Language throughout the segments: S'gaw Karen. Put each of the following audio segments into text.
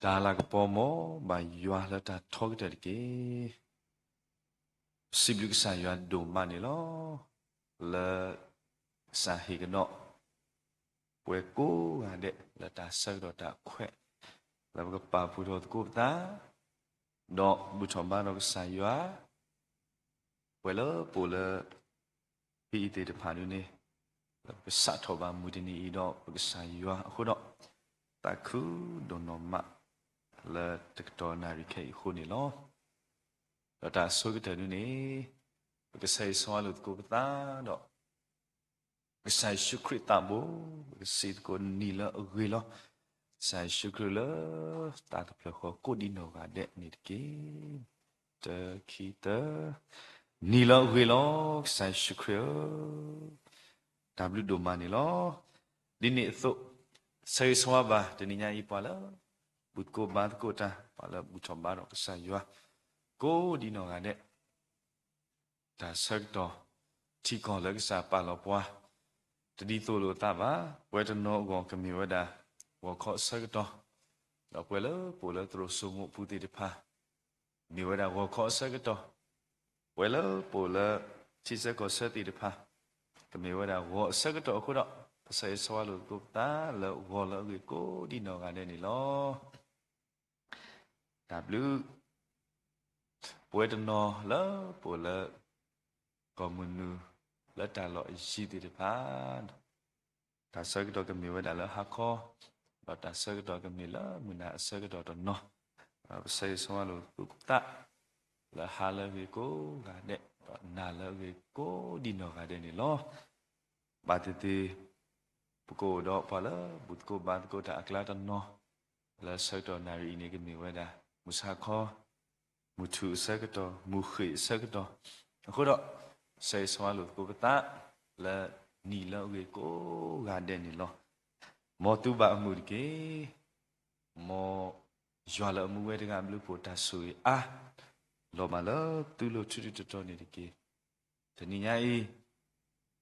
တၢ်လၤကပီၤမ့ၢ် ဘၣ်ယွၤလၢတၢ်ထီကတၢၢ်တက့ၢ်. ပစံးဘျုးကစၢ်ယွၤဒိၣ်မးန့ၣ်လီၤ. လၢ ကစၢ်ဟ့ၣ်ကဒီး ပဝဲကိးဂၤဒဲး လၢတၢ်ဆၢကတီၢ်တၢ်ခွဲး လၢပကပာ်ဖှိၣ်ထီၣ်သကိးပသး ဒီးဘူၣ်ထီၣ်ဘါထီၣ်ကစၢ်ယွၤ ပှဲၤလၢပအိၣ်လၢ ဖဲအံၤသ့ၣ်တဖၣ်ဒ်န့ၣ် လၢပကစးထီၣ်ဘၣ်မုၢ်တနံၤအံၤဒီးပကစၢ်ယွၤအဃိဒီး သးခုဒိၣ်နီၢ်မး လၢတကတီၢ်နၣ်ရံၣ်ခဲအံၤအဃိန့ၣ်လီၤ. ဒီးတၢ်အဆိကတၢၢ်ဒ်န့ၣ် ပကဆၢဂ့ၤဆၢဝါလိာ်သကိးပသးဒီး ကစၢ်ယ့ၣ်ၡူးခရံာ်သးဘိ ပကစံးသကိးနံၤလၢအဂ့ၤလီၤ. ကစၢ်ယ့ၣ်ၡူးခရံာ်လၢ သးတဖျၢၣ်ဃီကိးဒံနီၢ်ဂၤဒဲးန့ၣ်တက့ၢ်. တၢ ခံ သၢ, နံၤလၢအဂ့ၤလီၤ ကစၢ်ယ့ၣ်ၡူးခရံာ်ဧၢ, တၢ်ဘျုးဒိၣ်မးန့ၣ်လီၤ. ဒ်န့ၣ်အသိး ဆၢဂ့ၤဆၢဝါဘၣ်တနံၤညါအံၤ ပှၤလၢ ဘူၣ်သကိးဘါသကိးတၢ် ပှၤလၢဘူၣ်ထီၣ်ဘါထီၣ်ကစၢ်ယွၤ ကိးဒံနီၢ်ဂၤဒဲး တၢ်ဆၢကတီၢ် ထံကီၢ်လၢကစၢ်ပာ်လီၤပှၤ တဒ်သိးလိာ်သးဘၣ်. ပဝဲတနီၤအဂီၢ်ကမ့ၢ်ဝဲဒၣ် ဂီၤခီအဆၢကတီၢ်, ဒီးပှၤလၢပအိၣ်လၢသရိာ်စိမိးပူၤသ့ၣ်တဖၣ် မ့ၢ်ဝဲဒၣ်ဂီၤခီအဆၢကတီၢ်, ပှၤလၢပအိၣ်လၢ ထံဆၢကီၢ်ဆၢသ့ၣ်တဖၣ် ကမ့ၢ်ဝဲဒၣ်ဂီၤအဆၢကတီၢ်အဃိဒီး ပဆၢဂ့ၤဆၢဝါလိာ်သကိးပသးလၢဂီၤလၢအဂ့ၤကိးဒံနီၢ်ဂၤဒဲးန့ၣ်လီၤ. တၢ်ဘျုး ပဝဲတနီၤလၢပအိၣ်လၢ ကီၢ်မုၢ်နုာ် လၢတၢ်လီၢ်အယံၤသ့ၣ်တဖၣ် တၢ်ဆၢကတီၢ်ကမ့ၢ်ဝဲဒၣ်လၢဟါခီ, ဒီးတၢ်ဆၢကတီၢ်ကမ့ၢ်လၢမုၢ်နၤအဆၢကတီၢ်တနီၤ, ပဆၢဂ့ၤဆၢဝါလိာ်သကိးပသး လၢဟါလၢအဂ့ၤကိးဂၤဒဲး, ဒီးနၤလၢအဂ့ၤကိးဒံနီၢ်ဂၤဒဲးန့ၣ်လီၤ. ဘၣ်သ့ၣ်သ့ၣ် ပကအိၣ်ဒီးပှၤလၢဘူၣ်သကိးဘါသကိးတၢ်အကျါတနီၤ, လၢဆၢကတီၢ်နၣ်ရံၣ်အံၤန့ၣ် ကမ့ၢ်ဝဲဒၣ် မုၢ်ဆါခီ, မုၢ်ထူၣ်အဆၢကတီၢ်, မုၢ်ဃ့ၢ်အဆၢကတီၢ်, အဃိဒီး ဆၢဂ့ၤဆၢဝါလိာ်သကိးပသး လၢနံၤလၢအဂ့ၤကိးဂၤဒဲးန့ၣ်လီၤ. မ်သုဘၣ်အမုာ်တက့ၢ်. မ်ယွၤလၢအမူဝဲတဂၤအဘျုးအဖှိၣ်တၢ်ဆိၣ်ဂ့ၤအါ လီၤမၢ်လၢသုလိၤထူးထူးတီၤတီၤန့ၣ်တက့ၢ်. တနံၤညါအံၤ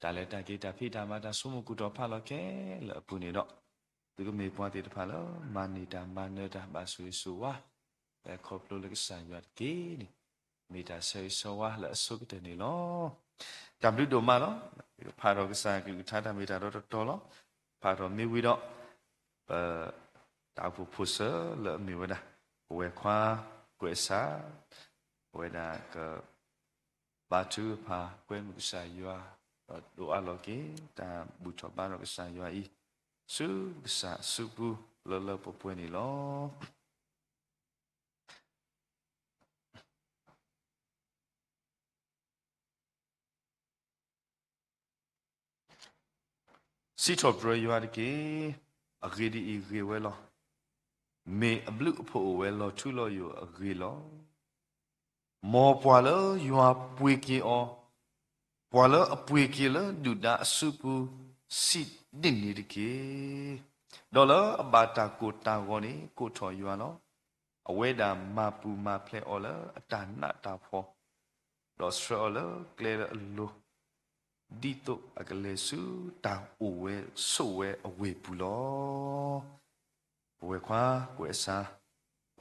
တၢ်လဲၤတၢ်က့ၤတၢ်ဖံးတၢ်မၤတၢ်ဆိကမိၣ်ကူၣ်တီၤဖးလီၤခဲလၢာ်အပူၤန့ၣ်ဒီး သုကမ့ၢ်ပှၤသ့ၣ်တဖၣ်လၢ မၤန့ၢ်တၢ်မၤနၢၤတၢ်ဘၣ်ဆိၣ်ဂ့ၤဆိၣ်ဝါ ဖဲခီဖျိလၢကစၢ်ယွၤတက့ၢ်န့ၣ် မ့ၢ်တၢ်ဆၢဂ့ၤဆၢဝါလၢအဆိကတၢၢ်န့ၣ်လီၤ. တၢ်ဘျုးဒိၣ်မးလီၤ. ဖးထီၣ်ကစၢ်ကလုၢ်ကထါတၢ်မ့ၢ်တၢ်တီတီတီလီၤ. ဖးထီၣ်မ့ၢ်ဝံၤဒီး ပ တၢ်အိၣ်ဖှိၣ်ဖိၣ်စၢၤလၢအမ့ၢ်ဝဲဒၣ် ပဝဲၢ်ခွါ ကွဲးစၢ် အဝဲဒၣ်က ဘါထုကဖၣ် ကွဲမုာ်ကစၢ်ယွၤ ဒီးဒိးအးလီၤက့ၤ တၢ်ဘူၣ်ထီၣ်ဘါထီၣ်ကစၢ်ယွၤအံၤ ဆူကစၢ်အစုပူၤလၢလၢပှဲၤပှဲၤန့ၣ်လီၤ. စံးထီၣ်ပတြၢၤယွၤတက့ၢ်. အဂ့ၢ်ဒ်အံၤ, ဂ့ၤဝဲလီၤ. မ့ၢ်အဘျုးအဖှိၣ်အိၣ်ဝဲလီၤထူလီၤယိာ်အဂ့ၢ်လီၤ. မ်ပှၤလၢယွၤပှ့ၤက့ၤအီၤ, ပှၤလၢအပှ့ၤက့ၤလၢဒုၣ်ဒါအစုပူၤ စံးဒ်န့ၣ်တက့ၢ်. ဒီးလၢအဘၣ်တၢ်ကိၢ်တၢ်ဂီၤန့ၣ် ကိးထီၣ်ယွၤလီၤ. အဝဲဒၣ်မၤပူၤမၤဖျဲးအီၤလၢအတၢ်နးတၢ်ဖှီၣ်, ဒီးဆှၢအီၤလၢကျဲလၢအလိၤ, ဒ်သိးအကလဲၤဆူတၢ်အိၣ်ဝဲဆိးဝဲအဝ့ၢ်ပူၤလီၤ. ပဝဲၢ်ခွါကွဲးစၢ်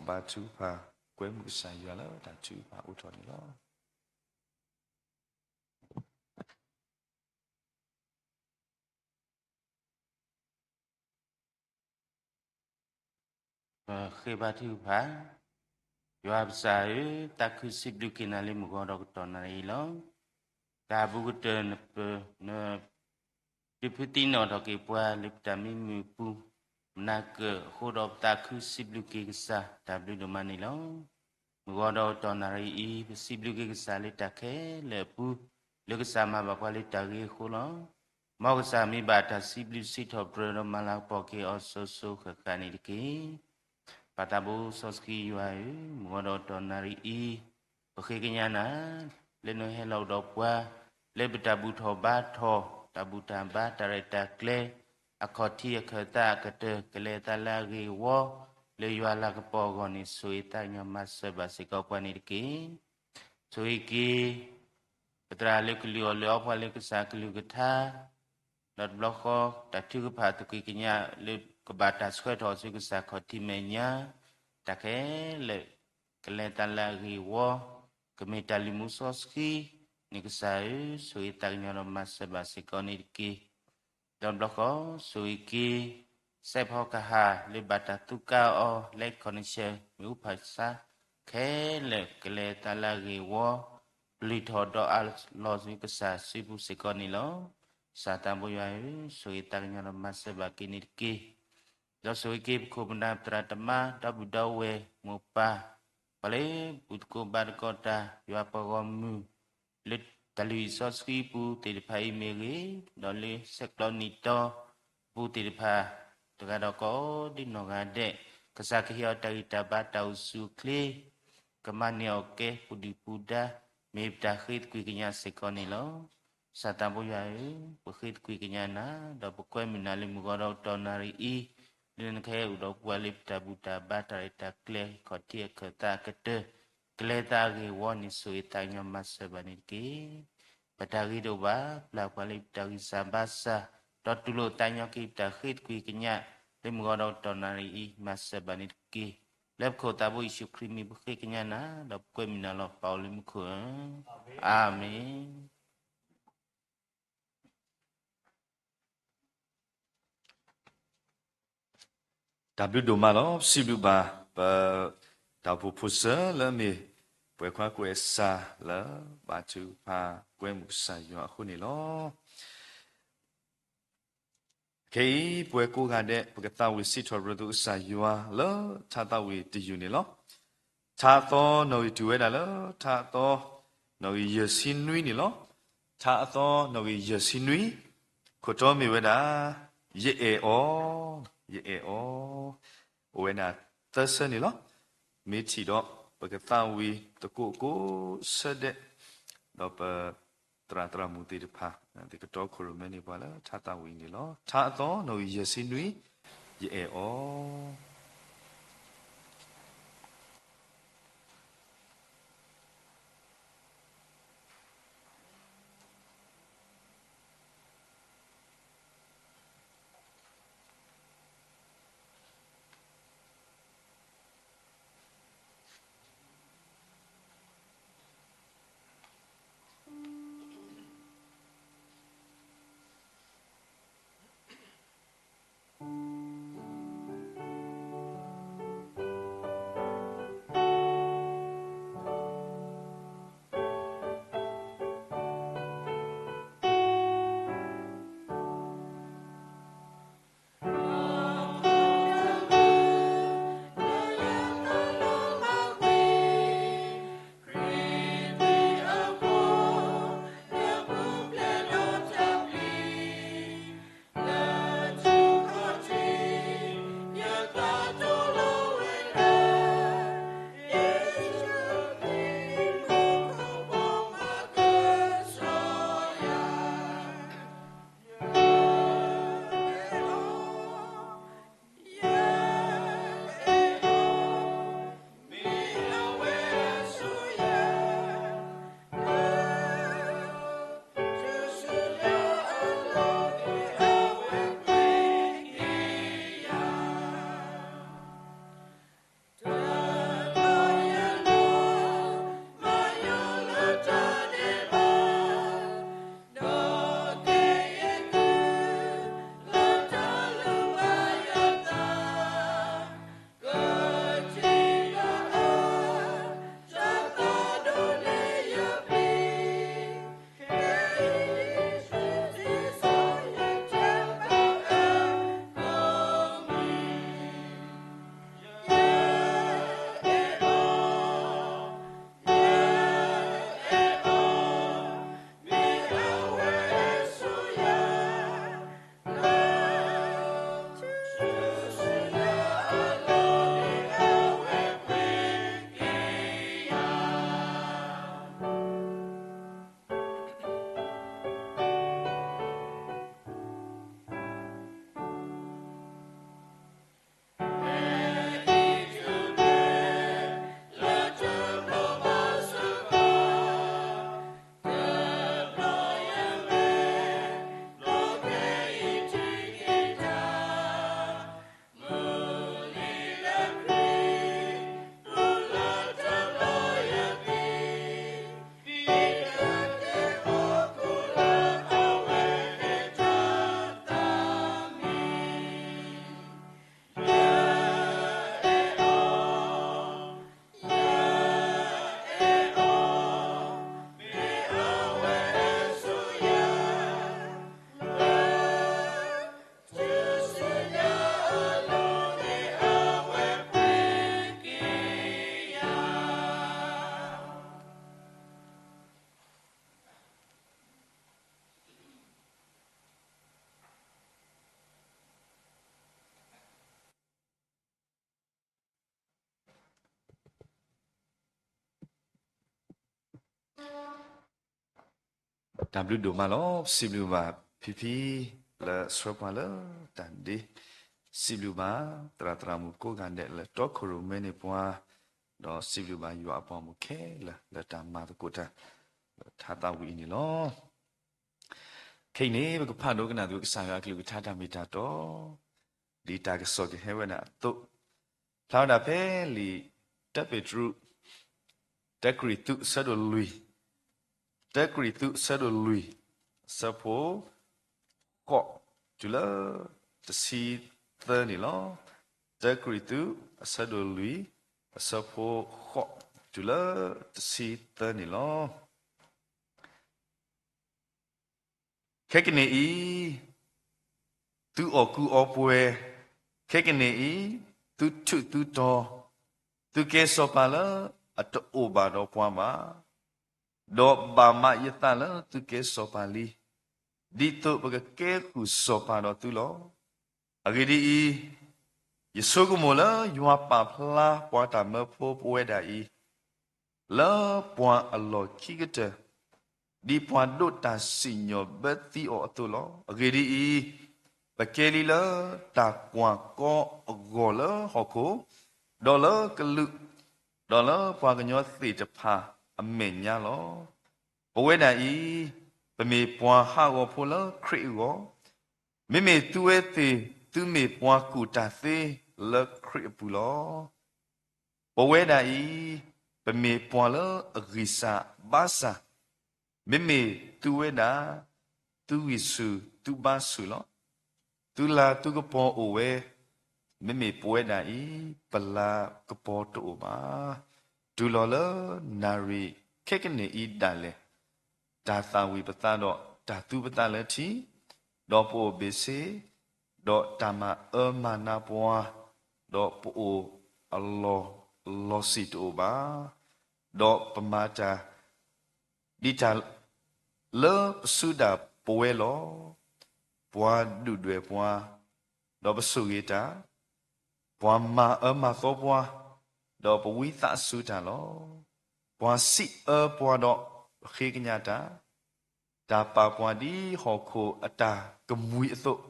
ဘါထုကဖၣ် ကွဲမုာ်ကစၢ်ယွၤလၢတၢ်ထုကဖၣ်အိးထီၣ်န့ၣ်လီၤ. ဃ့ဘါထုကဖၣ်, ယွၤပစၢ်ဧၢ, သးခုစံးဘျုးက့ၤနၤလၢမုၢ်ဂီၤဒီးကတီၢ်နၣ်ရံၣ်အံၤလီၤ. တၢ်ဘူးကတၢၢ်နပၢၢ်, န ဒုးဖုးသံနီၣ်ထီၣ်က့ၤပှၤလၢပတၢ်မံမုာ်အပူၤ, မနၤကၢၣ်အဃိဒီးပသးခုစံးဘျုးက့ၤကစၢ် တၢ်ဘျုးဒိၣ်မးန့ၣ်လီၤ. မုၢ်ဂီၤဒီးတီၢ်နၣ်ရံၣ်အံၤ ပစံးဘျုးက့ၤကစၢ်လၢတၢ်ခဲလၢာ်အပူၤ, လၢကစၢ်မၤဘၣ်ပှၤလၢတၢ်ဂ့ၤအဃိလီၤ. မ်ကစၢ်မ့ၢ်ဘၣ်တၢ်စံးဘျုးစံးထီၣ်ပတြၢၤဒီးမၤလၤကပီၤက့ၤအီၤစိၤစိၤဃၣ်ဃၣ်န့ၣ်တက့ၢ်. ပၢ်သးဘိစီဆှံယွၤဧၢ, မုၢ်ဂီၤဒီးတီၢ်နၣ်ရံၣ်အံၤ, ပဃ့ကညးနၤ လၢနဟဲလီၤကဒီးပှၤ လၢပတၢ်ဘူၣ်ထီၣ်ဘါထီၣ် တၢ်ဘူၣ်တၢ်ဘါ တၢ်ရဲၣ်တၢ်ကျဲၤ အခီၣ်ထံးအခၢၣ်သးအကတၢၢ် ကလဲၤသးလၢအဂ့ၤအဝီ လၢယွၤလၤကပီၤအဂီၢ်န့ၣ် ဆိၣ်ဂ့ၤသးကညီၤမၤစၢၤဘၣ်စ့ၢ်ကီးပှၤန့ၣ်တက့ၢ်. ဆိၣ်ဂ့ၤက့ၤ ပသရၣ်လၢကလုၢ်အီၤလၢအီပှၤလၢကစၢ်ကလုၢ်ကထါ, ဒီးတဘျီဃီ တၢ်ထုကဖၣ်သကွံာ်ကညးလၢကဘၣ်တၢ်ဆှၢထီၣ်ဆူကစၢ်ခီၣ်ထံးမဲာ်ညါ, တၢ်ခဲလၢာ် ကလဲၤသးလၢအဂ့ၤအဝီ, ကမ့ၢ်တၢ်လုၢ်မူစီဆှံန့ၣ် ကစၢ်ဧၢ, ဆိၣ်ဂ့ၤသးကညီၤဒီးမၤစၢၤဘၣ်စ့ၢ်ကီးန့ၣ်တက့ၢ်. ဒီးတဘျီဃီ ဆိၣ်ဂ့ၤက့ၤ စဲးဖီကဟၣ်လၢဘၣ်တၢ်သူကါအီၤ လၢခီၣ်နံၣ်ဆၢ မ့ၣ်အူဖၣ်ဆါ ခဲလၢာ်ကလဲၤသးလၢအဂ့ၤအဝီ, ပလုၢ်ထီၣ်ဒီးအးလီၤဆူကစၢ်စုပူၤစ့ၢ်ကီးန့ၣ်လီၤ. ကစၢ်သးဘိယွၤဧၢ, ဆိၣ်ဂ့ၤသးကညီၤဒီးမၤစၢၤဘၣ်က့ၤန့ၣ်တက့ၢ်. ဒီးဆိၣ်ဂ့ၤက့ၤပခိၣ်ပနၢ်ပသရၣ်သမါ ဒီပုၢ်ဒီဝဲၢ်မိၢ်ပၢ် ပှၤလၢဘူၣ်သကိးဘါသကိးတၢ် ယွၤပှၤဂီၢ်မုၢ် လၢတၢ်လုၢ်ဟံၣ်စီဆှံအပူၤသ့ၣ်တဖၣ်အံၤမ့ၢ်ဂ့ၤ, ဒီးလၢဆဲးကျိးနံၣ်တီအပူၤသ့ၣ်တဖၣ် တဂၤဒီးကိးဒံနီၢ်ဂၤဒဲး, ကစၢ်ကဟ့ၣ်အီၤတၢ်ဂံၢ်တၢ်ဘါတၢ်အိၣ်ဆူၣ်အိၣ်ချ့, ကမၤန့ၢ်အီၣ်ကဲပူၤဒုၣ်ပူၤဒါ, မ့ၢ်ပတၢ်ဃ့သကွံာ်ကညးစ့ၢ်ကီးန့ၣ်လီၤ. ကစၢ်သးဘိယွၤဧၢ, ပဃ့သကွံာ်ကညးနၤ, ဒီးပကွဲမုာ်နၤလၢမုၢ်ဂီၤဒီးတီၢ်နၣ်ရံၣ်အံၤ, လၢနကဟဲအိၣ်ဒီးပှၤလၢပတၢ်ဘူၣ်တၢ်ဘါတၢ်ရဲၣ်တၢ်ကျဲၤ ခီၣ်ထံးအခၢၣ်သးအကတၢၢ် ကလဲၤသးအဂ့ၤအဝီန့ၣ် ဆိၣ်ဂ့ၤသးကညီၤမၤစၢၤဘၣ်န့ၣ်တက့ၢ်. ပတၢ်ဂ့ၤတအိၣ်ဘၣ်, ပျၢ်ပှၤလၢပတၢ်ဂံၢ်စၢ်ဘါစၢ်, ဒီးတူၢ်လိာ်သးကညီၤက့ၤပတၢ်ဃ့သကွံာ်ကညး လၢမုၢ်ဂီၤဒီးတီၢ်နၣ်ရံၣ်အံၤ မၤစၢၤဘၣ်န့ၣ်တက့ၢ်. လၢပခိၣ်သးဘိယ့ၣ်ၡူးခရံာ်မံၤပဃ့ကညးနၤ, ဒီးပကွဲမုာ်နၤလီၤ ပၢ်အိၣ်လၢမူခိၣ်ဧၢ, အၤမ့ၣ်. တၢ်ဘျုးဒိၣ်မးလီၤ. ပစံးဘျုးဘၣ် ပ တၢ်အိၣ်ဖှိၣ်ဖိစၢၤလၢအမ့ၢ် ပှဲၤခွါကွဲးစၢ်လၢ ဘါထုကဖၣ်ကွဲမုာ်ကစၢ်ယွၤအဃိန့ၣ်လီၤ. ခဲအံၤ ပဝဲကိးဂၤဒဲး ပကသးဝံၣ်စံးထီၣ်ပတြၢၤသုကစၢ်ယွၤလၢ ထါသးဝံၣ်တယုၢ်န့ၣ်လီၤ. ထါအသီနီၣ်ဂံၢ်တုၤဝဲဒၣ်လၢ ထါအသီနီၣ်ဂံၢ်ယဲၢ်ဆံနွံန့ၣ်လီၤ. ထါအသီနီၣ်ဂံၢ်ယဲၢ်ဆံနွံ ခိၣ်တီမ့ၢ်ဝဲဒၣ် ယအဲၣ်အီၤ, ယအဲၣ်အီၤ, အိၣ်ဝဲဒၣ်သၢဆၢန့ၣ်လီၤ. မ့ၢ်ထံၣ်ဒီး ပကသးဝံၣ်သကိးကိးဆၢဒဲး, ဒီးပသရၣ်သရၣ်မုၣ်သ့ၣ်တဖၣ် သကတီခိၣ်ရိၣ်မဲန့ၢ်ပှၤလၢထါသးဝံၣ်န့ၣ်လီၤ. ထါအသီနီၣ်ဂံၢ်ယဲၢ်ဆံနွံ, ယအဲၣ်အီၤ. တၢ်ဘျုးဒိၣ်မးလီၤ. စံးဘျုးဘၣ်ဖံဖံ လၢဆှၢပှၤလၢတၢ်ဒ့, စံးဘျုးဘၣ်သရၣ်သရၣ်မုၣ်ကိးဂၤဒဲးလၢတီခိၣ်ရိၣ်မဲန့ၢ်ပှၤ, ဒီးစံးဘျုးဘၣ်ယွၤအပှၤဂီၢ်မုၢ်ခဲလၢာ် လၢတၢ်မၤသကိးတၢ် လၢထါသးဝံၣ်အံၤန့ၣ်လီၤ. ခဲအံၤန့ၣ် ပကဖးဒိကနၣ်သကိးကစၢ်ယွၤအကလုၢ်ကထါတၢ်မ့ၢ်တၢ်တီ, ဒ်တၢ်ကစီၣ်ကဟဲဝဲဒၣ်အသိး, ဖျါဝဲဒၣ်ဖဲလံာ်တၢပ့းတရူး, တၢကရံၣ်သူးအဆၢဒိၣ်လွံၢ်, တၢကရံၣ်သူးအဆၢဒိၣ်လွံၢ်, အဆၢဖိ ဃိး တုၤလၢတဆံသၢန့ၣ်လီၤ. တၢကရံၣ်သူးအဆၢဒိၣ်လွံၢ်, အဆၢဖိ ဃိး တုၤလၢတဆံသၢန့ၣ်လီၤ. ခဲကနံၣ်အံၤ သုအီၣ်ကူအီပှဲၤ, ခဲကနံၣ်အံၤ သုထူးသုတီၤ, သုကဲစီၤပၤလၢအတအိၣ်ဘၣ်ဒီးပှၤဘၣ်, ဒီးဘၣ်မးယသးလၢသုကဲစီၤပၤလံ, ဒ်သိးပကကဲဃုာ်စီၤပၤဒီးသုလီၤ. အဂ့ၢ်ဒ်အံၤ, ယဆိကမိၣ်လၢယွၤပာ်ဖျါပှၤတၢ်မၢဖိပဝဲဒၣ်အံၤ လၢပှၤအလီၢ်ခံကတၢၢ်, ဒ်ပှၤဒိးတၢ်စံၣ်ညီၣ်ဘၢသံအီၤအသိးလီၤ. အဂ့ၢ်ဒ်အံၤ, ပကဲလံလၢတၢ်ကွၢ်ကီအဂီၢ်လၢဟီၣ်ခိၣ်, ဒီးလၢကလူး, ဒီးလၢပှၤကညီသ့ၣ်တဖၣ်အမဲာ်ညါလီၤ. ပဝဲဒၣ်အံၤ, ပမ့ၢ်ပှၤဟးဂီၤဖိလၢခရံာ်အဂီၢ်, မ့မ့ၢ်သုဝဲသ့ၣ် သုမ့ၢ်ပှၤကူၣ်တၢ်သ့လၢခရံာ်အပူၤလီၤ. ပဝဲဒၣ်အံၤ, ပမ့ၢ်ပှၤလၢအဂံၢ်စၢ်ဘါစၢ်, မ့မ့ၢ်သုဝဲဒၣ် သုဂံၢ်ဆူၣ်သုဘါဆူၣ်လီၤ. သုလၤသုကပီၤအိၣ်ဝဲ, မ့မ့ၢ်ပဝဲဒၣ်အံၤ ပလၤကပီၤတအိၣ်ဘၣ်. တုၤလီၤလၢနၣ်ရံၣ်ခဲကနံၣ်အံၤဒၣ်လဲာ်, တၢ်သၣ်ဝံၤပသးဒီးတၢ်သူပသးလၢထံ, ဒီးပအိၣ်ဘ့ၣ်ဆ့, ဒီးတၢ်မၤအၢမၤနးပှၤ, ဒီးပအိၣ်အလီၢ်အလီၢ်ဆံးတအိၣ်ဘၣ်. ဒီးပမၤတၢ် ဒ်တၢ်လၢပစုဒၣ်ပဝဲလီၤ. ပှၤဒုၣ်ဒွဲၣ်ပှၤ, ဒီးပဆိၣ်ဂ့ၤတၢ်, ပှၤမၤအၢမၤသီပှၤ, ဒီးပဝံသးစူၤတၢ်လီၤ. ပှၤစံးအၢပှၤဒီးပဃ့ကညးတၢ်, တၢ်ပာ်ပှၤဒ်ဟီၣ်ခိၣ်အတၢ်ကမှံၤအသိး,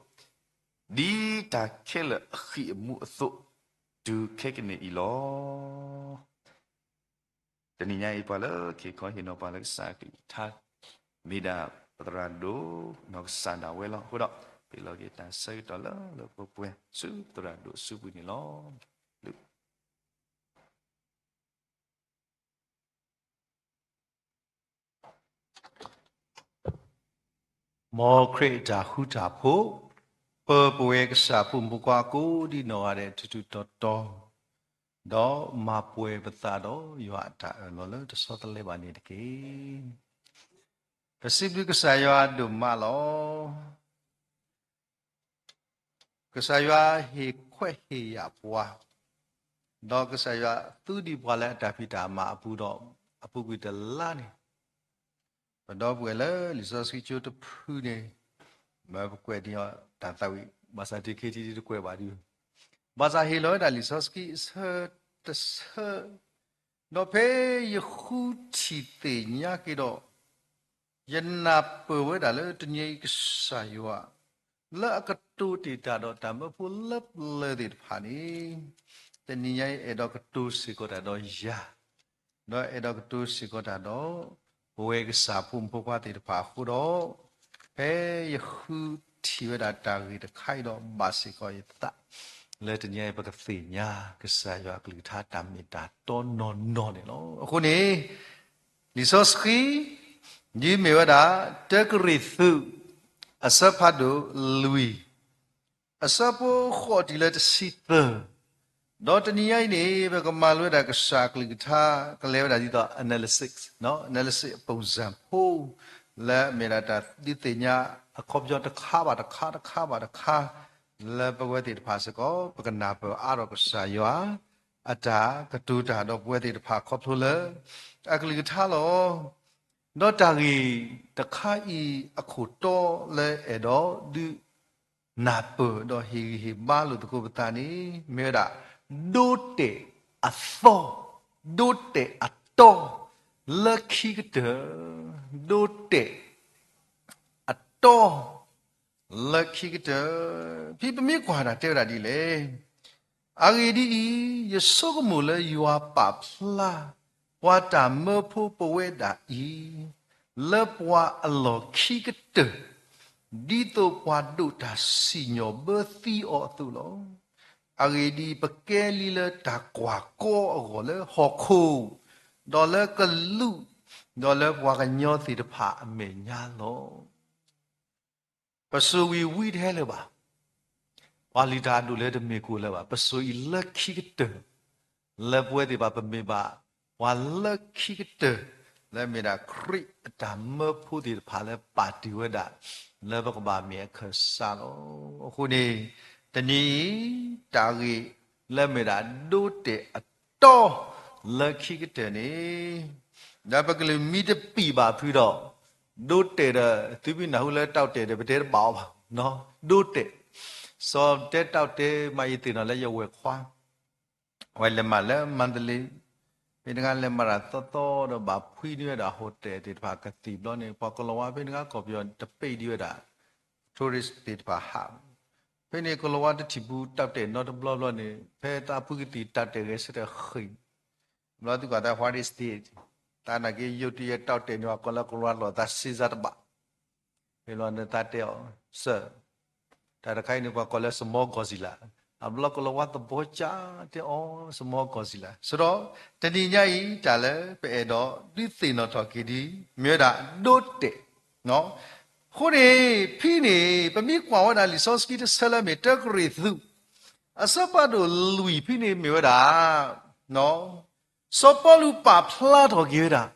ဒ်တၢ်ခဲလၢာ်အဃံၢ်အမူအသိး, တုၤခဲကနံၣ်အံၤလီၤ. တနံၤညါအံၤ ပှၤလၢက့ၤခီဟ့ၣ်နီၤပှၤလၢကစၢ်အကလုၢ်ကထါ မ့ၢ်ဒၣ်ပသရၣ်ဒိၣ်နီၢ်ကစၢ်ဒၣ်ဝဲလီၤ. အဃိဒီး ပဟ့ၣ်လီၤက့ၤတၢ်ဆၢကတီၢ်လၢ လၢပှဲၤပှဲၤဆူပသရၣ်ဒိၣ်အစုပူၤန့ၣ်လီၤ. မ်ခရံာ်အတၢ်ဃူတၢ်ဖိး, ပၢၤပဝဲကစၢ်ဖိမုၣ်ဖိခွါကိးဒံနီၢ်ဂၤဒဲး ထူးထူးတီၤတီၤ, ဒီးမၤပှဲၤပသးဒီးယွၤအတၢ်အၢၣ်လီၤလၢတဆီတလဲဘၣ်န့ၣ်တက့ၢ်. ပစံးဘျုးကစၢ်ယွၤဒိၣ်မးလီၤ. ကစၢ်ယွၤဟ့ၣ်ခွဲးဟ့ၣ်ယာ်ပှၤ, ဒီးကစၢ်ယွၤသူဒံးပှၤလၢအတၢ်ဖံးတၢ်မၤအပူၤဒီး အပူၤကွံာ်တလါန့ၣ်, ပဒီပုၢ်ဝဲၢ်လၢလံာ်စီဆှံကၠိတဖုန့ၣ်, မ့ၢ်ပကွဲးန့ၢ်အီၤတၢ်သးဝံၣ်, ဘၣ်ဆၣ်တခါတခါတကွဲးဘၣ်ဒုး, ဘၣ်ဆၣ်ဟ့ၣ်လီၤဝဲဒၣ်လံာ်စီဆှံအဆၢတဆၢ, ဒီးဖဲယဃုထံၣ်သ့ၣ်ညါက့ၤဒီး, ယနၢ်ပၢၢ်ဝဲဒၣ်လၢတနံၤအံၤကစၢ်ယွၤ လၢအကတိၤတ့ၢ်တၢ်ဒီးတၢ်မၢဖိလၢပျၢၤသ့ၣ်တဖၣ်န့ၣ်, တနံၤညါအံၤအဲၣ်ဒိးကတိၤစ့ၢ်ကီးတၢ်ဒီးယၤ, ဒီးအဲၣ်ဒိးကတိၤစ့ၢ်ကီးတၢ်ဒီး ပဝဲကစၢ်ဖိမုၣ်ဖိခွါသ့ၣ်တဖၣ်အဃိဒီး, ဖဲယဃုထံၣ်ဝဲဒၣ်တၢ်ဂ့ၢ်တခါအံၤဒီး ဘၣ်စ့ၢ်ကီးယသး, လၢတနံၤအံၤ ပကသ့ၣ်ညါကစၢ်ယွၤအကလုၢ်ကထါတၢ်မ့ၢ်တၢ်တီနီၢ်နီၢ်န့ၣ်လီၤ. အဃိန့ၣ် လံာ်စီဆှံ ဒ်မ့ၢ်ဝဲဒၣ် တၢကရံၣ်သူး အဆၢဖးဒိၣ်လွံၢ်, အဆၢဖိဃိးတုၤလၢတဆံသၢ, ဒီးတနံၤညါအံၤန့ၣ် ပကမၤလိဝဲဒၣ်ကစၢ်အကလုၢ်ကထါ ကလဲၤဝဲဒၣ်ဒ်သိး analysis, analysis အပုံစံဖိ, လၢမ့ၢ်ဒၣ်တၢ်ဒုးသ့ၣ်ညါအခီပညီတခါဘၣ်တခါ တခါဘၣ်တခါ, လၢပဝဲသ့ၣ်တဖၣ်စ့ၢ်ကီး ပကနၢ်ပၢၢ်အါထီၣ်ကစၢ်ယွၤ အတၢ်ကတိၤတၢ်ဒီးပဝဲသ့ၣ်တဖၣ်ခီဖျိလၢ အကလုၢ်ကထါလီၤ. ဒီးတၢ်ဂ့ၢ်တခါအံၤအခိၣ်တီလၢအဲၣ်ဒိးဒုး နၢ်ပၢၢ်ဒီးဟ့ၣ်ဂံၢ်ဟ့ၣ်ဘါလိာ်သကိးပသးန့ၣ် မ့ၢ်ဝဲဒၣ် ဒိတဲာ်အသီ, ဒိတဲာ်အတီ, လၢခံကတၢၢ်, ဒိတဲာ် အတီ လၢခံကတၢၢ်, ဖဲပမ့ၢ်ကွၢ်ဒၣ်တဲဝဲဒၣ်ဒ်လဲၣ်. အဂ့ၢ်ဒ်အံၤ, ယဆိကမိၣ်လၢယွၤပာ်ဖျါ ပှၤတၢ်မၢဖိပဝဲဒၣ်အံၤ လၢပှၤအလီၢ်ခံကတၢၢ်, ဒ်သိးပှၤဒိးတၢ်စံၣ်ညီၣ်ဘၢသံအီၤအသိးလီၤ. အဂ့ၢ်ဒ်အံၤ, ပကဲလံလၢတၢ်ကွၢ်ကီအဂီၢ်လၢဟီၣ်ခိၣ်, ဒီးလၢကလူး, ဒီးလၢပှၤကညီသ့ၣ်တဖၣ်အမဲာ်ညါလီၤ. ပစိၤဝံၤဝံတဟဲလၢၤဘၣ်. ပှၤလုၢ်တၢ်အဒိၣ်လၢတမ့ၢ်ကိၣ်လၢၤဘၣ်. ပစိၤအံၤလၢခံကတၢၢ်, လၢပဝဲသ့ၣ်တဖၣ်ပမ့ၢ်ဘၣ် ပှၤလၢခံကတၢၢ်, လၢမ့ၢ်ဒၣ်ခရံာ်အတၢ်မၢဖိသ့ၣ်တဖၣ်လၢပာ်တ့ၢ်ဝဲဒၣ် လၢပကဘၣ်မ့ၢ်အခၢၣ်စးလီၤ. အဃိန့ၣ် တနံၤအံၤ တၢ်ဂ့ၢ်လၢမ့ၢ်ဒၣ်ဒိတဲာ်အတီ လၢခံကတၢၢ်န့ၣ်, ဒီးပကလုၢ်မံတပံာ်ဘၣ်ဖုဒီး ဒိတဲာ်ဒီး သုမ့ၢ်နၢ်ဟူလၢတီတဲာ်ဒီး ပတဲတဘၣ်အီၤဘၣ်, ဒိတဲာ်, စီၤတဲတီတဲာ်မးအံၤသ့ၣ်နီၣ်လၢယဝဲၢ်ခွါ အဝဲလဲၤမၤလၢမါတလ့, ဖဲတဂၤလဲၤမၤတၢ်သီသီဒီးဘၣ်ဖှံန့ၢ်ဝဲဒၣ် hotel သ့ၣ်တဖၣ်ကသံၣ်ဘျီန့ၣ် ပှၤကလီၤဝါဖဲတဂၤကီၢ်ပယီၤတပ့ၢ်ဒံးဝဲဒၣ် tourist သ့ၣ်တဖၣ်ဟး, ဖဲန့ၣ်ကလီၤဝါတထံၣ်ပူၤတီတဲာ်နီတဘျီဘျီန့ၣ် ဖဲတၢ်ဖုကသံၣ်တီတဲာ်ဂဲၤဆၢထၢၣ်ဃ့ၢ် ဘျီသုကွၢ်တၢ် what is this, တၢ်နာ်က့ယိးတယဲတီတဲာ်န့ၣ် ပှၤကိးလၢကလီၤဝါလိာ်သးစ့စါတဘၣ် ဖဲလီၤန့ၣ်သးတဲအီၤ sir, တၢ်တခါအံၤန့ၣ် ပှၤကိးလၢ small Godzilla, အဘျီကလီၤဝါသဘီကၠါတဲအီၤ small Godzilla စဒီး တနံၤညါအံၤ တၢ်လၢပအဲၣ်ဒိးဒုးသ့ၣ်နီၣ်ထီၣ်က့ၤဒ် မ့ၢ်ဝဲဒၣ်ဒိတဲာ်, အဃိန့ၣ် ဖဲန့ၣ် ပမ့ၢ်ကွၢ်ဝဲဒၣ်လံာ်စီဆှံတဆၢလၢမ့ၢ်တၢကရံၣ်သူး အဆၢဖးဒိၣ်လွံၢ်ဖဲန့ၣ်မ့ၢ်ဝဲဒၣ် စီၤပီလူးပာ်ဖျါထီၣ်က့ၤဝဲဒၣ်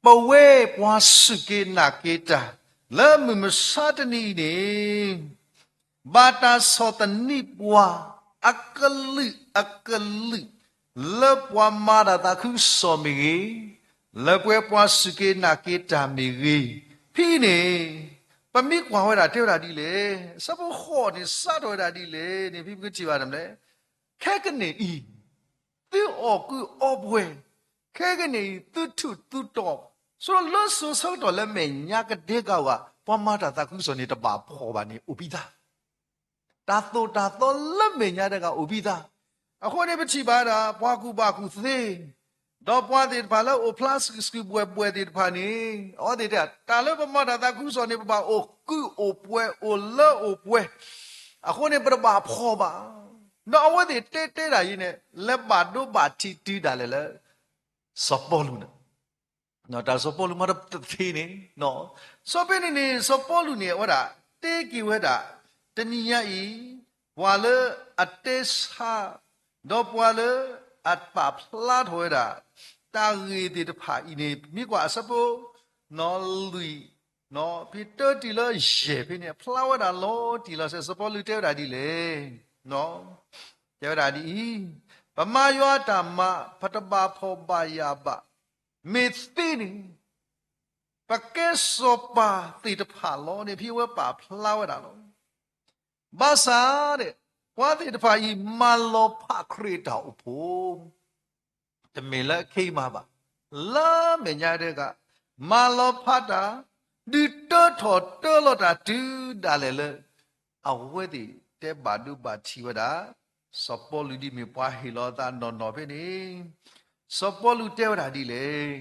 ပဝဲပှၤစူၢ်က့ၤနာ်က့ၤတၢ် လၢမုၢ်မဆါတနံၤအံၤန့ၣ် ဘၣ်တၢ်ဆီၣ်သနံးပှၤ အကလုာ်အကလုာ် လၢပှၤမၤတၢ်သးခုကစီၣ်မ့ၢ်ဂ့ၤ, လၢပဝဲပှၤစူၢ်က့ၤနာ်က့ၤတၢ်မ့ၢ်ဂ့ၤ, ဖဲအံၤန့ၣ် ပမ့ၢ်ကွၢ်ဝဲဒၣ်တဲဝဲဒၣ်ဒ်လဲၣ်, အဆၢဖိဃိးန့ၣ် စးထီၣ်ဝဲဒၣ်ဒ်လဲၣ်န့ၣ် ဖဲပကထံၣ်ဘၣ်န့ၣ် ခဲကနံၣ်အံၤ သုအီၣ်ကုးအီပှဲၤ, ခဲကနံၣ်အံၤ သုထူးသုတီၤ, ဆိလၢစိၤဆၢကတီၢ်လၢမဲာ်ညါကဒဲကဝၤ ပှၤမၤတၢ်သးခုကစီၣ်န့ၣ် တဘၣ်ဖှီၣ်ဘၣ်န့ၣ် အိၣ်ဘံၣ်သါ, တၢ်သိၣ်တၢ်သီလၢမဲာ်ညါတဂၤအိၣ်ဘံၣ်သါ, အဃိန့ၣ် ပထံၣ်ဘၣ်ဒၣ် ပှၤကူၣ်ဘၣ်ကူၣ်သ့ ဒီးပှၤသ့ၣ်တဖၣ်လၢအိၣ်ဖျါစုာ်စုာ်ဘှဲၣ်ဘှဲၣ်သ့ၣ်တဖၣ်န့ၣ် အဝဲသ့ၣ်တဲ တၢ်လၢပမၤတၢ်သးခုကစီၣ်န့ၣ် ပဘၣ်အိၣ်ကုးအိၣ်ပှဲၤအိၣ်လၢအိၣ်ပှဲၤ, အဃိန့ၣ် ပတဘၣ်ဖှီၣ်ဘၣ်. ဒီးအဝဲသ့ၣ်တဲတဲဒၣ်အံၤန့ၣ် လဲၤဘၣ်ဒိဘၣ်ထံးတုၤဒၣ်လဲာ်လၢ စီၤပီလူးန့ၣ် တၢ်စီၤပီလူးမၤတသ့န့ၣ်, စီၤဖဲန့ၣ်န့ၣ် စီၤပီလူးန့ၣ် အဝဲဒၣ် တဲက့ၤဝဲဒၣ် တနံၤညါအံၤ ပှၤလၢအတဲဆါ ဒီးပှၤလၢအပာ်ဖျါထီၣ်ဝဲဒၣ် တၢ်ဂ့ၢ်သ့ၣ်တဖၣ်အံၤန့ၣ် မ့ၢ်ကွၢ်အဆၢဖိ လွံၢ် ဖဲတၢတုၤလၢယဲၢ်ဖဲန့ၣ် အဖျါဝဲဒၣ်လီၤတံၢ်လီၤဆဲး စီၤပီလူးတဲဝဲဒၣ်ဒ်လဲၣ်, တဲဝဲဒၣ်ဒ်အံၤ, ပမၤယွၤအတၢ်မၤ ပတဘၣ်ဖှီၣ်ဘၣ်ယာ်ဘၣ်, မ့ၢ်သ့န့ၣ် ပကဲစီၤပၤသ့ၣ်တဖၣ်လီၤန့ၣ် ဖဲအဝဲပာ်ဖျါဝဲဒၣ်လီၤ. ဘၣ်ဆၣ်န့ၣ် ပှၤသ့ၣ်တဖၣ်အံၤ မၤလီၤဖးခရံာ်အတၢ်အိၣ်ဖှိၣ် တမ့ၢ်လၢအခဲအံၤမးဘၣ်, လၢမဲာ်ညါတဂၤ မၤလီၤဖးတၢ် ဒုးတၢထီၣ်တၢလီၤတၢ်တုၤဒၣ်လဲာ်လၢ အဝဲသ့ၣ်တဲဘၣ်ဒိဘၣ်ထံးဝဲဒၣ် စီၤပီလူးဒ်မ့ၢ်ပှၤဟ့ၣ်လီၤအသးနီၢ်နီၢ်ဖဲန့ၣ်, စီၤပီလူးတဲဝဲဒၣ်ဒ်လဲၣ်,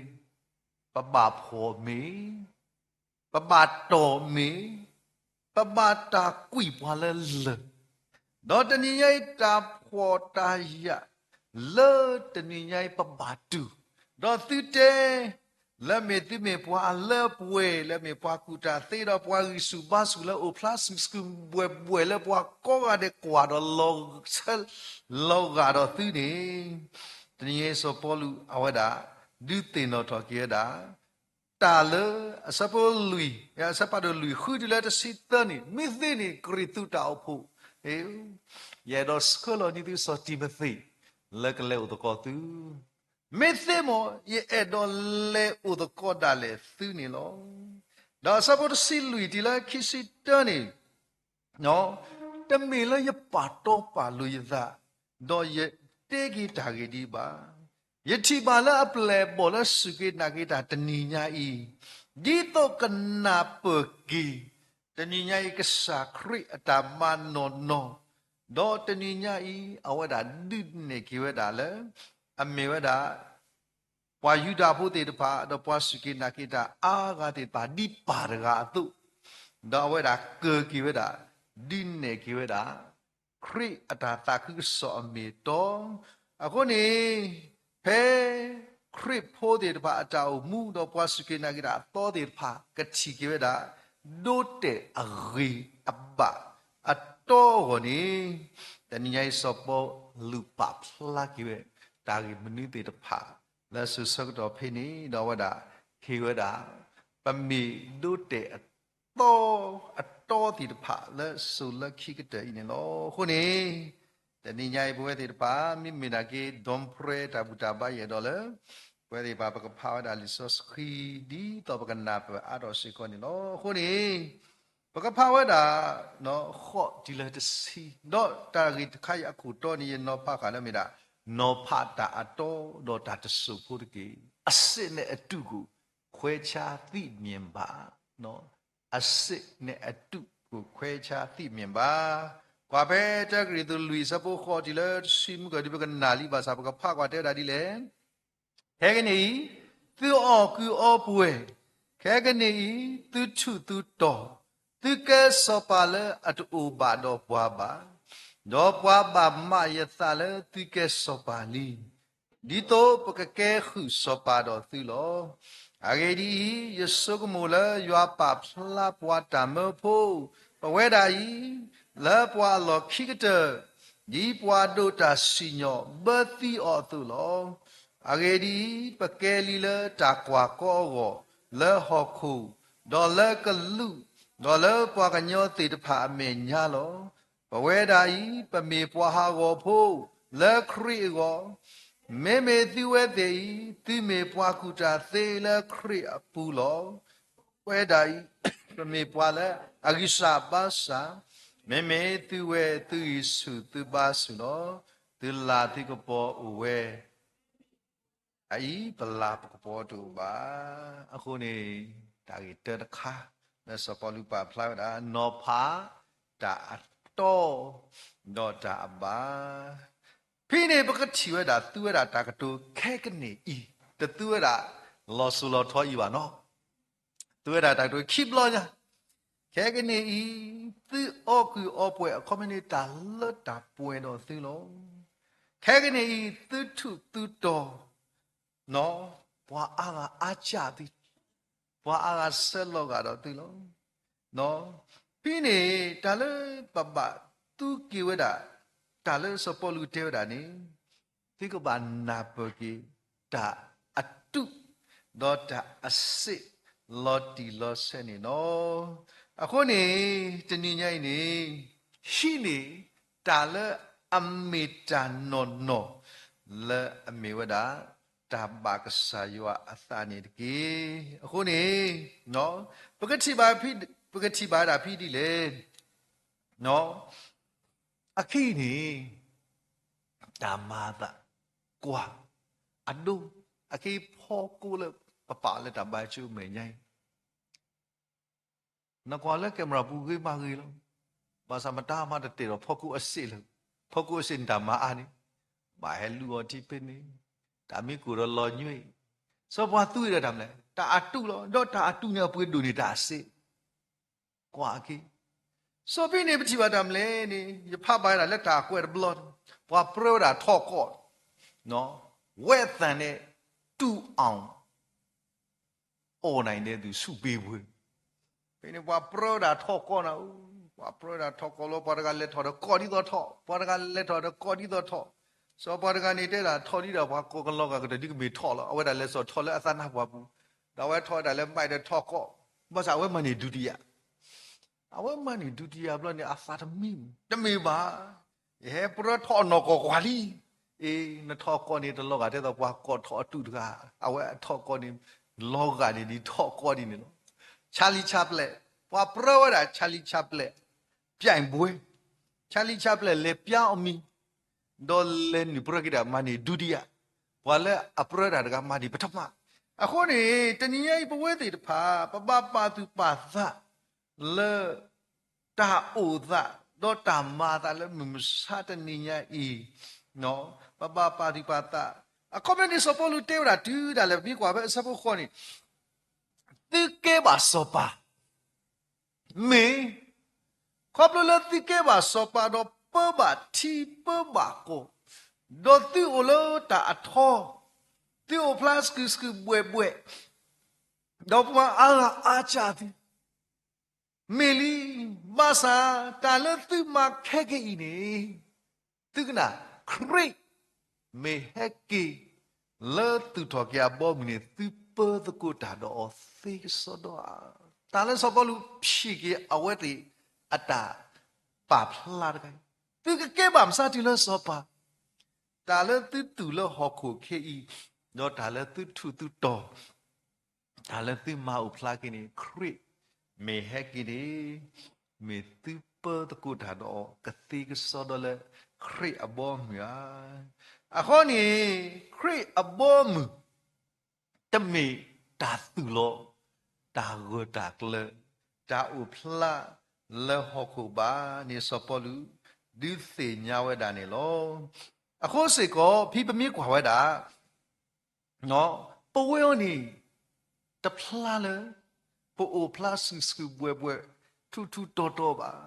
ပဘၣ်ဖှီၣ်မ့ၢ် ပဘၣ်တီၢ်မ့ၢ် ပဘၣ်တၢ်ကွံာ်ပှၤလၢလၢၢ်, ဒီးတနံၤညါအံၤတၢ်ဖှီၣ်တၢ်ယာ် လၢတနံၤညါအံၤပဘၣ်တူၢ်, ဒီးသုတဲ လၢမ့ၢ်သုမ့ၢ်ပှၤအလၢအပှဲၤ လၢမ့ၢ်ပှၤကူၣ်တၢ်သ့ ဒီးပှၤဂံၢ်ဆူၣ်ဘါဆူၣ်လၢအိၣ်ဖျါစုာ်စုာ်ဘှဲၣ်ဘှဲၣ်လၢပှၤကိးဂၤဒဲးကွၢ်ဒီး လီၤဂာ်ဒီးသုန့ၣ်, တနံၤညါအံၤစီၤပီလူးအဝဲဒၣ် ဒုးသ့ၣ်နီၣ်ထီၣ်က့ၤဝဲဒၣ် တၢ်လၢအဆၢဖိလွံၢ် အဆၢဖးဒိၣ်လွံၢ်ဃုတုၤလၢတဆံသၢန့ၣ် မ့ၢ်သ့န့ၣ် ကရံၣ်သူးတၢ်အိၣ်ဖှိၣ် ယအဲၣ်ဒိးဆှၢလီၤန့ၢ်သုစီၤတံၤမသ့း လၢကလဲၤအိၣ်သကိးသု, မ့ၢ်သ့မ့ၢ် ယအဲၣ်ဒိးလဲၤအိၣ်သကိးဒၣ်လဲာ်သုန့ၣ်လီၤ. ဒီးအဆၢဖိတဆံလွံၢ်တုၤလၢခံဆံတၢန့ၣ် တမ့ၢ်လၢယပာ်တီပာ်လိၤယသး, ဒီးယတဲက့ၤတၢ်ဂ့ၢ်ဒံးဘၣ်. ယထံၣ်ဘၣ်လၢအပျဲၢ်အဘီၣ်လၢစူၢ်က့ၤနာ်က့ၤတၢ်တနံၤညါအံၤ, ဒ်သိးကနၢ်ပၢၢ်က့ၤ တနံၤညါအံၤ ကစၢ်ခရံာ်အတၢ်မၤနီၢ်နီၢ်, ဒီးတနံၤညါအံၤ အဝဲဒၣ်ဒုးနဲၣ်က့ၤဝဲဒၣ်လၢ အမ့ၢ်ဝဲဒၣ် ပှၤယူဒၤဖိသ့ၣ်တဖၣ် ဒီးပှၤစူၢ်က့ၤနာ်က့ၤတၢ်အါဂၤသ့ၣ်တဖၣ် ဒ်ပၢ်တဂၤအသိး, ဒီးအဝဲဒၣ်ကၢၤက့ၤဝဲဒၣ်, ဒုးနဲၣ်က့ၤဝဲဒၣ် ခရံာ်အတၢ်သးခုကစီၣ်အမ့ၢ်အတီ, အဃိန့ၣ် ဖဲခရံာ်ဖိသ့ၣ်တဖၣ်အတၢ်အိၣ်မူ ဒီးပှၤစူၢ်က့ၤနာ်က့ၤတၢ်အသီသ့ၣ်တဖၣ် ကထံၣ်က့ၤဝဲဒၣ် ဒိတဲာ်အဂ့ၤအဘၣ်အတီအဂီၢ်န့ၣ်, တနံၤညါအံၤ စီၤပီလူးပာ်ဖျါက့ၤဝဲ တၢ်ဂ့ၢ်မနုၤသ့ၣ်တဖၣ် လၢစိၤဆၢကတီၢ်ဖဲန့ၣ် ဒီးအဝဲဒၣ်ဟ့ၣ်ဝဲဒၣ် ပမ့ၢ်ဒိတဲာ်အသီ အတီသ့ၣ်တဖၣ်လၢစိၤလၢခံကတၢၢ်အံၤန့ၣ်လီၤ. အဃိန့ၣ် တနံၤညါအံၤ ပဝဲသ့ၣ်တဖၣ် မ့မ့ၢ်ဒၣ်က့ၤ ဒိးပြဲတၢ်ဘူၣ်တၢ်ဘါယဲၢ်ဒီးလၢ ပဝဲသ့ၣ်တဖၣ် ပကဖးဝဲဒၣ်လံာ်စီဆှံ ဒ်သိးပကနၢ်ပၢၢ်အါထီၣ်စ့ၢ်ကီးန့ၣ်လီၤ. အဃိန့ၣ် ပကဖးဝဲဒၣ် ဃိးတုၤလၢတဆံ, ဒီးတၢ်ဂ့ၢ်တခါအံၤအခိၣ်တီန့ၣ် ယနီၤဖးဃာ်လၢမ့ၢ်ဒၣ် နီၤဖးတၢ်အတီဒီးတၢ်တစိၢ်ဖိတက့ၢ်. အစစ်နဲ့အတုကို ခွဲခြားသိမြင်ပါ, အစစ်နဲ့အတုကို ခွဲခြားသိမြင်ပါ. ကွၢ်ဖဲတၢကရံၣ်သူး လွံၢ်ဆၢဖိဃိးတုၤလၢတဆံ မုၢ်ကီၢ်ဒုး ပကနၣ်လံဘၣ်ဆၣ် ပကဖးကွၢ်တဲဝဲဒၣ်ဒ်လဲၣ်. ခဲကနံၣ်အံၤ သုအီၣ်ကုၢ်အီပှဲၤ, ခဲကနံၣ်အံၤ သုထူးသုတီၤ, သုကဲစီၤပၤလၢအတအိၣ်ဘၣ်ဒီးပှၤဘၣ်, ဒီးပှၤဘၣ်မးယသးလၢသုကဲစီၤပၤလံ, ဒ်သိးပကကဲဃုာ်စီၤပၤဒီးသုလီၤ. အဂ့ၢ်ဒ်အံၤ, ယဆိကမိၣ်လၢယွၤပာ်ဖျါပှၤတၢ်မၢဖိ ပဝဲဒၣ်အံၤ လၢပှၤအလီၢ်ခံကတၢၢ်, ဒ်ပှၤဒိးတၢ်စံၣ်ညီၣ်ဘၢသံအီၤအသိးလီၤ. အဂ့ၢ်ဒ်အံၤ, ပကဲလံလၢတၢ်ကွၢ်ကီအဂီၢ်, လၢဟီၣ်ခိၣ်, ဒီးလၢကလူး, ဒီးလၢပှၤကညီသ့ၣ်တဖၣ်အမဲာ်ညါလီၤ. ပဝဲဒၣ်အံၤ ပမ့ၢ်ပှၤဟးဂီၤဖိ လၢခရံာ်အဂီၢ်, မ့မ့ၢ်သုဝဲသ့ၣ်အံၤ သုမ့ၢ်ပှၤကူၣ်တၢ်သ့လၢခရံာ်အပူၤလီၤ. ပဝဲဒၣ်အံၤ ပမ့ၢ်ပှၤလၢအဂံၢ်စၢ်ဘါစၢ်, မ့မ့ၢ်သုဝဲသုဂံၢ်ဆူၣ်သုဘါဆူၣ်လီၤ. သုလၤသုကပီၤအိၣ်ဝဲ အအံၤ ပလၤပကပီၤတအိၣ်ဘၣ်. အဃိန့ၣ် တၢ်ဂ့ၢ်တၢတခါ လၢစီၤပီလူးပာ်ဖျါဝဲဒၣ် နီၤဖးတၢ်အတီ ဒီးတၢ်အဘၣ်. ဖဲန့ၣ် ပကထံၣ်ဝဲဒၣ် သူဝဲဒၣ်တၢ်ကတိၤ ခဲကနံၣ်အံၤ, တသူဝဲဒၣ် လီၤစိၤလီၤထီအံၤဘၣ်နီၤ. သူဝဲဒၣ်တၢ်ကတိၤခံဘျီညါ, ခဲကနံၣ်အံၤ သုအီၣ်ကုၢ်အီပှဲၤ အခီပညီန့ၣ် တၢ်လၢတၢ်ပှဲၤဒီးသုလီၤ. ခဲကနံၣ်အံၤ သုထူးသုတီၤ, ပှၤအါဂၤအါကၢ်သု, ပှၤအါဂၤဆၢလီၤဂာ်ဒီးသုလီၤ. ဖဲန့ၣ် တၢ်လၢပဘၣ်သူက့ၤဝဲဒၣ် တၢ်လၢစီၤပီလူးတဲဝဲဒၣ်န့ၣ် သုကဘၣ်နၢ်ပၢၢ်က့ၤ တၢ်အတု ဒီးတၢ်အစစ် လီၤတံၢ်လီၤဆဲးန့ၣ်လီၤ. အဃိန့ၣ် တနံၤညါအံၤန့ၣ် ဟံးန့ၢ် တၢ်လၢအမ့ၢ်တၢ်နီၢ်နီၢ် လၢအမ့ၢ်ဝဲဒၣ် တၢ်ဘၣ်ကစၢ်ယွၤအသးန့ၣ်တက့ၢ်. အဃိန့ၣ် ပကထံၣ်ဘၣ် ပကထံၣ်ဘၣ်ဒၣ်ဖဲဒ်လဲၣ်. အခံန့ၣ် တၢ်မၤအသး ကွၢ် အဒိ အက့ၤဖီကိးလၢ ပပာ်လၢတၢ်ဘါယွၤအမဲာ်ညါအံၤ နကွၢ်လၢ camera ပူၤဂ့ၤမးဂ့ၤလီၤ. ဘၣ်ဆၣ်မတၤမးတတဲာ်ဒီးဖီကိးအစစ်လၢ ဖီကိးအစစ်န့ၣ်တၢ်မၤအါန့ၣ် ဘၣ်ဟဲလူၤအီၤထံဖဲန့ၣ် တၢ်မ့ၢ်ကိၢ်ဒီးလီၤညွံး စီၤပှၤသူဝဲဒၣ်တၢ်မနုၤလဲၣ် တၢ်အတုလီၤ. ဒီးတၢ်အတုန့ၣ်အပှ့ၤဒိၣ်န့ၢ်တၢ်အစစ် ကွၢ်အက့ၤ စီၤဖဲန့ၣ် ပထံၣ်ဘၣ်တၢ်မနုၤလဲၣ်န့ၣ် ယဖးဘၣ်ဝဲဒၣ်လၢတၢ်ကွဲးတဘျီ ပှၤပြၢဝဲဒၣ်ထီၣ်ကီး ဝဲသၢန့ၣ် တူၢ်အီၣ် အီၣ်နၤအံၤဒဲးသုဆူၣ်ဘ့ၣ်ပှ့ၤ ဖဲန့ၣ်ပှၤပြၢဝဲဒၣ်ထီၣ်ကီးနၤဧၢ, ပှၤပြၢဝဲဒၣ်ထီၣ်ကီးလီၤ. ပှၤတဂၤလဲၤထီၣ်ဒီးကီးဒ်သိးထီၣ်, ပှၤတဂၤလဲၤထီၣ်ဒီးကီးဒ်သိးထီၣ်. စီၤပှၤတဂၤန့ၣ်တဲဒၣ်ထီၣ်ဒ်ဒီးပှၤကိးကလီၤဂာ်ကတၢၢ်ဒ်ကမ့ၢ်ထီၣ်လီၤ. အဝဲဒၣ်လဲၤစိာ်ထီၣ်လၢအသးနါပှၢ်ပူၤ, ဒီးအဝဲထီၣ်ဝဲဒၣ်လၢမးဒီးထီၣ်ကီး, ဘၣ်ဆၣ်အဝဲမၤန့ၢ်ဒုတိယ အဝဲမၤန့ၢ်ဒုတိယဘျီန့ၣ် အသးတမံမုာ်, တမ့ၢ်ဘၣ်, ယဟဲပြၢထီၣ်အနီၢ်ကီၢ်ကွၢ်လံ. အ့ နထီၣ်ကီးန့ၣ်တလီၤဂာ်ဒ်သိးပှၤကိးထီၣ်အတုၢ်တဂၤ, အဝဲအထီၣ်ကီးန့ၣ် လီၤဂာ်န့ၣ်ဒ်ထီၣ်ကီးဒ်န့ၣ်လီၤ. Charlie Chaplin, ပှၤပြၢဝဲဒၣ် Charlie Chaplin ပြိုင်ပွဲ, Charlie Chaplin လဲၤပျါအီၤမံၤ, ဒီးလဲၤနုာ်ပြၢက့ၤဒၣ်မၤန့ၢ်ဒုတိယ, ပှၤလၢအပြၢတၢ်တဂၤမၤန့ၢ်ပထမ. အဃိန့ၣ် တနံၤညါအံၤပဝဲသ့ၣ်တဖၣ် ပဘၣ်ပာ်သူၣ်ပာ်သးလၢ တၢ်အိၣ်သး ဒီးတၢ်မၤသးလၢမုၢ်မဆါတနံၤညါအံၤ, ပဘၣ်ပာ်သူၣ်ပာ်သး, အခီပညီန့ၣ် စီၤပီလူးတဲဝဲဒၣ်တုၤဒၣ်လဲာ် ပမ့ၢ်ကွၢ်ဖဲအဆၢဖိဃိးန့ၣ်, သုကဲဘၣ်စီၤပၤ မ့ၢ်, ခီဖျိလၢသုကဲဘၣ်စီၤပၤဒီးပၢဘၣ်ထံပၢဘၣ်ကီၢ်, ဒီးသုအိၣ်လၢတၢ်အထီ, သုအိၣ်ဖျါစကူးစကူးဘှဲးဘှဲး, ဒီးပှၤအါဂၤအါစၢ်သု, မ့ၢ်လံ, ဘၣ်ဆၣ်တၢ်လၢသုမၤခဲကနံၣ်အံၤန့ၣ်, သုကနၣ်, ခရံာ်မ့ၢ်ဟဲက့ၤ လၢသူၣ်ထီၣ်က့ၤအဘီအမုၢ်န့ၣ် သုပၢသကိးတၢ်ဒီးအီၤသ့ကစီဒီဧါ. တၢ်လၢစီၤပီလူးဖံးက့ၤအဝဲသ့ၣ်အတၢ်ပာ်ဖျါတခါအံၤ, သုကကဲဘၣ်မဆါတုၤလၢစီၤပၤ, တၢ်လၢသုတူၢ်လၢဟီၣ်ခိၣ်ခဲအံၤ, ဒီးတၢ်လၢသုထူးသုတီၤ တၢ်လၢသုမၤအိၣ်ဖျါက့ၤန့ၣ် ခရံာ်မ့ၢ်ဟဲက့ၤန့ၣ်, မ့ၢ်သုပၢသကိးတၢ်ဒီးအီၤကသ့ကစီဒီလၢခရံာ်အဘီအမုၢ်ဧါ. အဃိန့ၣ်, ခရံာ်အဘီအမုၢ် တမ့ၢ်တၢ်သူၣ်လီၤ, တၢ်ဂၢၢ်တၢ်ကျၢၤ, တၢ်အိၣ်ဖျါလၢဟီၣ်ခိၣ်ဘၣ်န့ၣ် စီၤပီလူးဒုးသ့ၣ်ညါဝဲဒၣ်န့ၣ်လီၤ. အဃိစ့ၢ်ကီး ဖဲပမ့ၢ်ကွၢ်ဝဲဒၣ် ပဝဲအံၤန့ၣ် တဖျါလၢ ပအိၣ်ဖျါစူၣ်စူၣ်ဘှဲးဘှဲး ထူးထူးတီၤတီၤဘၣ်.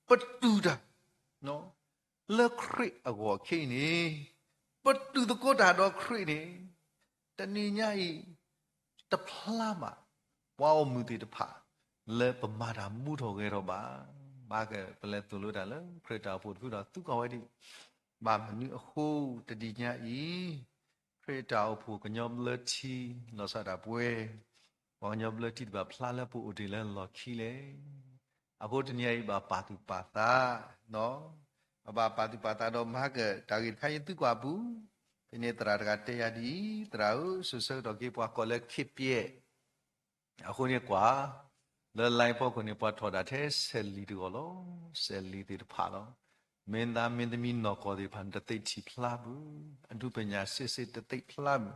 ပတူၢ်တၢ် လၢခရံာ်အဂီၢ်ခဲအံၤန့ၣ်, ပတူၢ်သကိးတၢ်ဒီးခရံာ်န့ၣ်, တနံၤညါအံၤ တဖျါဘၣ် ပှၤဂီၢ်မုၢ်သ့ၣ်တဖၣ် လၢပမၤတၢ်မူထီၣ်ဂဲၤထီၣ်ဘၣ်. ဘၣ်ကပလဲၤသိၣ်လိတၢ်လၢခရံာ်တၢ်အိၣ်ဖှိၣ်တဖုဒီး သံကွၢ်ဝဲဒၣ် ဘၣ်မနုၤအဃိတနံၤညါအံၤ ခရံာ်တၢ်အိၣ်ဖှိၣ်ကညီဘျၢထံ လီၤဆီဒၣ်တၢ်ပှဲၤ, ပှၤကညီဘျၢထံတဖၣ်ဖျါလၢပအိၣ်တ့ၢ်လၢလီၢ်ခံလဲၣ်. အဃိတနံၤအံၤဘၣ်ပာ်သူၣ်ပာ်သး, ပဘၣ်ပာ်သူၣ်ပာ်သးဒီးမၤက တၢ်ဂ့ၢ်တခါအံၤသုကွၢ်ပူၤ, ဖဲန့ၣ်သရၣ်တဂၤတဲယၤဒ်အံၤ, သရၣ်ဧၢ, စိၤဆၢကတီၢ်က့ၤပှၤကိးလၢ ခေတ်ပျက် အဃိန့ၣ်ကွၢ်, လၢ line ဖီခိၣ်န့ၣ် ပှၤထီၣ်ဒၣ်ထဲဆဲးလံၤတဂီၢ်လီၤ. ဆဲးလံၤသ့ၣ်တဖၣ်လီၤ. မ့ၢ်သးမ့ၢ်သမံနီၢ်ကီၢ်သ့ၣ်တဖၣ်န့ၣ် တသ့ထံၣ်ဖျါဘၣ်, အဒူပညၣ်စ့စ့တသ့ဖျါဘၣ်,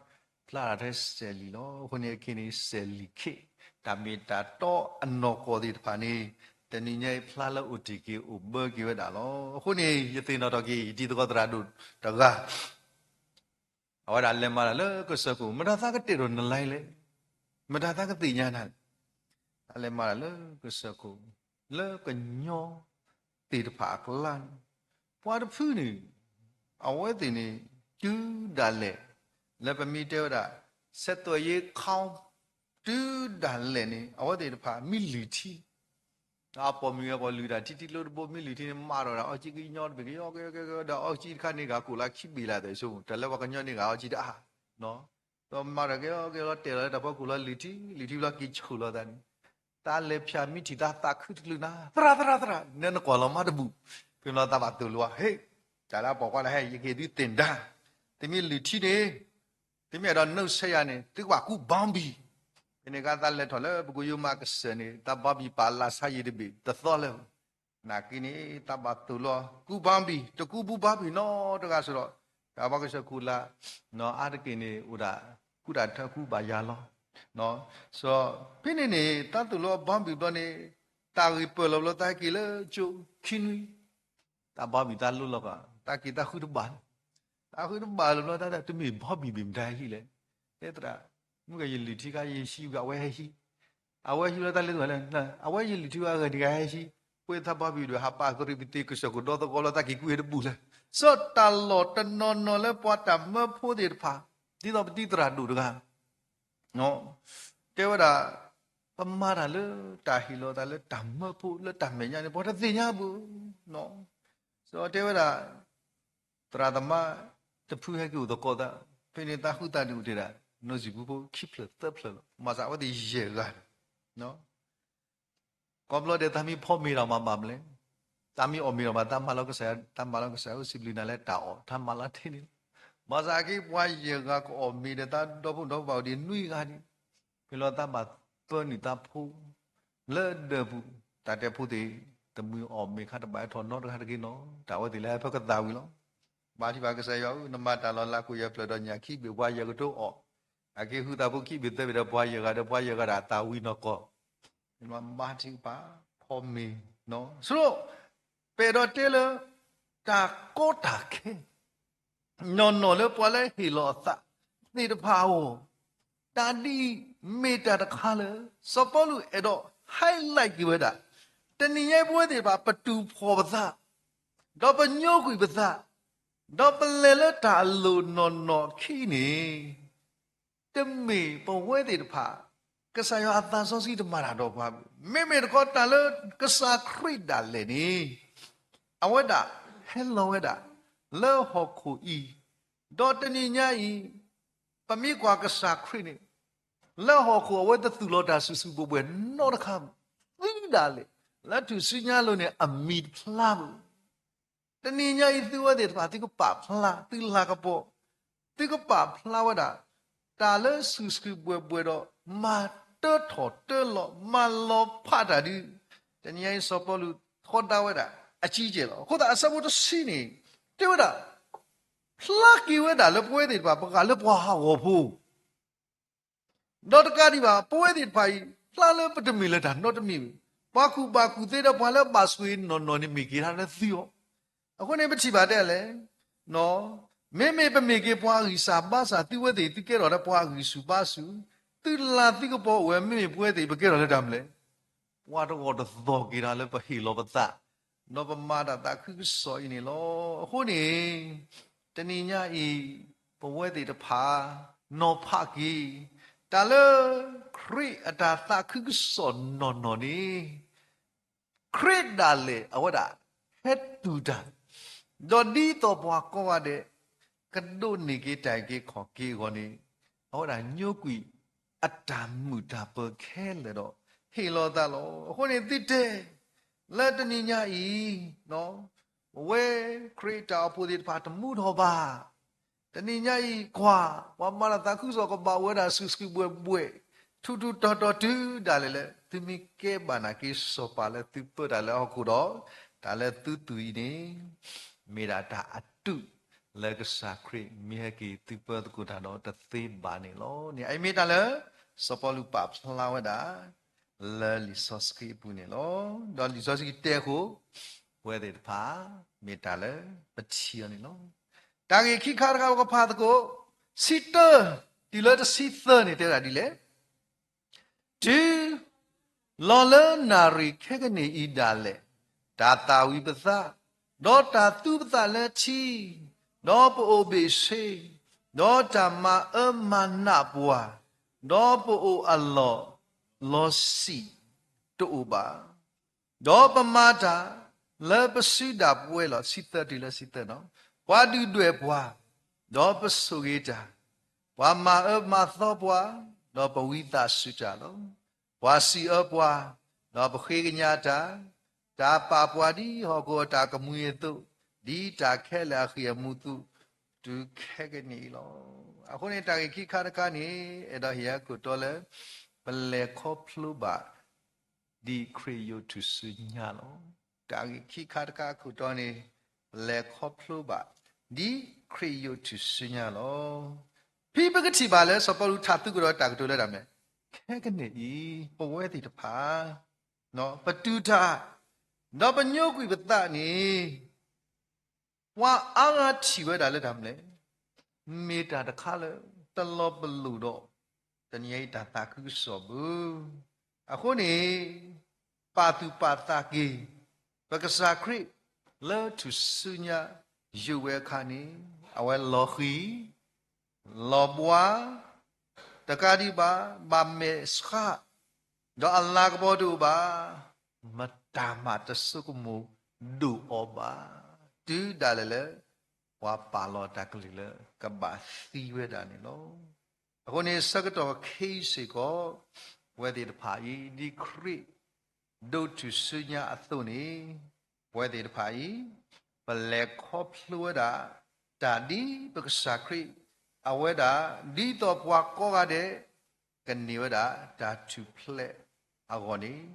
ဖျါဒၣ်ထဲဆဲးလံၤလီၤ. အဃိန့ၣ်အခဲအံၤန့ၣ် ဆဲးလံၤ ခေတ်, တၢ်မ့ၢ်တၢ်တီအနီၢ်ကီၢ်သ့ၣ်တဖၣ်န့ၣ် တနံၤညါအံၤဖျါလၢအိၣ်တ့ၢ်က့ၤအိၣ်ဘၢက့ၤဝဲဒၣ်လီၤ. အဃိန့ၣ် ယသ့ၣ်နီၣ်ထီၣ်က့ၤ ယတံၤသကိးသရၣ်ဒိၣ်တဂၤ အဝဲဒၣ်လဲၤမၤတၢ်လၢကစၢၢ်ခိၣ်, မတၤသးကတဲာ်ဒီးနလဲၣ်, မတၤသးကသ့ၣ်ညါနၤလဲၣ်. တၢ်လဲၤမၤတၢ်လၢကစၢၢ်ခိၣ်, လၢကညီသ့ၣ်တဖၣ်အကျါန့ၣ်, ပှၤတဖုန့ၣ် အဝဲသ့ၣ်န့ၣ် တုၤဒၣ်လဲာ် လၢပမ့ၢ်တဲဝဲဒၣ် ဆက်သွယ်ရေးခေါင်း တုၤဒၣ်လဲာ်န့ၣ် အဝဲသ့ၣ်တဖၣ်မ့ၢ်လုၢ်ထံ အပိာ်မုၣ်အပိာ်လုၢ်တၢ်ထံထံကျိတဘိ မ့ၢ်လုၢ်ထံန့ၣ် မၤထီၣ်ဒၣ်အီကၠံကညီတဘ့ၣ်ကယီကယီကယီ ဒီးအီကၠံတခါန့ၣ် ဂၤကိၣ်လၢခံဘ့ၣ်လၢသးဆိ, တၢ်လၢပှၤကညီန့ၣ် ဂၤအီကၠံတအါ, ဒီးမၤထီၣ်ကယီကယီ တဲလီၤလၢတၢ်ဖီခိၣ်လီၤ လုၢ်ထံ, လုၢ်ထံဘျီက့ၤဆူၣ်လီၤသးန့ၣ်, တၢ်လဲၤဖၠၣ်မ့ၢ်ထံၣ်တၢ်သးခုတချုးနၤ, သရၣ် သရၣ် သရၣ် နဲနကွၢ်လီၤမါတဘူၣ်, ဖဲလီၤတၢ်ဘၣ်သိၣ်လိအီၤ ဟ့ၣ်, တၢ်လၢအပိာ်ခွါလၢဟဲ ယကဟ့ၣ်သုသ့ၣ်ဒါ, သုမ့ၢ်လုၢ်ထံန့ၣ် သုမ့ၢ်အဲၣ်ဒိးနုတ်ဆဲးယၤန့ၣ် သုကဘၣ်ကူးဘောင်းဘီ, ဖဲန့ၣ်အခါသးလဲၤထီၣ်လၢပကိယိမးကစၢၢ်န့ၣ် တၢ်ဘောင်းဘီပာ်လၢဆါယံၤတဘ့ၣ်တသီလၢၤ, နာ်က့န့ၣ် တၢ်ဘၣ်သိၣ်လိအီၤ ကူးဘောင်းဘီ, တကူးဘူးဘောင်းဘီနီတဂၤစ့ၢ်ဒီး, တၢ်ဘီကစၢၢ်ခိၣ်လၢ အါတက့ၢ်န့ၣ် အိၣ်ဒၣ်ကူးတၢ်ထၢကူးဘၣ်ယၤလီၤ. ဖဲန့ၣ်န့ၣ် တၢ်သိၣ်လိအီၤဘောင်းဘီဘျီန့ၣ် တၢ်ဂ့ၢ်ပၢၢ်လီၤဘျီ တၢ်က့ၤလၢကၠိခံနွံ တၢ်ဘီဘံၣ်တၢ်လိၣ်လီၤကီး တၢ်က့ၤတၢ်ဃုတဘၣ်လၢၤ, တၢ်ဃုတဘၣ်လၢၤဘျီ တၢ်တမ့ၢ်ဘီဘံၣ်ဘ့ၣ်မတၤဟဲဟံးလဲၣ်, တဲသရၣ်, မုၢ်ဂၤယလုၢ်ထံခါယဟံးဝဲ အဝဲဟဲဟံး, အဝဲဟံးလၢတၢ်လဲၤတဘၣ်လဲၣ်, အဝဲယလုၢ်ထံဝဲအဂၤတဂၤဟဲဟံး, ပှဲၤတၢ်ဘီဘံၣ်ဒွဲၣ်ဟးပာ်ကရံၣ်ပသ့ကစၢၢ်ခိၣ်ဒီသကိးလီၤ တၢ်က့ၤကူးဟဲတဘူၣ်လဲၣ်, စီၤတၢ်လီၢ်တနီၤနီၤလၢပှၤတၢ်မၢဖိသ့ၣ်တဖၣ်, ဒ်သိးပတံၤသရၣ်ဒိၣ်တဂၤ တဲဝဲဒၣ်, ပမၤတၢ်လၢတၢ်ဟ့ၣ်လီၤသးလၢတၢ်မၢဖိလၢတၢ်မဲာ်ညါန့ၣ် ပှၤတသ့ၣ်ညါဘၣ်. စီၤတဲဝဲဒၣ်, သရၣ်သမါတဖုဟဲက့ၤအိၣ်သကိးသး, ဖဲန့ၣ်သးဃုသးဒုးအိၣ်တ့ၢ်ဒၣ် နီၢ်စံၣ်ပူဖိခံဖျၢၣ်သၢဖျၢၣ်လီၤ. မၤစၢၤအဝဲသ့ၣ်ယဲၢ်ဂၤန့ၣ် ကိးဘျီဒဲးသးမ့ၢ်ဖီမ့ၤဒီးမၤဘၣ်မလဲၣ်, သးမ့ၢ်အီၣ်မ့ၤဒီးမၤ သးမၤလီၤကစၢ်, သးမၤလီၤကစၢ်အိၣ်စံးဘျုးနၤလၢတၢ်အီၣ်, တၢ်မၤလီၤထဲန့ၣ်လီၤ. မၤစၢၤက့ၤပှၤယဲၢ်ဂၤကအီၣ်မ့ၤဒီးသးဒီဖိဒီဖိဘၣ်အိၣ်ဒံးနွံဂၤန့ၣ်, ဖဲလီၤသးဘၣ်ပၢနုာ်သးဖိ လၢဒၢးပူၤ, တၢ်တဲဖိသ့ၣ်, တမုၢ်အီၣ်မ့ၤခါတဘၣ်ဟဲထီၣ်နီတဂၤတဂ့ၤနီၤ, တၢ်ဝဲသ့ၣ်လၢဟဲဖဲကသးဝံၤလီၤ. ဘါထုကဖၣ်ကစၢ်ယွၤဧၢ, နမၤတၢ်လီၤလးခိၣ်ယဲၢ်ဖျၢၣ်ဒီးညၣ်ခံဘ့ၣ်ပှၤယဲၢ်ကထိအီၣ်, အက့ၤဃုသးဖိခံဘ့ၣ်သၢဘ့ၣ်ဒီးပှၤယဲၢ်ဂၤဒီးပှၤယဲၢ်ဂၤဒၣ်အသးဝံၤနီၢ်ကီၢ်, ဘါထုကဖၣ်ဖီမ့ၤ ဆိ ပအဲၣ်ဒိးတဲလၢ တၢ်ကီတၢ်ခဲ နီၢ်နီၢ်လၢပှၤလၢဟ့ၣ်လီၤအသးသ့ၣ်တဖၣ်အဂီၢ်, တၢ်ဒ်အံၤမ့ၢ်တၢ်တခါလၢ စီၤပီလူးအဲၣ်ဒိး highlight က့ၤဝဲဒၣ်, တနံၤညါအံၤပဝဲသ့ၣ်တဖၣ် ပတူၢ်ဖှီၣ်ပသး, ဒီးပညိကွံာ်ပသး, ဒီးပလဲၤလၢတၢ်အလိၤနီၢ်နီၢ်အခံန့ၣ် တမ့ၢ်ပဝဲသ့ၣ်တဖၣ် ကစၢ်ယွၤအသးစီဆှံတမၤတၢ်ဒီးပှၤဘၣ်. မ့မ့ၢ်တခီတၢ်လၢကစၢ်ခရံာ်ဒၣ်လဲာ်န့ၣ် အဝဲဒၣ်ဟဲလီၤဝဲဒၣ် လၢဟီၣ်ခိၣ်အံၤ, ဒီးတနံၤညါအံၤ ပမ့ၢ်ကွၢ်ကစၢ်ခရံာ်န့ၣ် လၢဟီၣ်ခိၣ်အဝဲတသူၣ်လီၤတၢ်စုာ်စုာ်ဘှဲၣ်ဘှဲၣ်နီတခါဘၣ်. သုဒၣ်လဲာ် လၢထူၣ်စုညါအလိၤန့ၣ် အမံၤတဖျါဘၣ်. တနံၤညါအံၤသုဝဲသ့ၣ်တဖၣ် သုကပာ်ဖျါ သုလၤကပီၤ, သုကပာ်ဖျါဝဲဒၣ် တၢ်လၢစုာ်စုာ်ဘှဲၣ်ဘှဲၣ်ဒီး မၤတၢထီၣ်တၢလီၤ မၤလီၤဖးတၢ်ဒုး, တနံၤညါအံၤစီၤပီလူးထီဒါဝဲဒၣ် အကံကဲၢ်လီၤ. အဃိသတးအဆၢဖိတဆံန့ၣ် တဲဝဲဒၣ် ဖျါက့ၤဝဲဒၣ်လၢပဝဲသ့ၣ်တဖၣ် ပှၤလၢပှၤဟးဂီၤဖိ ဒီးတကးဒံးဘၣ် ပဝဲသ့ၣ်တဖၣ်အံၤ ဖျါလၢပတမ့ၢ်လၢတၢ်နီတမံၤဘၣ်. ပှၤကူၣ်ဘၣ်ကူၣ်သ့ဒီးပှၤလၢဘၣ်ဆိၣ်ဂ့ၤနီၢ်နီၢ်န့ၣ် မ့ၢ်က့ၤတၢ်လၢသုအီၤ. အဃိန့ၣ် ပထံၣ်ဘၣ်တဲလဲၣ်, မ့မ့ၢ်ပမ့ၢ်က့ၤပှၤအဂံၢ်စၢ်ဘါစၢ် သုဝဲသ့ၣ် သုကဲထီၣ်လၢပှၤအဂံၢ်ဆူၣ်ဘါဆူၣ်, သုလၤသုကပီၤအိၣ်ဝဲ မ့မ့ၢ်ပဝဲသ့ၣ် ပကဲထီၣ်လၢတၢ်မနုၤလဲၣ်. ပှၤတဂီၢ်တသီၣ်က့ၤတၢ်လၢပဟ့ၣ်လီၤပသး ဒီးပမၤတၢ်သးခုကစီၣ်အံၤန့ၣ်လီၤ. အဃိန့ၣ် တနံၤညါအံၤ ပဝဲသ့ၣ်တဖၣ် နီၤဖးက့ၤ တၢ်လၢ ခရံာ်အတၢ်သးခုကစီၣ်နီၢ်နီၢ်န့ၣ် ခရံာ်ဒၣ်လဲာ်အဝဲဒၣ် ဟဲတူၢ်တၢ်, ဒီးဒ်သိးပှၤကိးဂၤဒဲး ကဒိးန့ၢ်က့ၤတၢ်အုၣ်က့ၤခီၣ်က့ၤအဂီၢ်န့ၣ် အဝဲဒၣ်ညိကွံာ်အတၢ်မုာ်တၢ်ပၢၤခဲလၢာ်ဒီး ဟ့ၣ်လီၤသးလီၤ. အဃိန့ၣ်သုတဲ လၢတနံၤညါအံၤ ပဝဲခရံာ်တၢ်အိၣ်ဖှိၣ်သ့ၣ်တဖၣ်တမူထီၣ်ဘၣ်. တနံၤညါအံၤကွၢ် ပှၤမၤတၢ်သးခုကစီၣ်ကဘၣ်အိၣ်ဝဲဒၣ်စုာ်စုာ်ဘှဲၣ်ဘှဲၣ် ထူးထူးတီၤတီၤတုၤဒၣ်လဲာ်လၢ သုမ့ၢ်ကဲဘၣ်နာ်က့စီၤပၤလၢသုပၢတၢ်လၢဟီၣ်ခိၣ်ဒီး တၢ်လၢသုသူၣ်အံၤန့ၣ် မ့ၢ်ဒၣ်တၢ်အတုလၢကစၢ်ခရံာ်မ့ၢ်ဟဲက့ၤသုပၢသကိးတၢ်ဒီးတသ့ဘၣ်န့ၣ်လီၤ. န့ၣ်အအံၤမ့ၢ်တၢ်လၢ စီၤပီလူးပာ်ဖျါဝဲဒၣ် လၢလံာ်စီဆှံအပူၤန့ၣ်လီၤ. ဒီးလံာ်စီဆှံတဲအဃိ ပဝဲသ့ၣ်တဖၣ် မ့ၢ်တၢ်လၢပထံၣ်အီၤန့ၣ်လီၤ. တၢ်ဂ့ၢ်ခံခါတခါပကဖးသကိး ဆံတၢ တုၤလၢတဆံသၢန့ၣ် တဲဝဲဒၣ်ဒ်လဲၣ်. တုၤလီၤလၢနၣ်ရံၣ်ခဲကနံၣ်အံၤဒၣ်လဲာ်, တၢ်သၣ်ဝံၤပသး, ဒီးတၢ်သူပသးလၢထံ, ဒီးပအိၣ်ဘ့ၣ်ဆ့, ဒီးတၢ်မၤအၢမၤနးပှၤ, ဒီးပအိၣ်အလီၢ်လီၤဆံးတအိၣ်ဘၣ်. ဒီးပမၤတၢ်လၢပစုဒၣ်ပဝဲလီၤ. ဆံသၢတုၤလၢဆံသၢနီၤ. ပှၤဒုၣ်ဒွဲၣ်ပှၤ, ဒီးပဆိၣ်ဂ့ၤတၢ်, ပှၤမၤအၢမၤသီပှၤ, ဒီးပဝံသးစူၤတၢ်လီၤ. ပှၤစံးအၢပှၤ, ဒီးပဃ့ကညးတၢ်, တၢ်ပာ်ပှၤဒ်ဟီၣ်ခိၣ်အတၢ်ကမှံအသိး, ဒ်တၢ်ခဲလၢာ်အဃံအမူအသိး, တုၤခဲကနံၣ်အံၤလီၤ. အဃိန့ၣ် တၢ်ဂ့ၢ်ခံခါတခါန့ၣ် အဲၣ်ဒိးဟ့ၣ်အခိၣ်တီလၢ ပလဲၤခီဖျိဘၣ် ဒ်ခရံာ်ယိာ်ထူၣ်စုညါလီၤ. တၢ်ဂ့ၢ်ခံခါတခါအခိၣ်တီန့ၣ် ပလဲၤခီဖျိဘၣ် ဒ်ခရံာ်ယိာ်ထူၣ်စုညါလီၤ. ဖဲပကထံၣ်ဘၣ်လၢ စီၤပီလူးထးသူကဒီးတၢ်ကတိၤလၢတၢ်မနုၤလဲၣ်, ခဲကနံၣ်အံၤ ပဝဲသ့ၣ်တဖၣ် ပတုၤတၢ်, ဒီးပညိကွံာ်ပသးန့ၣ် ပှၤအါဂၤထံၣ်ဝဲဒၣ်လၢတၢ်မနုၤလဲၣ်, မ့ၢ်တၢ်တခါလၢ တလီၤပလိာ်ဒီး တနံၤအံၤတၢ်သးခုကစီၣ်ဘၣ်. အဃိန့ၣ် ပာ်သူၣ်ပာ်သးက့ၤ ပကစၢ်ခရံာ်လၢထူၣ်စုညါယိာ်ဝဲအခါန့ၣ် အဝဲလီၤဃံၤ လီၤဘှါ, တကးဒံးဘၣ် ဘၣ်မဲာ်ဆှး, ဒီးအလၤကပီၤတအိၣ်ဘၣ်, မတၤမးတဆိကမိၣ်ဒိၣ်အီၤဘၣ်, တုၤဒၣ်လဲာ်လၢ ပှၤပာ်လီၤတၢ်ကလုၢ်လၢကဘၣ်သံဝဲဒၣ်န့ၣ်လီၤ. အဃိန့ၣ် ဆၢကတီၢ်ခဲအံၤစ့ၢ်ကီး ပဝဲသ့ၣ်တဖၣ်အံၤ ဒ်ခရံာ်ဒိးထူၣ်စုညါအသိးန့ၣ် ပဝဲသ့ၣ်တဖၣ်အံၤ ပလဲၤခီဖျိဝဲဒၣ် တၢ်ဒ်ပကစၢ်ခရံာ် အဝဲဒၣ် ဒ်သိးပှၤကိးဂၤဒဲး ကန့ၢ်ဝဲဒၣ်တၢ်ထူၣ်ဖျဲးအဂီၢ်န့ၣ်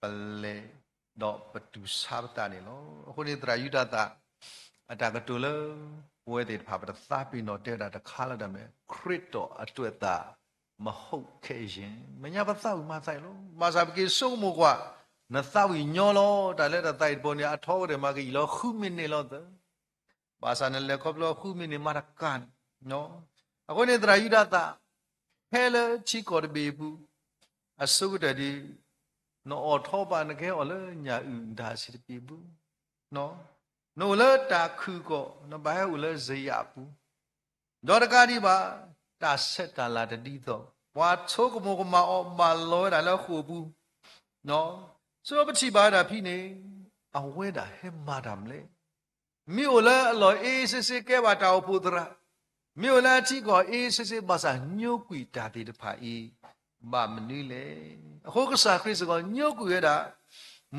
ပလဲၤဒီးပတူၢ်ဆါပသးန့ၣ်လီၤ. အဃိန့ၣ် သရၣ်ယူဒၤသၣ် အတၢ်ကတိၤလၢ ပဝဲသ့ၣ်တဖၣ် ပတသးပ့ၤနီၣ်တဲဝဲဒၣ်တခါလၢတၢ်မနုၤလဲၣ်, ခရစ်တော်အတွက်သာ မဟုတ်ခဲ့ရင်, မဲာ်ညါပသးဝံၣ်မၤသးအံၤလီၤ. ဘၣ်ဆၣ်ပက့ၤဆိကမိၣ်ကွၢ် နသးဝံၣ်ညီလီၤ. တၢ်လၢတၢ်သးဝံၣ်တဘိန့ၣ် အထီကတၢၢ်မးကယံာ်လီၤဃုမံးနံးလီၤသၢ, ဘၣ်ဆၣ်နလဲၤခီဖျိဃုမံးနံးမးတကးန့ၣ်, အဃိန့ၣ် သရၣ်ယူဒၤသၣ် ဟဲလၢထံကီၢ်တဘ့ၣ်အပူၤ, အဆိကတၢၢ်ဒ် နအိးထီၣ်ဘၣ် နကဟဲအိၣ်လၢညၣ်အုၣ်တၢ်စံးတဘ့ၣ်အပူၤ, နအိၣ်လၢတၢ်ခုၣ်ကီၢ် နဘၣ်ဟဲအိၣ်လၢစယၣ်အပူၤ, ဒီးတကးဒံးဘၣ် တၢ်ဆဲးတၢ်လၤတဒ်သိး ပှၤဆိကမိၣ်ကမၣ်အီၤဘၣ်လီၤဝဲဒၣ်လၢဃိာ်အပူၤ, ဆိပထံၣ်ဘၣ်ဝဲဒၣ်ဖဲန့ၣ် အဝဲဒၣ်ဟဲမၤတၢ်မနုၤလဲၣ်. မ့ၢ်အိၣ်လၢအလီၢ်အ့စ့စ့ကဲဘၣ်တၢ်အိၣ်ဖှိၣ်သရၣ်, မ့ၢ်အိၣ်လၢအထံကီၢ်အ့စ့စ့ ဘၣ်ဆၣ်ညိကွံာ်တၢ်သ့ၣ်တဖၣ်အံၤ ဘၣ်မနုၤလဲၣ်. အဃိကစၢ်ခရံာ်စ့ၢ်ကီးညိကွံာ်ဝဲဒၣ်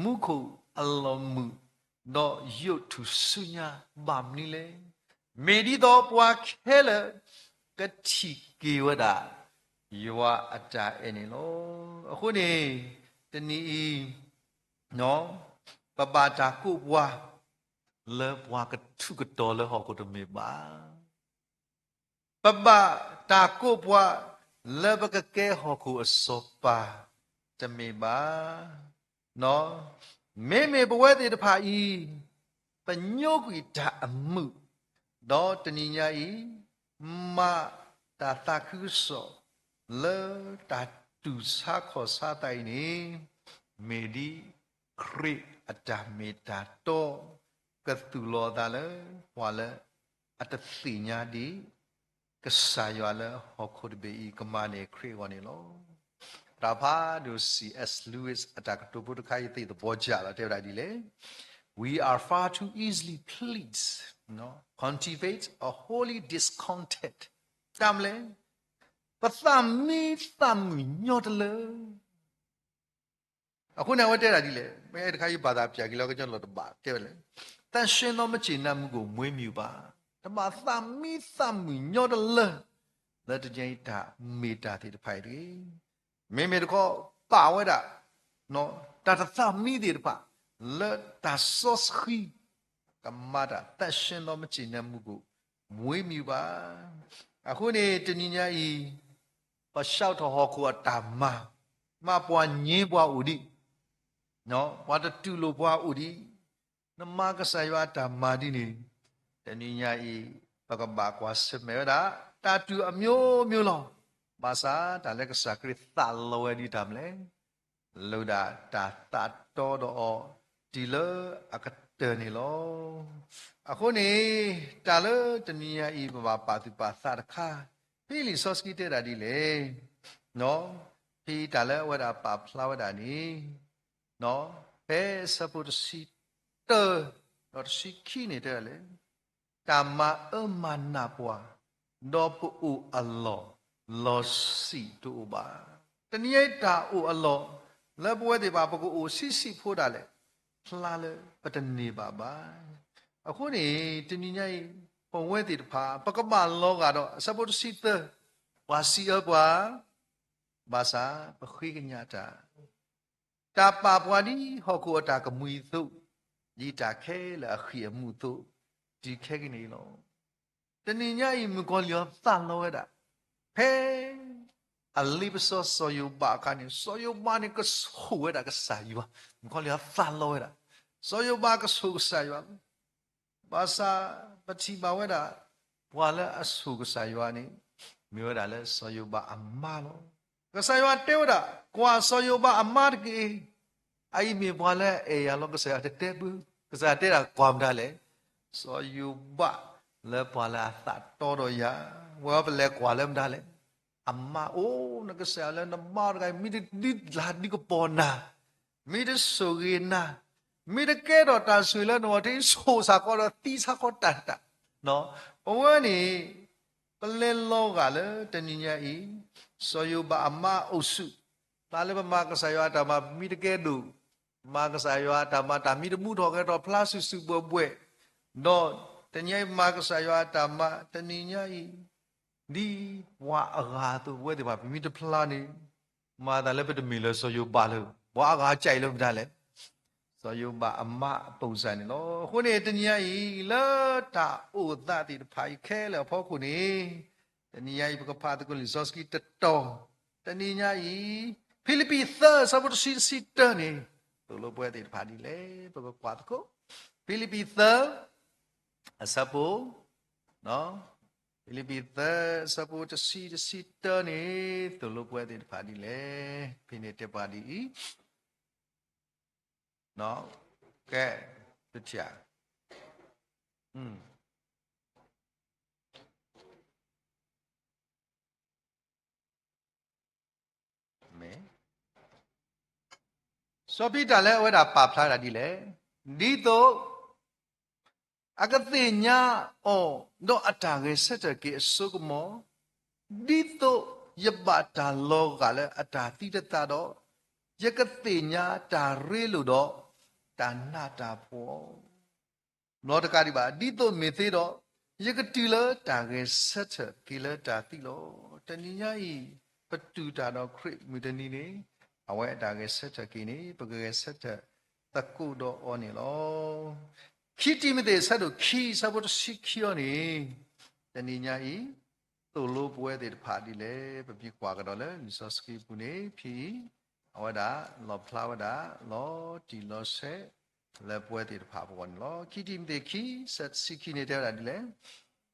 မူခိၣ်အလီၢ်မုာ် ဒီးယိးထူၣ်ဆူညါဘၣ်မနုၤလဲၣ်. မ့ၢ်ဒ်သိးပှၤခဲလၢာ် ကထံၣ်က့ၤဝဲဒၣ် ယွၤအတၢ်အဲၣ်န့ၣ်လီၤ. အဃိန့ၣ် တနံၤအံၤ ပဘၣ်တၢ်ကိးပှၤ လၢပှၤကထူးကတီၤလၢဟီၣ်ခိၣ်တမ့ၢ်ဘၣ်. ပဘၣ်တၢ်ကိးပှၤ လၢပကကဲဟီၣ်ခိၣ်အစီၤပၤတမ့ၢ်ဘၣ်. မ့မ့ၢ်ပဝဲသ့ၣ်တဖၣ်အံၤ ပညိကွံာ်တၢ်အမုာ်, ဒီးတနံၤညါအံၤ မၤတၢ်သးခုကစီၣ် လၢတၢ်တူၢ်ဆါခီၣ်ဆါသးအံၤန့ၣ် မ့ၢ်ဒ်ခရံာ်အတၢ်မ့ၢ်တၢ်တီ ကသူၣ်လီၤအသးလၢ ပှၤလၢအတသ့ၣ်ညါဒံး ကစၢ်ယွၤလၢဟီၣ်ခိၣ်တဘ့ၣ်အံၤ ကမၤန့ၢ်ခရံာ်အဂီၢ်န့ၣ်လီၤ. တၢ်ဖးဒိၣ် C S Lewis အတၢ်ကတိၤဖိတခါအံၤသ့ၣ်သဘီကၢ်လီၤ တဲဝဲဒၣ်ဒ်လဲၣ်, We are far too easily pleased, cultivate a holy discontent. တၢ်မနုၤလဲၣ်, ပသးမံသးမုာ်ညီတလၢ အဃိန့ၣ် အဝဲတဲဒၣ်ဒ်လဲၣ်, မ့ၢ်တခါယဘၣ်သးပၠးက့ၤလီၤ ကညီလီၤတဘၣ် တဲဝဲလဲၣ်, သန့်ရှင်းသော မကျေနပ်မှုကို မွေးမြူပါ, တဘၣ်သးမံသးမုာ်ညီတလၢ လၢတနံၤအံၤတၢ်မ့ၢ်တၢ်သ့ၣ်တဖၣ်အံၤတဂ့ၤ. မ့မ့ၢ်တခီ ပာ်ဝဲဒၣ် တၢ်တသးမံသ့ၣ်တဖၣ် လၢတၢ်စီဆှံ ကမၤတၢ် သန့်ရှင်းသော မကျေနပ်မှုကို မွေးမြူပါ. အဃိန့ၣ် တနံၤညါအံၤ ပဆှၢထီၣ်ဟီၣ်ခိၣ်အတၢ်မၤ, မ့ၢ်ပှၤညဲပှၤအိၣ်ဒံး, ပှၤတတူၢ်လိာ်ပှၤအိၣ်ဒံး, နမၤကစၢ်ယွၤအတၢ်မၤဒ်န့ၣ်, တနံၤညါအံၤ ပကဘၣ်ကွၢ်ဆၢၣ်မဲာ်ဝဲဒၣ် တၢ်တူၢ်အမျိုးမျိုးလီၤ. ဘၣ်ဆၣ်တၢ်လၢကစၢ်ခရံာ်သးလီဝဲဒ်တၢ်မနုၤလဲၣ်, လိၣ်ဒၣ်တၢ်သးတီဒီးအီၤ တုၤလၢအကတၢၢ်န့ၣ်လီၤ. အဃိန့ၣ် တၢ်လၢတနံၤညါအံၤ ပဘၣ်ပာ်သူၣ်ပာ်သးတခါ, ဖဲလံာ်စီဆှံတဲဒၣ်ဒ်လဲၣ်, ဖဲတၢ်လၢအဝဲဒၣ်ပာ်ဖျါဝဲဒၣ်န့ၣ်, ဖဲဆၢဖိတဆံတၢ ဒီးတဆံခံန့ၣ်တဲဒ်လဲၣ်, တၢ်မၤအၢမၤနးပှၤ, ဒီးပအိၣ်အလီၢ် လီၤဆံးတအိၣ်ဘၣ်. တနံၤအံၤတၢ်အိၣ်အလီၢ် လၢပဝဲသ့ၣ်တဖၣ် ပကအိၣ်ဆံးဆံးဖိဒၣ်လဲာ် ဖျါလၢပတန့ၢ်ဘၣ်ဘၣ်. အဃိန့ၣ် တနံၤညါအံၤ ပဝဲသ့ၣ်တဖၣ် ပကဘၣ်လီၤဂာ်ဒီး အဆၢဖိတဆံသၢ, ပှၤစံးအၢပှၤ, ဘၣ်ဆၣ်ပဃ့ကညးတၢ် တၢ်ပာ်ပှၤဒ်ဟီၣ်ခိၣ်အတၢ်ကမှံအသိး, ဒ်တၢ်ခဲလၢာ်အဃံၢ်အမူးအသိး, တုၤခဲကနံၣ်အံၤလီၤ. တနံၤညါအံၤ မုၣ်ကီၤလံၢ်အီၤသးလီဝဲဒၣ်, ဖဲအလ့ပစီစီၤယိၤဘးအခါန့ၣ် စီၤယိၤဘးန့ၣ်ကဆိၣ်ဝဲဒၣ်ကစၢ်ယွၤ, မုၣ်ကီၤလံၢ်အီၤသးလီဝဲဒၣ်, စီၤယိၤဘးကဆိၣ်ကစၢ်ယွၤလီၤ. ဘၣ်ဆၣ်ပထံၣ်ဘၣ်ဝဲဒၣ် ပှၤလၢအဆိၣ်ကစၢ်ယွၤန့ၣ် မ့ၢ်ဝဲဒၣ်လၢစီၤယိၤဘးအမါလီၤ. ကစၢ်ယွၤတဲဝဲဒၣ် ကွၢ်စီၤယိၤဘးအမါတက့ၢ်. အအံၤမ့ၢ်ပှၤလၢအအဲၣ်ယၤလီၤ ကစၢ်ယွၤတတဲဘၣ်, ကစၢ်ယွၤတဲဒၣ်ကွၢ်မတၤလဲၣ်, စီၤယိၤဘးလၢပှၤလၢအသးတီဒီးယၤ, ဝဲပလဲၤကွၢ်လၢမတၤလဲၣ်, အမါအိၣ် နကစၢ်ယွၤလၢနမါတဂၤအံၤ မ့ၢ်တဒုးလၤဒုးကပီၤနၤ မ့ၢ်တဆိၣ်ဂ့ၤနၤ, မ့ၢ်တကဲထီၣ်တၢ်ဆိၣ်ဂ့ၤလၢနဂီၢ် တဆိၣ်စ့ၢ်ကီးဒီးသံစ့ၢ်ကီးတၢ်တၢ်, ပဝဲန့ၣ် ပလဲၤလီၤဂာ်လၢတနံၤညါအံၤ စီၤယိၤဘးအမါအအိၣ်ဆူၣ်, တၢ်လၢပမၤကစၢ်ယွၤအတၢ်မၤ ပမ့ၢ်တကဲဒိၣ်, မၤကစၢ်ယွၤအတၢ်မၤ တၢ်မ့ၢ်တမူထီၣ်ဂဲၤထီၣ်ဖျါစုာ်စုာ်ဘှဲၣ်ဘှဲၣ်, ဒီးတနံၤညါအံၤမၤကစၢ်ယွၤအတၢ်မၤ တနံၤညါအံၤ ဒ်ပှၤအဂၤအသိး ပဝဲသ့ၣ်တဖၣ် ပမ့ၢ်တဖျါန့ၣ် မၤသးလၢပတမ့ၢ်လၢစီၤယိၤဘးလၢၤ, ပှၤအဂၤကဲအံၤလၢမတၤလဲၣ်, စီၤယိၤဘးအမါအပိာ်စၢ်န့ၣ်လီၤ. အဃိန့ၣ် တနံၤညါအံၤ လၢတၢ်အိၣ်သးသ့ၣ်တဖၣ်အံၤခဲလၢာ်အဖီခိၣ်န့ၣ်, တနံၤညါအံၤ ပကဖးသကိးလံာ်စီဆှံတတီၤ, တနံၤညါအံၤ ဖံလံးပံးသၢ ဆၢဖိတဆံ တဆံတၢန့ၣ် သိၣ်လိပဝဲသ့ၣ်တဖၣ်ဒ်လဲၣ်, ပကကွၢ်သကိး ဖံလံးပံးသၢ အဆၢဖိ, ဖံလံးပံးသၢ အဆၢဖိတဆံတဆံတၢန့ၣ် သိၣ်လိပဝဲသ့ၣ်တဖၣ်ဒ်လဲၣ်, ဖဲန့ၣ်တဲပှၤဒ်အံၤ, ကဲ, တထံၣ်ဧါ, မ့ၢ် စီၤပ့းတရူးလၢအဝဲဒၣ်ပာ်ဖျါဝဲဒၣ်ဒ်လဲၣ်, ဒ်သိး အကသ့ၣ်ညါအီၤ ဒီးအတၢ်ဂဲၤဆၢထၢၣ်က့ၤအစိကမီၤ, ဒ်သိးယဘၣ်တၢ်လီၤဂာ်လၢအတၢ်သံတသးဒီး, ယကသ့ၣ်ညါတၢ်ရ့လိာ်ဒီးတၢ်နးတၢ်ဖှီၣ် ဘျီတကးဒံးဘၣ်, ဒ်သိးမ့ၢ်သ့ဒီး, ယကတုၤလၢတၢ်ဂဲၤဆၢထၢၣ်က့ၤလၢတၢ်သံလီၤ. တနံၤညါအံၤ ပတူၢ်တၢ်ဒီးခရံာ်မုၢ်တနံၤန့ၣ်, အဝဲအတၢ်ဂဲၤဆၢထၢၣ်က့ၤန့ၣ် ပကဂဲၤဆၢထၢၣ်သကိးဒီးအီၤန့ၣ်လီၤ. ခံတံၤမသ့း အဆၢဒိၣ်ခံ အဆၢဖိတဆံခံအံၤန့ၣ်, တနံၤညါအံၤ သိၣ်လိပဝဲသ့ၣ်တဖၣ်ဒ်လဲၣ်, ပမ့ၢ်ကွၢ်ကဒီးလၢလံာ်စီဆှံပူၤန့ၣ် ဖဲအံၤ အဝဲဒၣ်လီၣ်ဖျါဝဲဒၣ် လီၤတံၢ်လီၤဆဲး လၢပဝဲသ့ၣ်တဖၣ်အဂီၢ်န့ၣ်လီၤ. ခံတံၤမသ့း ခံ ဆၢတဆံခံန့ၣ် တဲဝဲဒၣ်ဒ်လဲၣ်,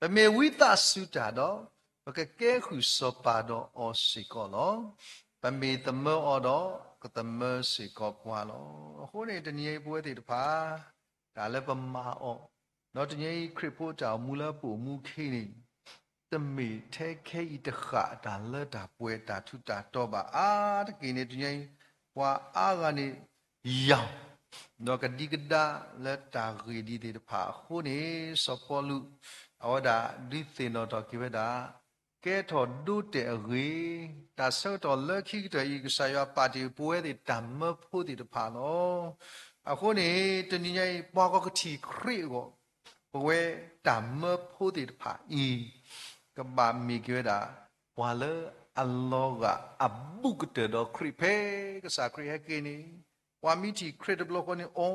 ပမ့ၢ်ဝံသးစူၤတၢ်ဒီး, ပကကဲဃုာ်စီၤပၤဒီးအီၤစ့ၢ်ကီးလီၤ. ပမ့ၢ်သမၢအီၤဒီး, ကသမၢစ့ၢ်ကီးပှၤလီၤ. အဃိန့ၣ် တနံၤအံၤပဝဲသ့ၣ်တဖၣ် တၢ်လၢပမၤအီၤ, ဒီးတနံၤအံၤခရံာ်ဖိတၢ်အိၣ်မူလၢပအိၣ်မူခဲအံၤန့ၣ် တမ့ၢ်ထဲခဲအံၤတဃၣ်တၢ်လၢတၢ်ပှဲၤတၢ်ထူးတၢ်တီၤဘၣ်. အါတက့ၢ်န့ၣ် တနံၤအံၤ ပှၤအါဂၤန့ၣ် ယၢ် ဒီးကဒံကဒါလၢတၢ်ဂ့ၢ်ဒ်သ့ၣ်တဖၣ်အဃိန့ၣ် စီၤပီလူး အဝဲဒၣ်ဒုးသ့ၣ်နီၣ်ထီၣ်က့ၤဝဲဒၣ် ကဲထီၣ်ဒိတဲာ်အဂ့ၢ်, တၢ်ဆၢကတီၢ်လၢခံကတၢၢ်အံၤ ကစၢ်ယွၤပာ်တ့ၢ်ပဝဲသ့ၣ်တၢ်မၢဖိသ့ၣ်တဖၣ်လီၤ. အဃိန့ၣ် တနံၤညါအံၤ ပှၤဂီၢ်ကထံၣ်ခရံာ်အဂီၢ်, ပဝဲတၢ်မၢဖိသ့ၣ်တဖၣ်အံၤ ကဘၣ်မ့ၢ်က့ၤဝဲဒၣ် ပှၤလၢအလီၤဂာ်အဘူးကတၢၢ်ဒီးခရံာ်ဖဲကစၢ်ခရံာ်ဟဲက့ၤန့ၣ်, ပှၤမ့ၢ်ထံၣ်ခရံာ်တဘျီဃီန့ၣ် အိ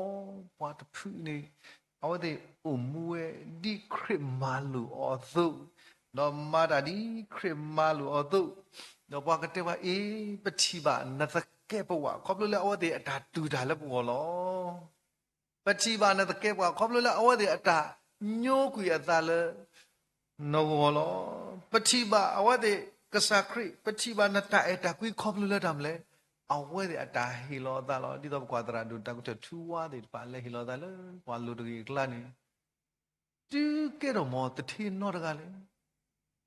ပှၤတဖုန့ၣ် အဝဲသ့ၣ်အိၣ်မူဝဲဒ်ခရံာ်မၤလိာ်အီၤအသိး, ဒီးမၤတၢ်ဒ်ခရံာ်မၤလိာ်အီၤအသိး, ဒီးပှၤကတဲဝဲ အ့ ပထံၣ်ဘၣ်နသကဲးပဝး ခီဖျိလၢအဝဲသ့ၣ်အတၢ်တူၢ်တၢ်လၢပဂီၢ်လီၤ. ပထံၣ်ဘၣ်နသကဲးပဝး ခီဖျိလၢအဝဲသ့ၣ်အတၢ်ညိကွံာ်အသးလၢ နဂီၢ်လီၤ. ပထံၣ်ဘၣ်အဝဲသ့ၣ် ကစၢ်ခရံာ် ပထံၣ်ဘၣ်နတၢ်အဲၣ်တၢ်ကွံခီဖျိလၢတၢ်မနုၤလဲၣ်, အဝဲသ့ၣ်အတၢ်ဟ့ၣ်လီၤအသးလီၤ. ဒ်သိးပကွၢ်သရၣ်ဒိၣ်တၢ်ကထၢၣ်ထူဝါသ့ၣ်တဖၣ်လၢဟ့ၣ်လီၤအသးလၢပှၤလိၤတဂ့ၤအကျါန့ၣ် တုၤကဲထီၣ်မီၤသထ့နီတဂၤလဲၣ်.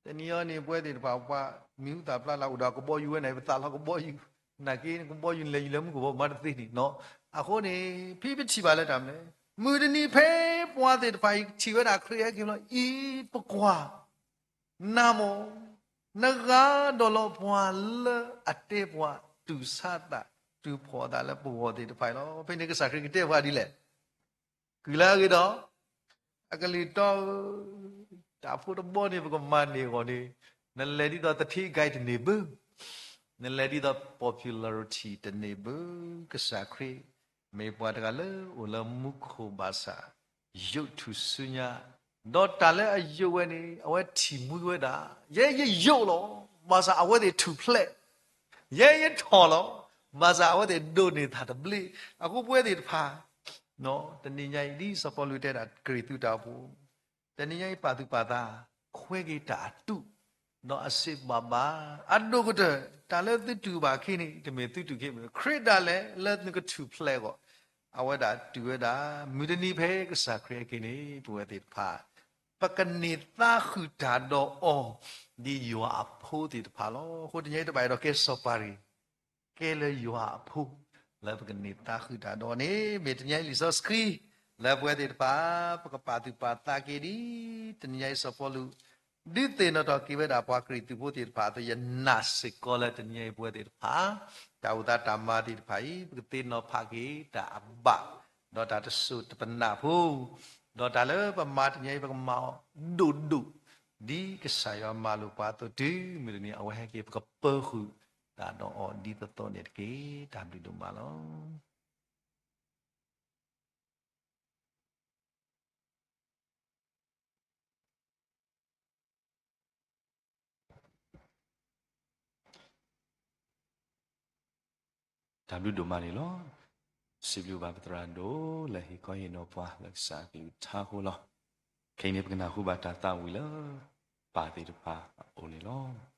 တနံၤအံၤန့ၣ် ပဝဲသ့ၣ်တဖၣ်ပှၤမံၤဟူသၣ်ဖျါလၢအိၣ်ဒီးကဘီယူၤဝဲန့ၣ် ပသးလီကဘီယူၤ, နာ်က့ကဘီယူၤလဲၤယူၤလဲၤမူကဘီမၤတသ့န့ၣ်နီၤ. အဃိန့ၣ် ဖဲပထံၣ်ဘၣ်လၢတၢ်မနုၤလဲၣ်, မုၢ်တနံၤဖဲပှၤသ့ၣ်တဖၣ်အံၤထံၣ်ဝဲဒၣ်ခရံာ်ဟဲက့ၤလီၤအံၤ ပကွၢ် နၤမ့ၢ် နဂၤဒီးလီၤပှၤလၢအတဲပှၤတူၢ်ဆါသး တူၢ်ဖှီၣ်သးလၢပဂီၢ်သ့ၣ်တဖၣ်အံၤလီၤ. ဖဲန့ၣ်ကစၢ်ခရံာ်ကတဲပှၤဒ်လဲၣ်, ကုၢ်လၢအဂ့ၤဒီး အကလုၢ်တီဧၢ, တၢ်ဖိတဘီန့ၣ် ပကမၤန့ၢ်အဂီၢ်န့ၣ် နလဲၤဒ်သိးသထ့ဂၤတန့ၢ်ဘၣ်, နလဲၤဒ်သိး popularity တန့ၢ်ဘၣ်. ကစၢ်ခရံာ်မ့ၢ်ပှၤတဂၤလၢအိၣ်လၢမူခိၣ်ဘၣ်ဆၣ် ယိးထူၣ်စုညါ, ဒီးတၢ်လၢအယိးဝဲန့ၣ် အဝဲထံၣ်မှံဝဲဒၣ် ယဲယယိးလီၤ. ဘၣ်ဆၣ်အဝဲသ့ၣ်ထူၣ်ဖျဲး, ယဲယထီၣ်လီၤ. ဘၣ်ဆၣ်အဝဲသ့ၣ်ဒိးန့ၢ်တၢ်တဘျ့. အဃိပဝဲသ့ၣ်တဖၣ် တနံၤညါအံၤ ဒ်စီၤပီလူးတဲဒၣ်ကရံၣ်သူးတၢ်အိၣ်ဖှိၣ်, တနံၤညါအံၤပာ်သူၣ်ပာ်သး ခွဲးက့ၤတၢ်အတူး, ဒီးအစံးဘၣ်ဘၣ် အဒိၣ်ကတၢၢ် တၢ်လၢသုတူၢ်ဘၣ်အခံန့ၣ် တမ့ၢ်သုတူၢ်က့ၤမ့ၢ် ခရံာ်ဒၣ်လဲာ်လၢနကထူၣ်ဖျဲးအဂီၢ်, အဝဲဒၣ်တူၢ်ဝဲဒၣ် မုၢ်တနံၤဖဲကစၢ်ခရံာ်ဟဲက့ၤန့ၣ် ပဝဲသ့ၣ်တဖၣ် ပကန့ၢ်သါဃုာ်တၢ်ဒီးအီၤ ဒ်ယွၤအဖိသ့ၣ်တဖၣ်လီၤ. အဃိတနံၤညါအံၤတဘၣ်အဲၣ်ဒိးကဲစီၤပၤတဂ့ၤ ကဲလၢယွၤအဖိ လၢပကန့ၢ်သါဃုာ်တၢ်ဒီးန့ၣ် မ့ၢ်တနံၤညါအံၤလံာ်စီဆှံ လၢပဝဲသ့ၣ်တဖၣ် ပကပာ်သူၣ်ပာ်သးက့ၤဒ် တနံၤညါအံၤစီၤပီလူး ဒုးသ့ၣ်နီၣ်ထီၣ်က့ၤဝဲဒၣ်ပှၤကရံၣ်သူးဖိသ့ၣ်တဖၣ်အသိး ယနာ်စ့ၢ်ကီးလၢတနံၤညါအံၤပဝဲသ့ၣ်တဖၣ် တၢ်အိၣ်သးတၢ်မၤသ့ၣ်တဖၣ်အံၤ ပကသ့ၣ်နီၣ်ဖးက့ၤတၢ်အဘၣ် ဒီးတၢ်တစိၤတပနၢ်ဖိ ဒီးတၢ်လၢပမၤတနံၤအံၤ ပကမၤအီၤဒိၣ်ဒိၣ် ဒ်ကစၢ်ယွၤမၤလိာ်ပှၤအသိးတုၤမုၢ်တနံၤ အဝဲဟဲက့ၤ ပကပၢဃုာ်တၢ်ဒီးအီၤဒ်သိးသိးန့ၣ်တက့ၢ်. တၢ်ဘျုးဒိၣ်မးလီၤ. တၢ်ဘျုးဒိၣ်မးန့ၣ်လီၤ. စံးဘျုးဘၣ်ပသရၣ်ဒိၣ်လၢဟ့ၣ်ခီဟ့ၣ်နီၤပှၤလၢကစၢ်အကလုၢ်ကထါအဃိလီၤ. ခဲအံၤန့ၣ် ပကနၢ်ဟူဘၣ်တၢ်သးဝံၣ်လၢပၢ်သ့ၣ်တဖၣ်အအိၣ်န့ၣ်လီၤ.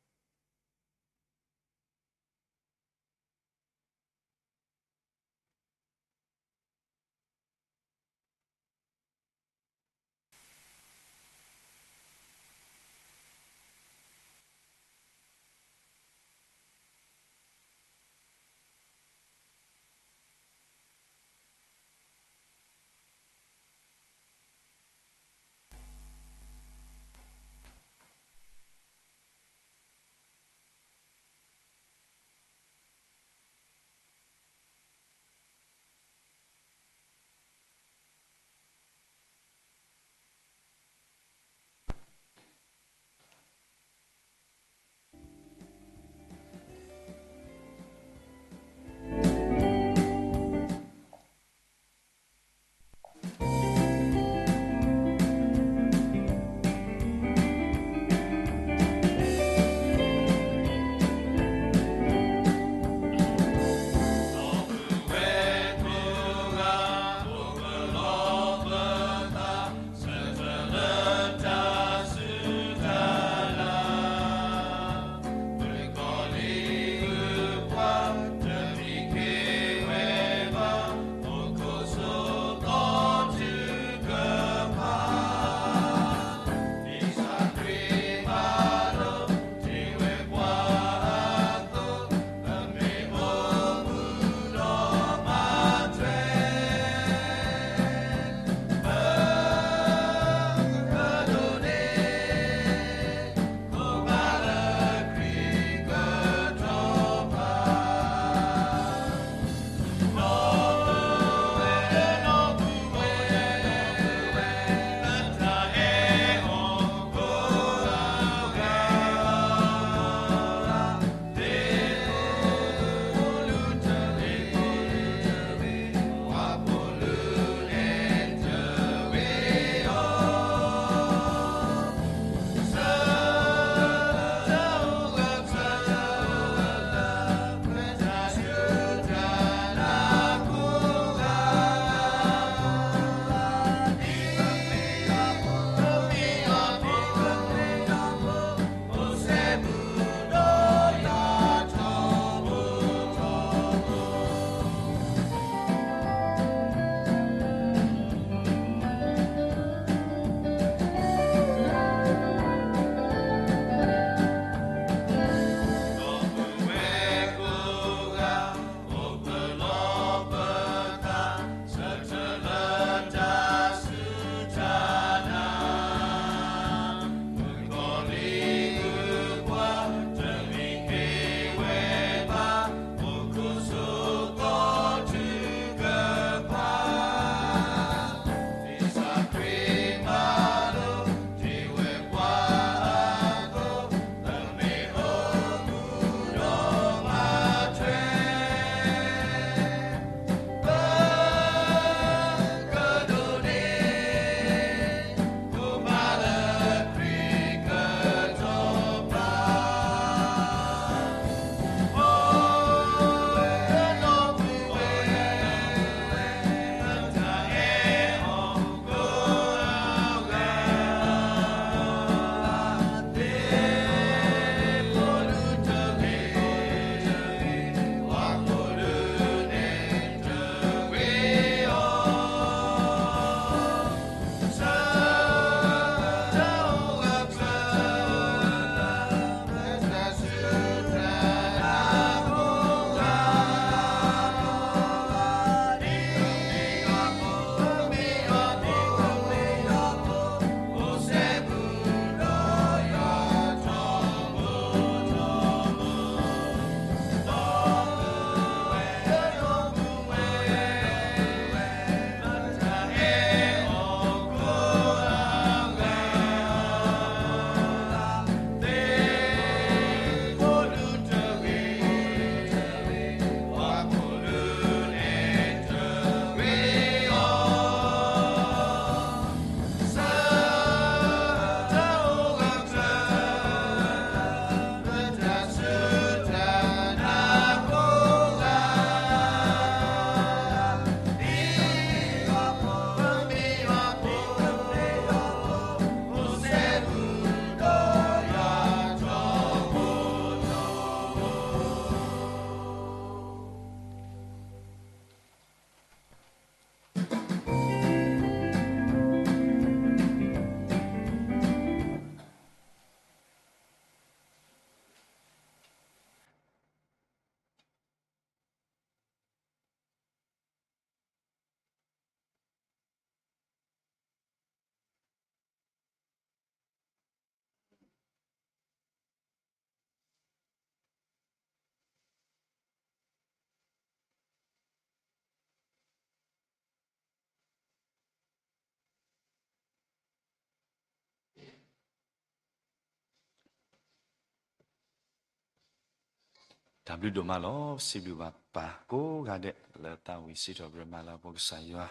တၢ်ဘျုးဒိၣ်မးလီၤ. ပစံးဘျုးဘၣ်ပၢ်ကိးဂၤဒဲး လၢသးဝံၣ်စံးထီၣ်ပတြၢၤမၤလၤကပီၤကစၢ်ယွၤ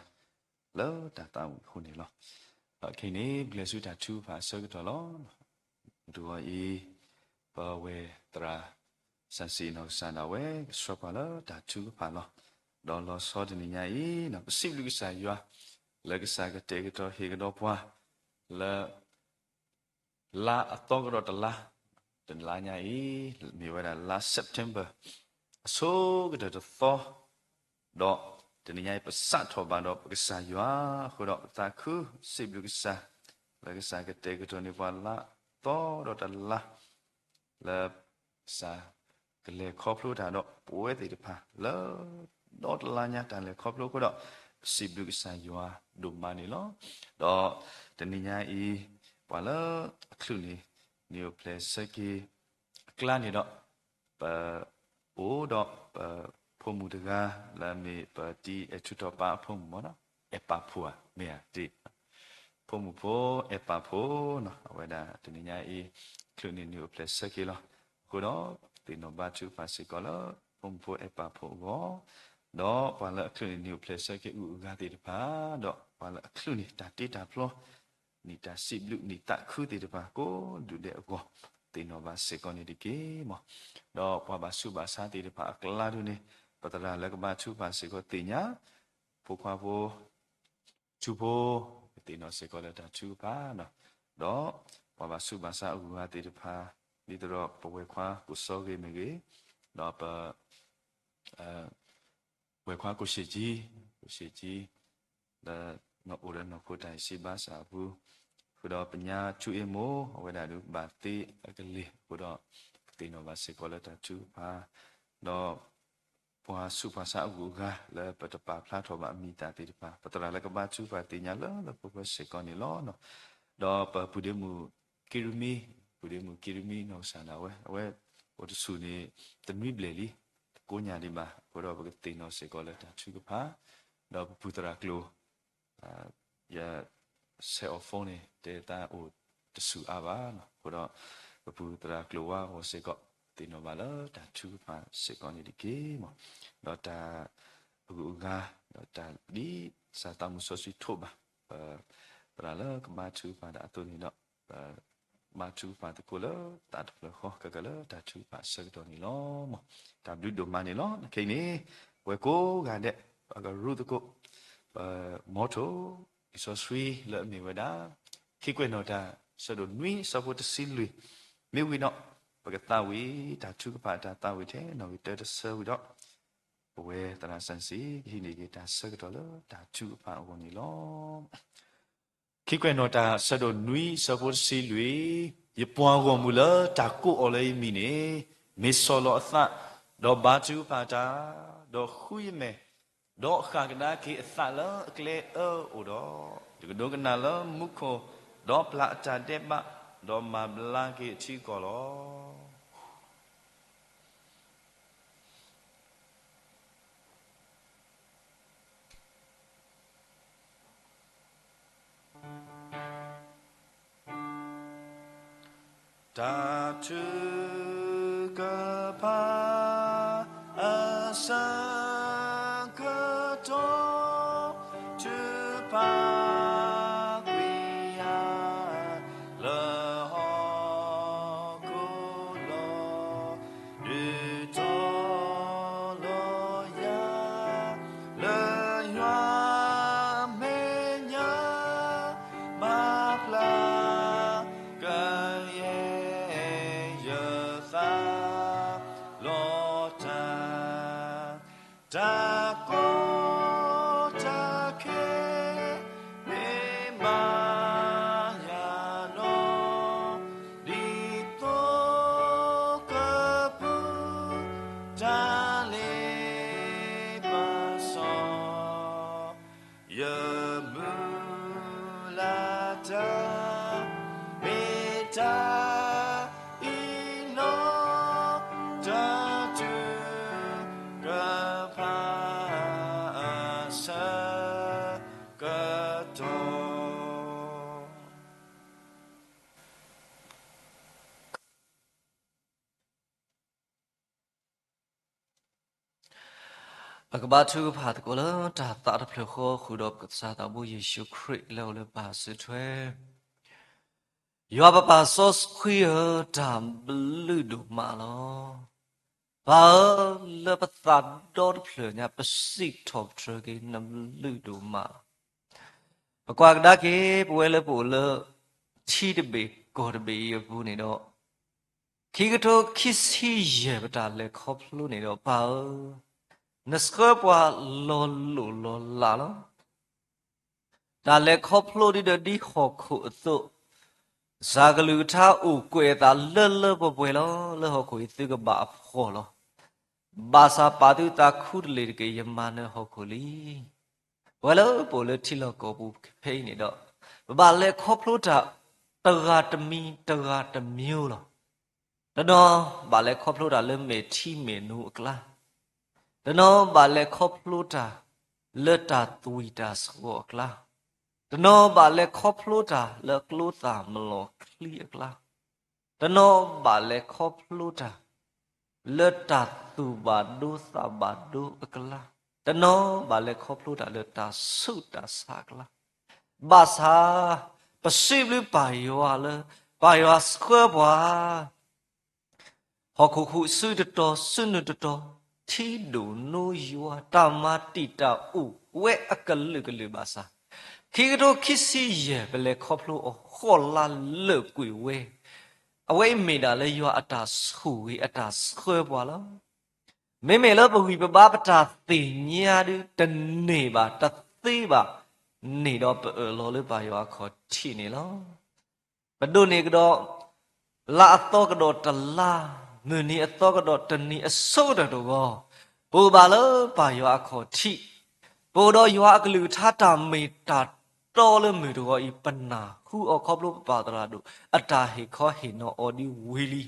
လၢတၢ်သးဝံၣ်အဃိန့ၣ်လီၤ. ဒီးခဲအံၤန့ၣ် ပကလဲၤဆူတၢ်ထုကဖၣ်အဆၢကတီၢ်လီၤ. တဂီၤအံၤ ပဝဲသရၣ် စၣ်စံၣ်နီၢ်ကစၢ်ဒၣ်ဝဲ ကဆှၢပှၤလၢတၢ်ထုကဖၣ်လီၤ. ဒီးလီၤဆီတနံၤညါအံၤ ပစံးဘျုးကစၢ်ယွၤ လၢကစၢ်ကတဲာ်ကတီၤဟ့ၣ်ကဒီးပှၤ လၢ လါအသီကဒီးတလါ, တလါညါအံၤ မ့ၢ်ဝဲဒၣ်လါ September အဆိကတၢၢ်တသီ, ဒီးတနံၤညါအံၤ ပစးထီၣ်ဘၣ်ဒီးပကစၢ်ယွၤအဃိဒီး ပသးခုစံးဘျုးကစၢ် လၢကစၢ်ကတဲာ်ကတီၤန့ၢ်ပှၤလါသီဒီးတလါ လၢ ကစၢ်ကလဲၤခီဖျိတၢ်ဒီးပဝဲသ့ၣ်တဖၣ်လၢ ဒီတလါညါတၢ်လဲၤခီဖျိအဃိဒီး ပစံးဘျုးကစၢ်ယွၤဒိၣ်မးန့ၣ်လီၤ. ဒီးတနံၤညါအံၤ ပှၤလၢအချုးန့ၢ် နံၣ်အိၣ်ဖျဲၣ်ဆၢက့ၤအကျါန့ၣ်ဒီး ပ အိၣ်ဒီးပဖိမုၣ်တဂၤ လၢအမ့ၢ်ပတံၤအဲၣ်ထူးထီၣ်ပၢ်အဖိမုၣ်မ့ၢ်နီၤ, အဲၣ်ပာ်ဖိဧါ မ့ၢ်ဧါတ့ၢ်, ဖိမုၣ်ဖိ အဲၣ်ပာ်ဖိနီၤ, အဝဲဒၣ်တနံၤညါအံၤ ချုးန့ၢ်နံၣ်အိၣ်ဖျဲၣ်ဆၢက့ၤလီၤ. အဃိဒီး သ့ၣ်နီၣ်ဘါထုကဖၣ်စ့ၢ်ကီးလၢ ဖိမုၣ်ဖိအဲၣ်ပာ်ဖိအဂီၢ်, ဒီးပှၤလၢအချုးန့ၢ်နံၣ်အိၣ်ဖျဲၣ်ဆၢက့ၤအုၣ်အဂၤသ့ၣ်တဖၣ်, ဒီးပှၤလၢအချုးန့ၢ်တၢ်တ့တၢ်ဖျီ နံၣ်တၢ်စံးဘျုးနံၣ်သးခုသ့ၣ်တဖၣ်ကိးဒူၣ်ဒဲးအဂီၢ်, သ့ၣ်နီၣ်ဘၣ်စ့ၢ်ကီးန့ၣ်တက့ၢ်မး. ဒီးပှၤဘၣ်ဆူးဘၣ်ဆါသ့ၣ်တဖၣ်အကျါဒ်န့ၣ် ပသရၣ်လၢကဘါထုကဖၣ်စ့ၢ်ကီးသ့ၣ်ညါ, ဖိခွါဖိ ထူဖိ ကသ့ၣ်နီၣ်စ့ၢ်ကီးလၢတၢ်ထုကဖၣ်နီၤ, ဒီးပှၤဘၣ်ဆူးဘၣ်ဆါအုၣ်အဂၤသ့ၣ်တဖၣ်, ဒ်သိးဒီးပဝဲၢ်ခွါကိးစီၤဂ့ၤမ့ၢ်ဂ့ၤ, ဒီးပ ဝဲၢ်ခွါကိးဆံးကံ, ကိးဆံးကံ, လၢနီၢ်အိၣ်လၢနီၢ်ခိတၢ်အံၤစံးဘါစၢ်အပူၤ, ဃုာ်ဒီးပညါဆူအ့မိၢ် အဝဲဒၣ်ဒုးဘၣ်သ့အကလ့ၢ်အဃိဒီး ကသ့ၣ်နီၣ်ဘၣ်စ့ၢ်ကီးလၢတၢ်ထုကဖၣ်, ဒီးပှၤဆူးပှၤဆါအဂုၤအဂၤလၢပတပာ်ဖျါထီၣ်ဘၣ်အမံၤတၢ်သ့ၣ်တဖၣ် ပသရၣ်လၢကဘါထုကဖၣ်သ့ၣ်ညါလၢလၢပှဲၤပှဲၤစ့ၢ်ကီးန့ၣ်လီၤ. ဒီးပပုၢ်ဒ့မုၣ်ကံရမံ, ပုၢ်ဒ့မုၣ်ကံရမံနီၢ်ကစၢ်ဒၣ်ဝဲ အဝဲအိၣ်တဆူၣ်န့ၣ် တနွံဘျဲၣ်လံ, တကိးညါဒံးဘၣ်, အဃိဒီးပကသ့ၣ်နီၣ်စ့ၢ်ကီးလၢတၢ်ထုကဖၣ်, ဒီးပပုၢ်သရၣ်ကျိၤ ယဆဲးအီၤ phone န့ၣ် တဲသးအိၣ်တဆူၣ်အါဘၣ်နီၤ, အဃိဒီး ပပုၢ်သရၣ်ကျိၤဝါအဂီၢ်စ့ၢ်ကီး သ့ၣ်နီၣ်ဘၣ်လၢတၢ်ထုကဖၣ်စ့ၢ်ကီးန့ၣ်တက့ၢ်မး, ဒီးတၢ်အဂုၤအဂၤ ဒီးတၢ်ဒ်ကစၢ်သးမုၢ်စီဆှံထိးဘၣ် ပသရၣ်လၢကဘါထုကဖၣ်တၢ်အသိးန့ၣ်ဒီး ပဘါထုကဖၣ်သကိးလၢသးတဖျၢၣ်ဃီ ကကလၢတၢ်ထုကဖၣ်အဆၢကတီၢ်န့ၣ်လီၤ. တၢ်ဘျုးဒိၣ်မးန့ၣ်လီၤ. ခဲအံၤန့ၣ် ပဝဲကိးဂၤဒဲး ပကရူၢ်သကိး ပ motto လံာ်စီဆှံလၢအမ့ၢ်ဝဲဒၣ် ခံကွဲးနီၣ်တၢ် ဆၢဒိၣ်နွံ ဆၢဖိတဆံလွံၢ်, မ့ၢ်ဝံၤဒီး ပကသးဝံၣ်တၢ်ထုကဖၣ်တၢ်သးဝံၣ်ထဲနီၣ်ဂံၢ်တၢတဆၢဝံၤဒီး ပဝဲသရၣ်စၣ်စံး ကဟံးန့ၢ်က့ၤတၢ်ဆၢကတီၢ်လၢတၢ်ထုကဖၣ်အဂီၢ်န့ၣ်လီၤ. ခံကွဲးနီၣ်တၢ် ဆၢဒိၣ်နွံ ဆၢဖိတဆံလွံၢ်, ယပှၤဂီၢ်မုၢ်လၢတၢ်ကိးအီၤလၢယမံၤန့ၣ် မ့ၢ်ဆီၣ်လီၤအသး, ဒီးဘါထုကဖၣ်တၢ်, ဒီးဃုယမဲာ်, ဒီးဃၣ်ကဒါက့ၤအသးလၢအကျဲအၢအိၣ်ဒီး, ယကဒိကနၣ်လၢမူခိၣ်, ဒီးပျၢ်အတၢ်ဒဲးဘး, ဒီးမၤဘျါက့ၤအထံအကီၢ်လီၤ. တၢ်ထုကဖၣ်အဆၢကတီၢ် ထုကဖၣ်ကွံာ်ယၤ လၢဟီၣ်ခိၣ်လီၤ. ဒုးတီၤလီၤယၤ လၢယွၤမဲာ်ညါ မၤဘျါ ကယဲၢ်ယသးလီၤတၢ်, တၢ်ကီတၢ်ခဲ မ့ၢ်မၤယၤလီၤ, ဒ်သိးကပူၤတၢ်လ့ပစီ ယမုၢ်လၢ်တၢ် မ့ၢ်တၢ်အံၤလီၤ, တၢ်ထုကဖၣ် ပကဘါထုကဖၣ်သကိးလၢတၢ်သးတဖျၢၣ်ဃီ ဃုာ်ဒီးပကစၢ်သးဘိယ့ၣ်ၡူးခရံာ်လၢအိၣ်လၢပၢ်စုထွဲ. ယွၤပပၢ်စီဆှံဧၢ, တၢ်ဘျုးဒိၣ်မးလီၤ. ပၢ်ဧၢ, လၢပသးဒီတဖျၢၣ်ညါ ပစံးထီၣ်ပတြၢၤက့ၤနဘျုးဒိၣ်မးလီၤ. ပကွၢ်ကဒါက့ၤ ပဝဲလၢပအိၣ်လၢ ထံတဘ့ၣ်ကီၢ်တဘ့ၣ်အံၤအပူၤန့ၣ်ဒီး ခံကထိခံဆံယဲၢ် ပတၢ်လဲၤခီဖျိန့ၣ်ဒီး ပၢ်ဧၢ, နဆှၢပှၤလီၤလိၢ်လီၤလးလီၤ. တၢ်လဲၤခီဖျိဒ်ဒီးဒ်ဟီၣ်ခိၣ်အသိး, ကစၢ်ကလုၢ်ကထါအိၣ်ကွဲးအသးလၢလၢပှဲၤပှဲၤလီၤ. လၢဟီၣ်ခိၣ်အံၤသုကဘၣ်အဖှီၣ်လီၤ. ဘၣ်ဆၣ်ပာ်သုသးခူတလ့ၢ်တက့ၢ်, ယမၤနၢၤဟီၣ်ခိၣ်လံ. ပဝဲလၢပအိၣ်လၢထံလီၢ်ကီၢ်ပူၤဖဲအံၤန့ၣ်ဒီး ပဘၣ်လဲၤခီဖျိတၢ် တဂၤတမံၤ တဂၤတမံၤလီၤ. တနီၤဘၣ်လဲၤခီဖျိတၢ်လၢမဲာ်ထံမဲာ်နိအကျါ, တနီၤဘၣ်လဲၤခီဖျိတၢ်လၢတၢ်သွံၣ်တၢ်စှီၤအကျါ, တနီၤဘၣ်လဲၤခီဖျိတၢ်လၢကျိသၣ်မလီၤချံအကျါ, တနီၤဘၣ်လဲၤခီဖျိတၢ် လၢတၢ်သူၣ်ဘၣ်ဒိသးဘၣ်ဒိအကျါ, တနီၤဘၣ်လဲၤခီဖျိတၢ်လၢတၢ်ဆူးတၢ်ဆါအကျါ, ဘၣ်ဆၣ် ပစံးဘျုးပၢ်ယွၤလၢ ပၢ်ယွၤဆှၢပှၤ ဟီၣ်ခိၣ်ဃုာ်စုတတီၤ စုနုာ်တတီၤ, ထံဒိၣ်နိယွၤ တၢ်မၤတံာ်တာ်အိၣ်ဝဲအကလုာ်ကလုာ်ဘၣ်ဆၣ်, ခံကထိခံဆံယဲၢ် ပလဲၤခီဖျိအီၤဃိးလါလၢာ်ကွံာ်ဝဲ, အဝဲအံၤမ့ၢ်ဒၣ်လၢယွၤအတၢ်ဆိၣ်ဂ့ၤအတၢ်ဆှၢပှၤလီၤ. မ့မ့ၢ်လၢပဂံၢ်ပဘါပတၢ်သ့ၣ်ညါဒုတန့ၢ်ဘၣ်တသ့ဘၣ်န့ၣ်ဒီး ပအၢၣ်လီၤလၢပၢ်ယွၤအခီၣ်ထံးန့ၣ်လီၤ. ပဒိးန့ၢ်ကဒီး လါအသီကဒီးတလါ, မုၢ်နံၤအသီကဒီးတနံၤအဆိကတၢၢ်တဂီၤ, ပအိၣ်ဘၣ်လၢပၢ်ယွၤအခီၣ်ထံး, ပအိၣ်ဒီးယွၤအကလုၢ်ကထါတၢ်မ့ၢ်တၢ်တီလၢမုၢ်တဂီၤအံၤ ပနၢ်ဟူအီၤခီဖျိပပၢ်သရၣ်ဒိၣ် အတၢ်ဟ့ၣ်ခီဟ့ၣ်နီၤအီၤဒ်ဝံၤလံ.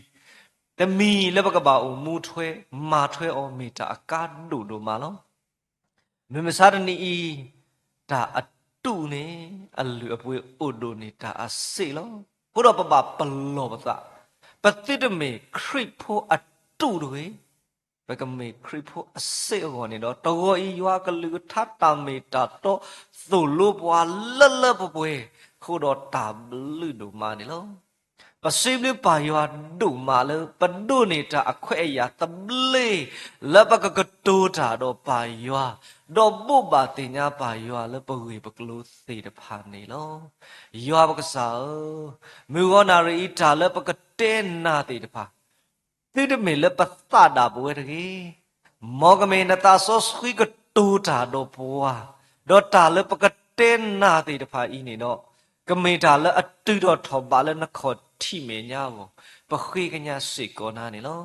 တမံၤလၢပကဘၣ်အိၣ်မူထွဲမၤထွဲအီၤ မ့ၢ်တၢ်အကါဒိၣ်ဒိၣ်မးလီၤ. မုၢ်မဆါတနံၤအံၤ တၢ်အတူးန့ၣ် အလုၢ်အပှ့ၤအိၣ်ဒိၣ်န့ၢ်တၢ်အစ့လီၤ. အဃိဒီးပဘၣ်ပလီၢ်ပသး, ပသုတမ့ၢ်ခရံာ်ဖိအတူးတဂ့ၤ, ပကမ့ၢ်ခရံာ်ဖိအစ့အဂီၢ်န့ၣ်ဒီး တဂီၤအံၤယွၤအကလုၢ်ကထါတၢ်မ့ၢ်တၢ်တီသိၣ်လိပှၤလၢလၢပှဲၤပှဲၤ, အဃိဒီးတၢ်ဘျုးဒိၣ်မးန့ၣ်လီၤ. ပစံးဘျုးပၢ်ယွၤဒိၣ်မးလၢ ပဒိးန့ၢ်တၢ်အခွဲးအယာ်သဘျ့ လၢပကကတိၤတၢ်ဒီးပၢ်ယွၤ, ဒီးဘိးဘၣ်သ့ၣ်ညါပၢ်ယွၤလၢပဂ့ၢ်ပကျိၤသ့ၣ်တဖၣ်န့ၣ်လီၤ. ယွၤပကစၢ်ဧၢ, မုၢ်ဂီၤနၣ်ရံၣ်အံၤတၢ်လၢပကတဲနၤသ့ၣ်တဖၣ် သုတမ့ၢ်လၢပသးဒၣ်ပဝဲတဂ့ၤ. မ်ကမ့ၢ်နသးစီဆှံကတိၤတၢ်ဒီးပှၤ, ဒီးတၢ်လၢပကတဲနၤသ့ၣ်တဖၣ်အံၤန့ၣ်ဒီး, ကမ့ၢ်တၢ်လၢအတုၤထီၣ်ထီၣ်ဘးလၢနခီၣ်ထံးမဲာ်ညါအဂီၢ်, ပဃ့ကညးစ့ၢ်ကီးနၤန့ၣ်လီၤ.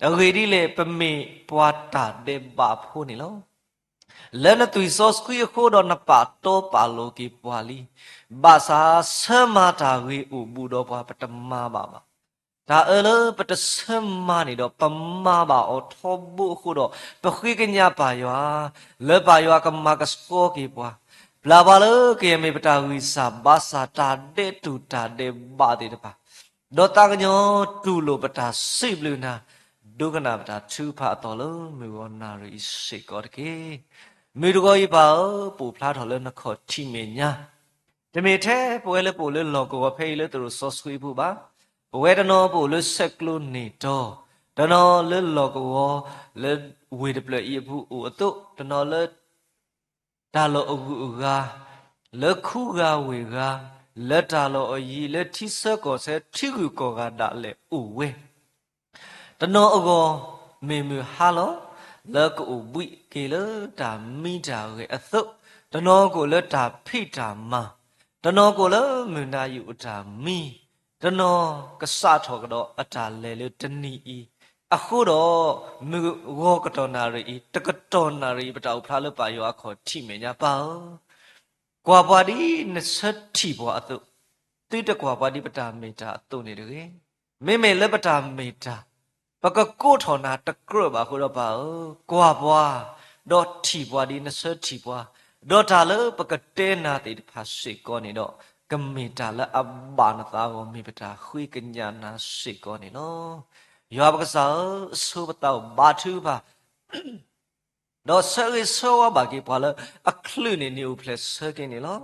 အဂ့ၢ်ဒ်လဲၣ်, ပမ့ၢ်ပှၤတၢ်ဒဲးဘးဖိန့ၣ်လီၤ. လၢနသွံၣ်စီဆှံအဃိဒီးနပာ်တီပာ်လိၤက့ၤပှၤလံ. ဘၣ်ဆၣ်ဆၢမၤတၢ်ဂ့ၤအိၣ်ဘူးဒီးပှၤ ပတမၤဘၣ်ဘၣ်. တၢ်အၢလၢပတဆၢမၤန့ၣ်ဒီး ပမၤဘၣ်အီၤထီဘိအဃိဒီး ပဃ့ကညးပၢ်ယွၤ, လၢပၢ်ယွၤကမၤကဆှီက့ၤပှၤ, ပျၢ်ပှၤလၢကယဲၢ်မ့ၢ်ပတၢ်ဂံၢ်စၢ်ဘါစၢ် တၢ်ဒဲးတူၢ်တၢ်ဒဲးဘးသ့ၣ်တဖၣ်, ဒီးသးကညီၤတူၢ်လိာ်ပတၢ်စံးဘျုးနၤ, ဒိကနၣ်ပတၢ်ထုကဖၣ်အသီလၢမုၢ်ဂီၤနၣ်ရံၣ်အံၤစ့ၢ်ကီးတက့ၢ်. မုၢ်တဂီၤအံၤပၢ်ဧၢ, ပအိၣ်ဖျါထီၣ်လၢနခီၣ်ထံးမဲာ်ညါ တမ့ၢ်ထဲပဝဲလၢပအိၣ်လၢလီၢ်ကဝီၤဖဲအံၤလၢသရိာ်စီဆှံအပူၤဘၣ်. ပဝဲတနီၤပအိၣ်လၢဆဲးကျိးန့ၢ်တီၤ, တနီၤလၢလီၢ်ကဝီၤ လၢဝ့ၢ်တဖျၢၣ်အံၤအပူၤအိၣ်အသိး, တနီၤလၢ တၢ်လီၢ်အဂုၤအဂၤ, လၢခူဂၤဝ့ၢ်ဂၤ, လၢတၢ်လီၢ်အယံၤ, လၢထံဆၢကီၢ်ဆၢ ထံဂုၤကီၢ်ဂၤဒၣ်လဲာ်အိၣ်ဝဲ တနီၤအဂီၢ် မ့ၢ်မုၢ်ဟါလီၤ လၢကအိၣ်ဘှံးက့ၤလၢတၢ်မံတၢ်ဂဲၤအသိး, တနီၤကအိၣ်လၢတၢ်ဖံးတၢ်မၤ, တနီၤကအိၣ်လၢမုၢ်နၤယိာ်အတၢ်မံ, တနီၤကစးထီၣ်ကဒီးအတၢ်လဲၤလၢတနံၤအံၤ, အဃိဒီး မုၢ်ဂီၤကတီၢ်နၣ်ရံၣ်အံၤ တကတီၢ်နၣ်ရံၣ်အံၤ ပတၢ်အိၣ်ဖျါလၢပၢ်ယွၤအခီၣ်ထံးမဲာ်ညါပၢ်ဧၢ ကွၢ်ပှၤဒ်နဆၢထံၣ်ပှၤအသိး, သုတကွၢ်ပှၤဒ်ပတၢ်မ့ၢ်တၢ်အသိးန့ၣ်တဂ့ၤ. မ့မ့ၢ်လၢပတၢ်မ့ၢ်တၢ် ပကကိးထီၣ်နၤတကြၢးဘၣ်အဃိဒီးပၢ်ဧၢ, ကွၢ်ပှၤ, ဒီးထံၣ်ပှၤဒ်နဆၢထံၣ်ပှၤ, ဒီးတၢ်လၢပကတဲနၤသ့ၣ်တဖၣ်စ့ၢ်ကီးန့ၣ်ဒီး, ကမ့ၢ်တၢ်လၢအဘၣ်နသးအဂီၢ် မ့ၢ်ပတၢ်ဃ့ကညးနၤစ့ၢ်ကီးန့ၣ်လီၤ. ယွၤပကစၢ်ဧၢ, အဆိပသးအိၣ်ဘါထုကဖၣ် ဒီးဆၢဂ့ၤဆၢဝါဘၣ်က့ၤပှၤလၢအချုးန့ၢ်န့ၢ်အိၣ်ဖျဲၣ်ဆၢက့ၤန့ၣ်လီၤ.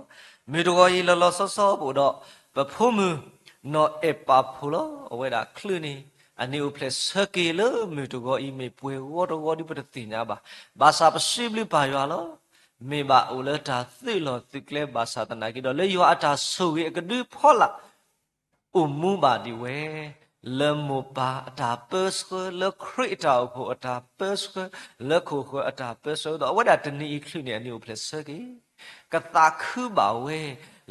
မုၢ်တဂီၤအံၤလီၤလီၤဆီဆီပအိၣ်ဒီး ပဖိမုၣ်နီၢ်အဲၣ်ပာ်ဖိလီၤ. အဝဲဒၣ်ချုးန့ၢ်အန့ၣ်အိၣ်ဖျဲၣ်ဆၢက့ၤလၢမုၢ်တဂီၤအံၤ မ့ၢ်ပှဲၤဂီၢ်တဂီၢ်ဒ်ပတသ့ၣ်ညါဘၣ်. ဘၣ်ဆၣ်ပစံးဘျုးပၢ်ယွၤလီၤ. မ့ၢ်ဘၣ်အိၣ်လၢတၢ်သုးလီၢ်သုးကျဲဘၣ်ဆၣ်သနာ်က့ဒီး လၢယွၤအတၢ်ဆိၣ်ဂ့ၤအကဒုဖီလာ် အိၣ်မူဘၣ်ဒံးဝဲ, လၢမိၢ်ပၢ်အတၢ်ပၢဆှၢ, လၢခရံာ်အတၢ်အိၣ်ဖှိၣ်အတၢ်ပၢဆှၢ, လၢခိၣ်ဃၢၤအတၢ်ပၢဆှၢ, ဒီးအဝဲဒၣ်တနံၤအံၤချုးန့ၢ်အန့ၣ်အိၣ်ဖျဲၣ်ဆၢက့ၤ, ကသးခုဘၣ်ဝဲ,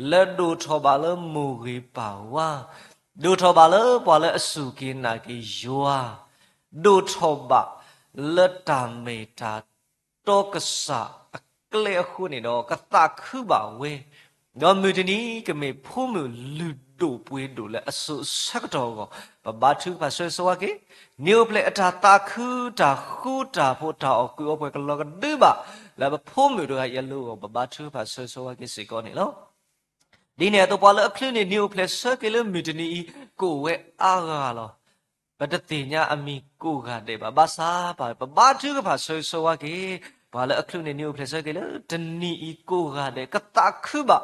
လၢဒိၣ်ထီၣ်ဘၣ်လၢမိၢ်ဂ့ၤပၢ်ဝါ, ဒိၣ်ထီၣ်ဘၣ်လၢပှၤလၢအစူၢ်က့ၤနာ်က့ၤယွၤ, ဒိၣ်ထီၣ်ဘၣ်လၢတၢ်မ့ၢ်တၢ်တီကစၢ်အကျဲအဃိန့ၣ်ဒီး ကသးခုဘၣ်ဝဲ, ဒီးမုၢ်တနံၤကမ့ၢ်ဖိမုၣ်လုၢ်ဒိၣ်ပှ့ၤဒိၣ်လၢအစိၤဆၢကတီၢ်အဂီၢ်, ပဘါထုကဖၣ်ဆၢဂ့ၤဆၢဝါက့ၤ, န့ၣ်အိၣ်ဖျဲၣ်အတၢ်သးခု တၢ်ဃူတၢ်ဖိး တၢ်အီၣ်ကုးအီပှဲၤကလီၤကဒုဘၣ်, လၢပဖိမုၣ်တဂၤအံၤအလိၤအဂီၢ် ပဘါထုကဖၣ်ဆၢဂ့ၤဆၢဝါက့ၤစ့ၢ်ကီးန့ၣ်လီၤ. ဒ်န့ၣ်အသိးပှၤလၢအချုးန့ၢ်န့ၣ်အိၣ်ဖျဲၣ်ဆၢက့ၤလၢမုၢ်တနံၤအံၤ ကအိၣ်ဝဲအါဂၤလီၤ. ပတသ့ၣ်ညါအမံၤကိးဂၤဒဲးဘၣ်. ဘၣ်ဆၣ်ပဘါထုကဖၣ်ဆၢဂ့ၤဆၢဝါက့ၤ, ပှၤလၢအချုးန့ၢ်န့ၣ်အိၣ်ဖျဲၣ်ဆၢက့ၤလၢတနံၤအံၤကိးဂၤဒဲး ကသးခုဘၣ်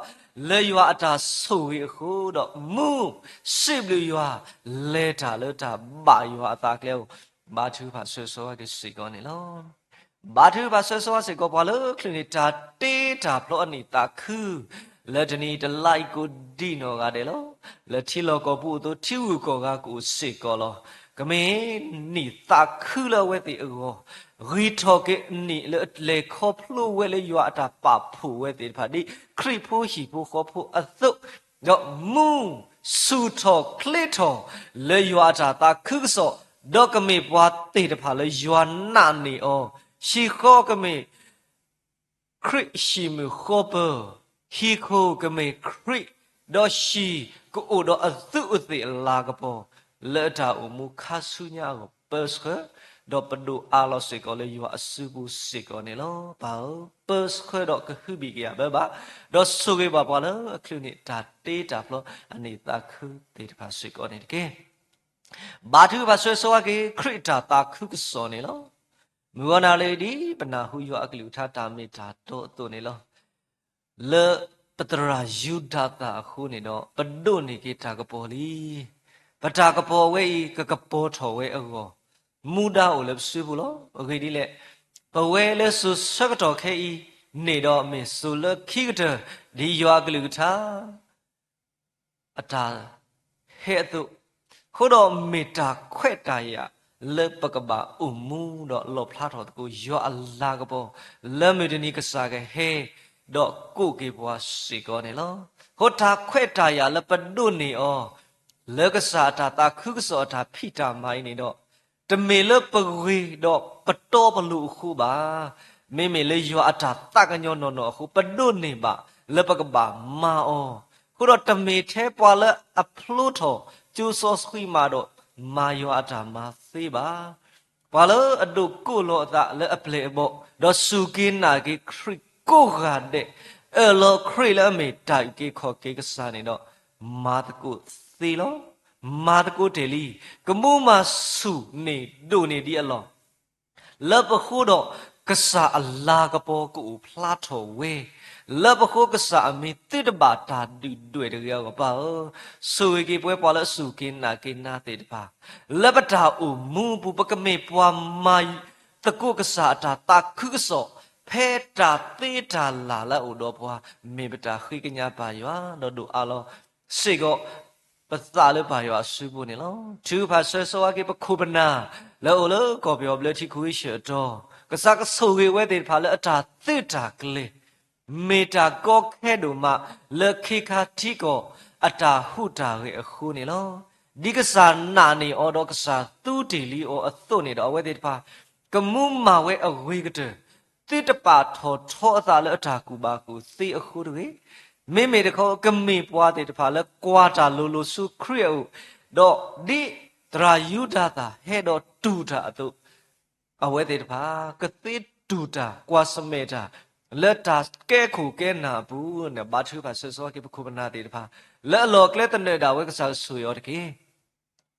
လၢယွၤအတၢ်ဆိၣ်ဂ့ၤအဃိဒီး မူစံးဘျုးယွၤ လဲၤတၢ်လၢတၢ်ဘၣ်ယွၤအသးကျဲအဂီၢ်, ဘါထုကဖၣ်ဆၢဂ့ၤဆၢဝါက့ၤစ့ၢ်ကီးန့ၣ်လီၤ. ဘါထုကဖၣ်ဆၢဂ့ၤဆၢဝါစ့ၢ်ကီး ပှၤလၢချုးန့ၢ်တၢ်တ့တၢ်ဖျီအနံၣ်သးခု, လၢတနံၤတလါအံၤကိးဒံးနီၢ်ဂၤဒဲးလီၤ. လၢထံလီၢ်ကီၢ်ပူၤအသိး ထံဂုၤကီၢ်ဂၤကအိၣ်စ့ၢ်ကီးလီၤ. ကမ့ၢ်နံၣ်သးခုလၢအဝဲသ့ၣ်အဂီၢ်, ဂံၢ်ထီၣ်က့ၤအနံၣ်လၢအလဲၤခီဖျိဝဲလၢယွၤအတၢ်ပာ်ဖှိၣ်ဝဲသ့ၣ်တဖၣ် ဒ်ခရံာ်ဖိဟံၣ်ဖိဃီဖိအသိး, ဒီးမူဆူၣ်ထီၣ်ချ့ထီၣ်လၢယွၤအတၢ်သးခုကစီၣ်, ဒီးကမ့ၢ်ပှၤသ့ၣ်တဖၣ်လၢယွၤနာ်န့ၢ်အီၤ, ဟံၣ်ဃီကမ့ၢ် ခရံာ်ဟံၣ်မုၢ်ဃီပၢၢ်, ဟံၣ်ခိၣ်ကမ့ၢ်ခရံာ်, ဒီးဟံၣ်ကအိၣ်ဒီးအသူးအသ့ၣ်အလၤကပီၤ, လၢအတၢ်အိၣ်မူခါဆူညါအဂီၢ်ပၢဆှၢ, ဒီးပဒိၣ်အါလီၤစ့ၢ်ကီးလၢယွၤအစုပူၤစ့ၢ်ကီးန့ၣ်လီၤ. ပၢ်ဧၢ, ပၢဆှၢဒီးကဟုဘံၣ်ကယာ်ဘၢဘၣ်, ဒီးဆိၣ်ဂ့ၤဘၣ်ပှၤလၢအချုးန့ၢ်တၢ်တ့တၢ်ဖျီအနံၣ်သးခုသ့ၣ်တဖၣ်စ့ၢ်ကီးန့ၣ်တက့ၢ်. ဘါထုကဖၣ်ဆၢဂ့ၤဆၢဝါက့ၤ ခရံာ်အတၢ်သးခုကစီၣ်န့ၣ်လီၤ. မုၢ်ဂီၤနၤလၢဒ်ပနၢ်ဟူယွၤအကလုၢ်ကထါတၢ်မ့ၢ်တၢ်တီအသိးန့ၣ်လီၤ. လၢပသရၣ်ယူဒၤသၣ်အဃိန့ၣ်ဒီး ပဒိးန့ၢ်က့ၤတၢ်ကပီၤလံ. ပတၢ်ကပီၤဝဲအံၤ ကကပီၤထီၣ်ဝဲအဂီၢ်, မူဒါအိၣ်လၢပစုပူၤလီၤ. အဂ့ၢ်ဒ်လဲၣ်, ပဝဲလၢစိၤဆၢကတီၢ်ခဲအံၤန့ၣ်ဒီး မ့ၢ်စိၤလၢခံကတၢၢ် ဒ်ယွၤအကလုၢ်ကထါ အတၢ်ဟဲအသိး, အဃိဒီးမ့ၢ်တၢ်ခွဲးတၢ်ယာ်လၢပကဘၣ်အိၣ်မူဒီးလီၣ်ဖျါထီၣ်သကိး ယွၤအလၤကပီၤ, လၢမုၢ်တနံၤကစၢ်ကဟဲ ဒီးကိးက့ၤပှၤစ့ၢ်ကီးန့ၣ်လီၤ. အဃိတၢ်ခွဲးတၢ်ယာ်လၢပဒိးန့ၢ်အီၤ လၢကစၢ်အတၢ်သးခုကစီၣ်အတၢ်ဖံးတၢ်မၤအံၤန့ၣ်ဒီး တမ့ၢ်လၢပဂ့ၤဒီးပတီပလိၤအဃိဘၣ်. မ့မ့ၢ်လၢယွၤအတၢ်သးကညီၤနီၢ်နီၢ်အဃိ ပဒိးန့ၢ်ဘၣ်လၢပကဘၣ်မၤအီၤ, အဃိဒီးတမ့ၢ်ထဲပှၤလၢအဖျိထီၣ်ကၠိစီဆှံမးဒီး မၤယွၤအတၢ်မၤသ့ဘၣ်. ပှၤလၢအဒိးကိးလီၤအသးလၢအပျဲၢ်အဘီၣ် ဒီးစူၢ်က့ၤနာ်က့ၤခရံာ်ကိးဂၤဒဲး, အၢၣ်လီၤခရံာ်လၢအမ့ၢ်တၢ်အုၣ်က့ၤခီၣ်က့ၤကစၢ်န့ၣ်ဒီး မၤသကိးသ့လီၤ. မၤသကိးတ့ၢ်လံ. ကမူမၤဆူၣ်န့ၢ်ဒိၣ်န့ၢ်ဒံးအလီၢ် လၢပဃိဒီးကစၢ်အလၤကပီၤကအိၣ်ဖျါထီၣ်ဝဲ, လၢပဃိကစၢ်အမံၤသုတဘၣ်တၢ်ဒုၣ်ဒွဲၣ်တဂ့ၤအဂီၢ် ပၢ်ဧၢ, ဆိၣ်ဂ့ၤက့ၤပဝဲပှၤလၢအစူၢ်က့ၤနာ်က့ၤနၤသ့ၣ်တဖၣ်, လၢပတၢ်အိၣ်မူအပူၤ ပကမ့ၢ်ပှၤမၤသကိးကစၢ်အတၢ်သးခုကစီၣ်, ဖဲတၢ်သ့တၢ်လၤလၢအအိၣ်ဒီးပှၤ, မ့ၢ်ပတၢ်ဃ့ကညးပၢ်ယွၤ ဒီးဒိၣ်အါလီၤစ့ၢ်ကီး ပသးလၢပၢ်ယွၤအစုပူၤန့ၣ်လီၤ. ထုကဖၣ်ဆၢဂ့ၤဆၢဝါက့ၤပခိၣ်ပနၢ် လၢအအိၣ်လၢကီၢ်ပယီၤဘျၢထံခဝ့ၡၢၣ်အတီၤ, ကစၢ်ကဆိၣ်ဂ့ၤဝဲသ့ၣ်တဖၣ်လၢအတၢ်သုးတၢ်ကျဲၤ, မ့ၢ်တၢ်ကီခဲဒိၣ်မး လၢခ့ခါထံကီၢ်အတၢ်ဟူးတၢ်ဂဲၤအဃိန့ၣ်လီၤ. ဒ်ကစၢ်နာ်န့ၢ်အီၤဒီးကစၢ်သူတ့ၢ်လံအီၤအသိးန့ၣ်ဒီး အဝဲသ့ၣ်တဖၣ် ကမူမၤဝဲအဂ့ၤကတၢၢ် သုတပာ်ထီၣ်ထီအသးလၢအတၢ်ကူၣ်ဘၣ်ကူၣ်သ့အဃိတဂ့ၤ. မ့မ့ၢ်တခီ ကမ့ၢ်ပှၤသ့ၣ်တဖၣ်လၢကွၢ်တၢ်လိၤလိၤဆူခရံာ်အအိၣ်, ဒီးဒ်သရၣ်ယူဒၤသၢၣ်ဟဲဒီးတူၢ်တၢ်အသိး, အဝဲသ့ၣ်တဖၣ် ကသ့တူၢ်တၢ်ကွၢ်ဆၢၣ်မဲာ်တၢ် လၢတၢ်ကဲခိၣ်ကဲနၢ်အပူၤန့ၣ် ဘါထုကဖၣ်ဆၢဂ့ၤဆၢဝါက့ၤပခိၣ်ပနၢ်သ့ၣ်တဖၣ် လၢအလီၢ်အကျဲသနၢၣ်ဒၣ်ဝဲ ကစၢ်ကဆိၣ်ဂ့ၤအီၤတက့ၢ်.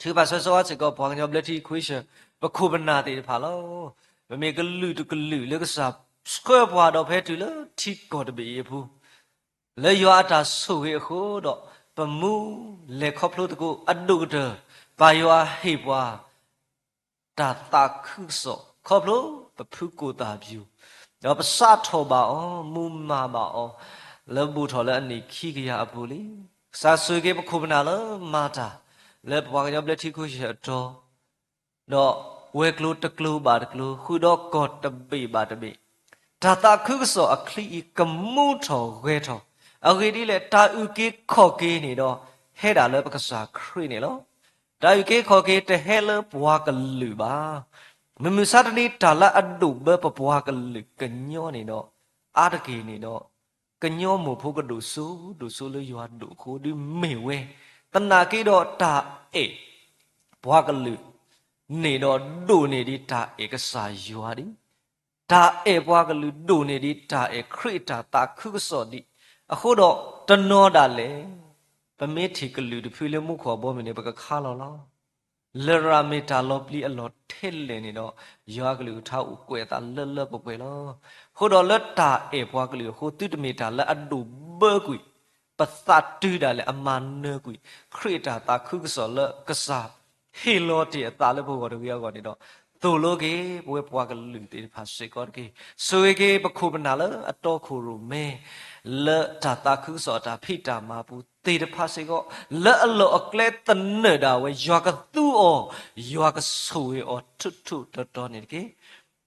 ထုကဖၣ်ဆၢဂ့ၤဆၢဝါစ့ၢ်ကီး ပှၤကညီဘျၢထံခဝ့ၡၢၣ် ပခိၣ်ပနၢ်သ့ၣ်တဖၣ်လီၤ. ပမ့ၢ်ကလုာ်တကလုာ်လၢကစၢ် ဆှၢပှၤဒီးဖဲတုၤလၢထံကီၢ်တဘ့ၣ်အံၤအပူၤ လၢယွၤအတၢ်ဆိၣ်ဂ့ၤအဃိဒီး ပမူလဲၤခီဖျိသကိးအဒိၣ်ကတၢၢ် ပၢ်ယွၤဟ့ၣ်ပှၤ တၢ်သးခုကစီၣ် ခီဖျိပဖုကိၣ်သၣ်ပူၤ, ဒီးပစးထီၣ်ဘၣ်အီၤ မူမၤဘၣ်အီၤ လၢဘူးထီၣ်လၢအနံၣ်ခံကယၤအပူၤလံ. ကစၢ်ဆိၣ်ဂ့ၤက့ၤပခိၣ်ပနၢ်လၢမၤတၢ် လၢပှၤကညီဘျၢထံခဝ့ၡၢၣ်အတီ ဒီးဝဲၤကျိၤတကျိၤဘၣ်တကျိၤ ဃုာ်ဒီးကီၢ်တဘ့ၣ်ဘၣ်တဘ့ၣ်, တၢ်သးခုကစီၣ်အချံအံၤ ကမူထီၣ်ဂဲၤထီၣ်, အဂ့ၢ်ဒ်လဲၣ် တၢ်အုၣ်က့ၤခီၣ်က့ၤန့ၣ်ဒီး ဟဲဒၣ်လၢပကစၢ်ခရံာ်န့ၣ်လီၤ. တၢ်အုၣ်က့ၤခီၣ်က့ၤတဟဲလၢပှၤကလုာ်ဘၣ်. မုၢ်မဆါတနံၤ တၢ်လၢအဒိၣ်ဘၢပပှၤကလုာ်ကညီန့ၣ်ဒီး အါတက့ၢ်န့ၣ်ဒီး ကညီမိၢ်ဖိကဒိၣ်စိ ဒိၣ်စိလၢယွၤဒိၣ်အဃိ ဒုးမ့ၢ်ဝဲ, သနာ်က့ဒီးတၢ်အဲၣ်ပှၤကလုာ်န့ၣ်ဒီး ဒိၣ်န့ၢ်ဒံးတၢ်အဲၣ်ကစၢ်ယွၤဒံး, တၢ်အဲၣ်ပှၤကလုာ်ဒိၣ်န့ၢ်ဒံး တၢ်အဲၣ်ခရံာ်အတၢ်သးခုကစီၣ်ဒံး, အဃိဒီးတနီၤဒၣ်လဲာ် ပမ့ၢ်ထံၣ်ကလုာ်တဖုလၢမူခိၣ်အဘီအမုၢ်န့ၣ် ပကခါလီၤလီၤ. လရာ်မ့ၢ်တၢ်လီၤပျံၤအလီၢ်ထဲလဲၣ်န့ၣ်ဒီး ယွၤအကလုၢ်ကထါအိၣ်ကွဲးအသးလၢလၢပှဲၤပှဲၤလီၤ. အဃိဒီးလၢတၢ်အဲၣ်ပှၤကလုာ်အဃိ သုတမ့ၢ်တၢ်လၢအဒိၣ်ဘၢကွံာ် ပသးတုၤဒၣ်လဲာ်အမၤနၢၤကွံာ် ခရံာ်အတၢ်သးခုကစီၣ်လၢကစၢ်ဟ့ၣ်လီၤတ့ၢ်အသးလၢပဂီၢ်တဂ့ၤအဂီၢ်န့ၣ်ဒီး သိၣ်လိက့ၤပဝဲပှၤကလုာ်သ့ၣ်တဖၣ်စ့ၢ်ကီးတက့ၢ်. ဆိၣ်ဂ့ၤက့ၤပခိၣ်ပနၢ်လၢအတီခိၣ်ရိၣ်မဲ လၢတၢ်သးခုကစီၣ်အတၢ်ဖံးတၢ်မၤပူၤသ့ၣ်တဖၣ်စ့ၢ်ကီး လၢအလီၢ်အကျဲသနၢၣ်ဒၣ်ဝဲ ယွၤကသူအီၤ ယွၤကဆိၣ်ဂ့ၤအီၤထူးထူးတီၤတီၤန့ၣ်တက့ၢ်.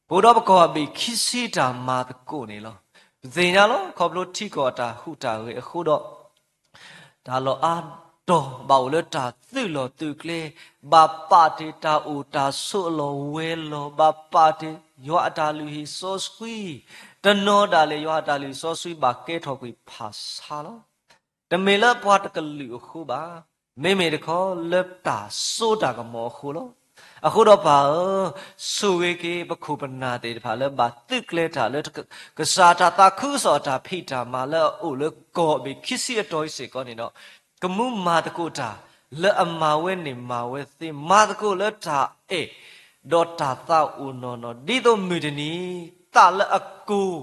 ပအိၣ်ဒီးပကီၢ်ဘ့ၣ်ခံဆံတၢ်မၤသကိးန့ၣ်လီၤ. ပသ့ၣ်ညါလီၤ ခီဖျိထံကီၢ်အတၢ်ဟူးတၢ်ဂဲၤအဃိဒီး တၢ်လီၢ်အါတီၤ ဘၣ်အိၣ်လၢတၢ်သုးလီၢ်သုးကျဲ, ဘၣ်ပာ်တ့ၢ်တၢ်အိၣ်တၢ်ဆိးအလီၢ်ဝဲၤလီၢ်, ဘၣ်ပာ်တ့ၢ်ယွၤအတၢ်လုၢ်ဟံၣ်စီဆှံ, တနီၤဒၣ်လဲာ်ယွၤအတၢ်လုၢ်ဟံၣ်စီဆှံဘၣ်ကဲထီၣ်ကွံာ်ဖၣ်ဆါလီၤ. တမ့ၢ်လၢပှၤတကလုာ်အဃိဘၣ်, မ့မ့ၢ်တခီလၢတၢ်စိတၢ်ကမီၤအဃိလီၤ. အဃိဒီးပၢ်ဧၢ, ဆိၣ်ဂ့ၤက့ၤပခိၣ်ပနၢ်သ့ၣ်တဖၣ်လၢဘၣ်သုးကျဲၤတၢ်လၢ ကစၢ်တၢ်သးခုကစီၣ်အတၢ်ဖံးတၢ်မၤလၢအအိၣ်လၢကီၢ်ဘ့ၣ်ခံဆံအတီၤအံၤစ့ၢ်ကီးန့ၣ်ဒီး ကမူမၤသကိးတၢ် လၢအမၤဝဲန့ၣ်မၤဝဲသ့, မၤသကိးလၢတၢ်အဲၣ် ဒီးတၢ်သးအိၣ်နီၢ်နီၢ် ဒ်သိးမုၢ်တနံၤ သးလၢအကိၤ,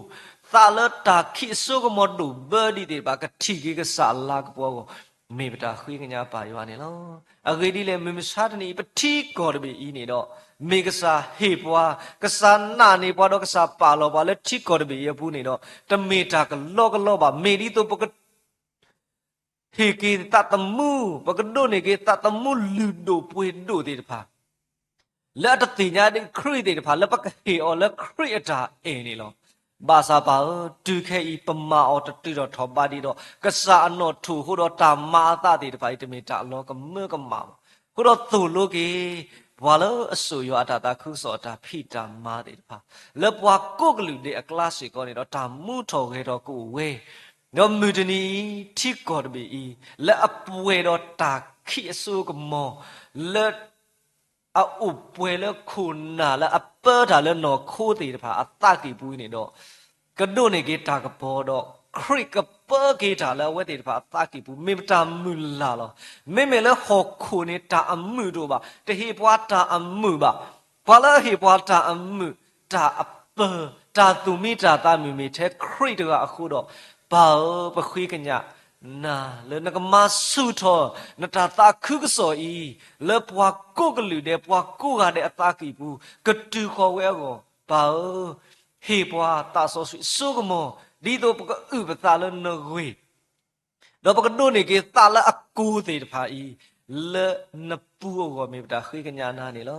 သးလၢတၢ်ခံးအစိကမီၤဒိၣ်ဘၢဒံးသ့ၣ်တဖၣ် ကထံၣ်က့ၤကစၢ်အလၤကပီၤအဂီၢ် မ့ၢ်ပတၢ်ဃ့ကညးပၢ်ယွၤန့ၣ်လီၤ. အဂ့ၢ်ဒ်လဲၣ် မုၢ်မဆါတနံၤအံၤ ပထံကီၢ်တဘ့ၣ်အံၤန့ၣ်ဒီး မ့ၢ်ကစၢ်ဟ့ၣ်ပှၤ, ကစၢ်နာ်န့ၢ်ပှၤဒီးကစၢ်ပာ်လီၤပှၤလၢထံကီၢ်တဘ့ၣ်အံၤအပူၤန့ၣ်ဒီး တမ့ၢ်တၢ်ကလီကလီဘၣ်. မ့ၢ်ဒ်သိးပက ဟ့ၣ်က့ၤသးသမူ, ပကဒိးန့ၢ်က့ၤသးသမူလုၢ်ဒိၣ်ပှ့ၤဒိၣ်သ့ၣ်တဖၣ် လၢအတသ့ၣ်ညါဒံးခရံာ်သ့ၣ်တဖၣ် လၢပကဟ့ၣ်အီၤလၢခရံာ်အတၢ်အဲၣ်န့ၣ်လီၤ. ဘၣ်ဆၣ်ပၢ်ဧၢ, တုၤခဲအံၤ ပမၤအီၤတတုၤထီၣ်ထီၣ်ဘးဒံးဒီး ကစၢ်အနီၣ်ထိၣ်အဃိဒီး တၢ်မၤအသးသ့ၣ်တဖၣ်အံၤ တမ့ၢ်တၢ်လီၤကမၢကမၣ်ဘၣ်. အဃိဒီးသိၣ်လိက့ၤ ပှၤလၢအစိာ်ယွၤအတၢ်သးခုကစီၣ်အတၢ်ဖံးတၢ်မၤသ့ၣ်တဖၣ် လၢပှၤကိးကလုာ်ဒဲးအကျါစ့ၢ်ကီးန့ၣ်ဒီး တၢ်မူထီၣ်ဂဲၤထီၣ်ကအိၣ်ဝဲ ဒီးမုၢ်တနံၤအံၤ ထံကီၢ်တဘ့ၣ်အံၤ လၢအပှဲၤဒီးတၢ်ခံးအစိကမီၤ လၢ အအိၣ်ပှဲၤလၢခိၣ်နၢ်လၢအပၢတၢ်လၢနီၢ်ခိသ့ၣ်တဖၣ် အသးကံၢ်ပူၤအံၤန့ၣ်ဒီး ကဒိးန့ၢ်က့ၤတၢ်ကပီၤဒီး ခရံာ်ကပၢက့ၤတၢ်လၢအဝဲသ့ၣ်တဖၣ်အသးကံၢ်ပူၤ မ့ၢ်ပတၢ်မုၢ်လၢ်လီၤ. မ့မ့ၢ်လၢဟီၣ်ခိၣ်န့ၣ် တၢ်အမုာ်တအိၣ်ဘၣ်, တဟ့ၣ်ပှၤတၢ်အမုာ်ဘၣ်. ပှၤလၢအဟ့ၣ်ပှၤတၢ်အမုာ်, တၢ်အပၢၤ, တၢ်သူၣ်မံတၢ်သးမုာ် မ့ၢ်ထဲခရံာ်တဂၤအဃိဒီး, ပၢ်ဧၢ, ပဃ့ကညး နၤလၢနကမၤဆူၣ်ထီၣ် နတၢ်သးခုကစီၣ်အံၤ လၢပှၤကိးကလုာ်ဒဲး ပှၤကိးဂၤဒဲးအသးကံၢ်ပူၤ ကတုၤဃီၤဝဲအဂီၢ်, ပၢ်ဧၢ, ဟ့ၣ်ပှၤသးစီဆှံအစိကမီၤ ဒ်သိးပကအုၣ်ပသးလၢနဂ့ၢ် ဒီးပကဒိးန့ၢ်က့ၤသးလၢအကိၤသ့ၣ်တဖၣ်အံၤ လၢနပူၤအဂီၢ် မ့ၢ်ပတၢ်ဃ့ကညးနၤန့ၣ်လီၤ.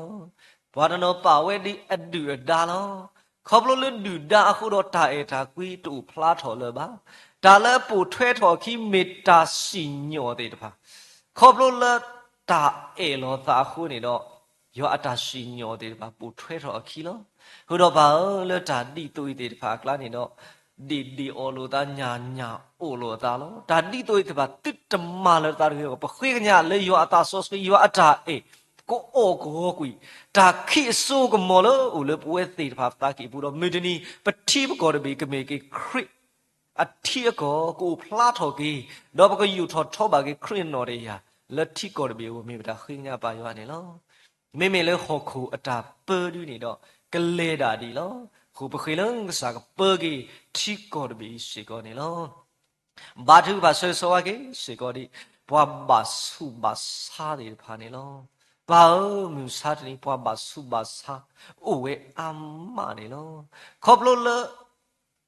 ပှၤတနီၤပာ်ဝဲဒ်အဒုၣ်အဒါလီၤ. ခီဖျိလၢဒုၣ်ဒါအဃိဒီး တၢ်အဲၣ်တၢ်ကွံတအိၣ်ဖျါထီၣ်လၢၤဘၣ်. တၢ်လၢပိာ်ထွဲထီၣ်အခံ မ့ၢ်တၢ်စံၣ်ညီၣ်သ့ၣ်တဖၣ်, ခီဖျိလၢတၢ်အဲၣ်လီၤသးအဃိန့ၣ်ဒီး ယွၤအတၢ်စံၣ်ညီၣ်သ့ၣ်တဖၣ် ပိာ်ထွဲထီၣ်အခံလီၤ. အဃိဒီးပၢ်ဧၢ, လၢတၢ်ဒ်သိးအံၤသ့ၣ်တဖၣ်အကျါန့ၣ်ဒီး ဒ့ၣ်ဒ့ၣ်အိၣ်လိာ်သး, ညၣ်ညၣ်အိၣ်လိာ်အသးလီၤ. တၢ်ဒ်သိးအံၤသ့ၣ်တဖၣ် သုတမၤလၢၤသးတဂ့ၤအဂီၢ်, ပဃ့ကညးလၢယွၤအသးစီဆှံ, ယွၤအတၢ်အဲၣ် ကအိၣ်ကဝီၤကွံာ် တၢ်ခံးအစိကမီၤလၢအိၣ်လၢပဝဲသ့ၣ်တဖၣ်သးကံၢ်ပူၤဒီး မုၢ်တနံၤ ပထံပကီၢ်တဘ့ၣ် ကမ့ၢ်က့ၤခရံာ်အထံအကီၢ် ကအိၣ်ဖျါထီၣ်က့ၤ, ဒီးပကယူာ်ထီၣ်ထီဘၣ်က့ၤခရံာ်အနီၣ်တယၢ် လၢထံကီၢ်တဘ့ၣ်အဂီၢ် မ့ၢ်ပတၢ်ဃ့ကညးပၢ်ယွၤန့ၣ်လီၤ. မ့မ့ၢ်လၢဟီၣ်ခိၣ်အတၢ်ပၢဒုန့ၣ်ဒီး ကလဲၤဒၣ်ဒ်အံၤလီၤ. အဃိပဃ့လၢကစၢ်ကပၢက့ၤထံကီၢ်တဘ့ၣ်အံၤစ့ၢ်ကီးန့ၣ်လီၤ. ဘါထုကဖၣ်ဆၢဂ့ၤဆၢဝါက့ၤစ့ၢ်ကီးဒ် ပှၤဘၣ်ဆူးဘၣ်ဆါသ့ၣ်တဖၣ်န့ၣ်လီၤ. ပၢ်ဧၢ, မုၢ်မဆါတနံၤ ပှၤဘၣ်ဆူးဘၣ်ဆါအိၣ်ဝဲအါမးန့ၣ်လီၤ. ခီဖျိလၢ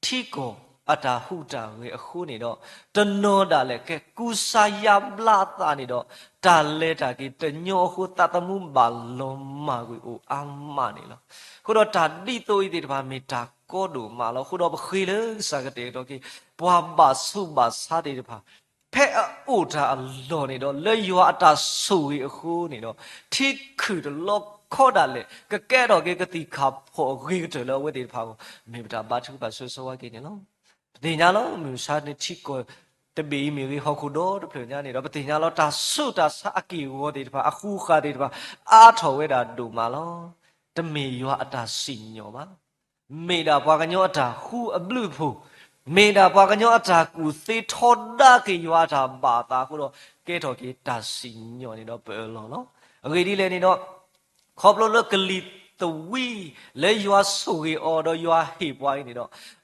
ထံကီၢ်အတၢ်ဟူးတၢ်ဂဲၤအဃိန့ၣ်ဒီး တနီၤဒၣ်လဲာ်ကဲကူစါယါဘျါအသးန့ၣ်ဒီး တၢ်လဲၤတၢ်က့ၤတညီအဃိ သးသမူဘၣ်လီၤမၢ်ကွံာ်အိၣ်အါမးန့ၣ်လီၤ. အဃိဒီးတၢ်ဒ်သိးအံၤသ့ၣ်တဖၣ် မ့ၢ်တၢ်ကီဒိၣ်မးလီၤ. အဃိဒီးပဃ့လၢကစၢ်ကတဲာ်ကတီၤက့ၤ ပှၤဘၣ်ဆူးဘၣ်ဆါသ့ၣ်တဖၣ် ဖဲအအိၣ်တၢ်အလီၢ်န့ၣ်ဒီး လၢယွၤအတၢ်ဆိၣ်ဂ့ၤအဃိန့ၣ်ဒီး ထံခုၣ်တလီခီဒၣ်လဲာ် ကကဲထီၣ်က့ၤကသံၣ်ခၣ်ဖီၣ်အဂ့ၤကတၢၢ်လၢအဝဲသ့ၣ်တဖၣ်အဂီၢ် မ့ၢ်ပတၢ်ဘါထုကဖၣ်ဆၢဂ့ၤဆၢဝါက့ၤန့ၣ်လီၤ. ပသ့ၣ်ညါလီၤ မုၢ်မဆါတနံၤထံကီၢ်တဘ့ၣ်အံၤမ့ၢ်ဂ့ၤ ဟီၣ်ခိၣ်ဒီတဖျၢၣ်ညါန့ၣ်ဒီး ပသ့ၣ်ညါလီၤ တၢ်ဆူးတၢ်ဆါအက့ၢ်အဂီၤသ့ၣ်တဖၣ် အဃူဃာ်သ့ၣ်တဖၣ် အါထီၣ်ဝဲဒၣ်ဒိၣ်မးလီၤ. တမ့ၢ်ယွၤအတၢ်စံၣ်ညီၣ်ဘၣ်. မ့ၢ်ဒၣ်ပှၤကညီအတၢ်ဃူအဘျုးအဖှိၣ်, မ့ၢ်ဒၣ်ပှၤကညီအတၢ်ကူၣ်သ့ထီဒါက့ၤယွၤအတၢ်ဘၣ်အသးအဃိဒီး ကဲထီၣ်က့ၤတၢ်စံၣ်ညီၣ်န့ၣ်ဒီးပအၢၣ်လီၤလီၤ. အဂ့ၢ်ဒ်လဲၣ်န့ၣ်ဒီး ခီဖျိလၢကလံၤသဝံး လၢယွၤဆိၣ်ဂ့ၤအီၤဒီးယွၤဟ့ၣ်ပှၤအံၤန့ၣ်ဒီး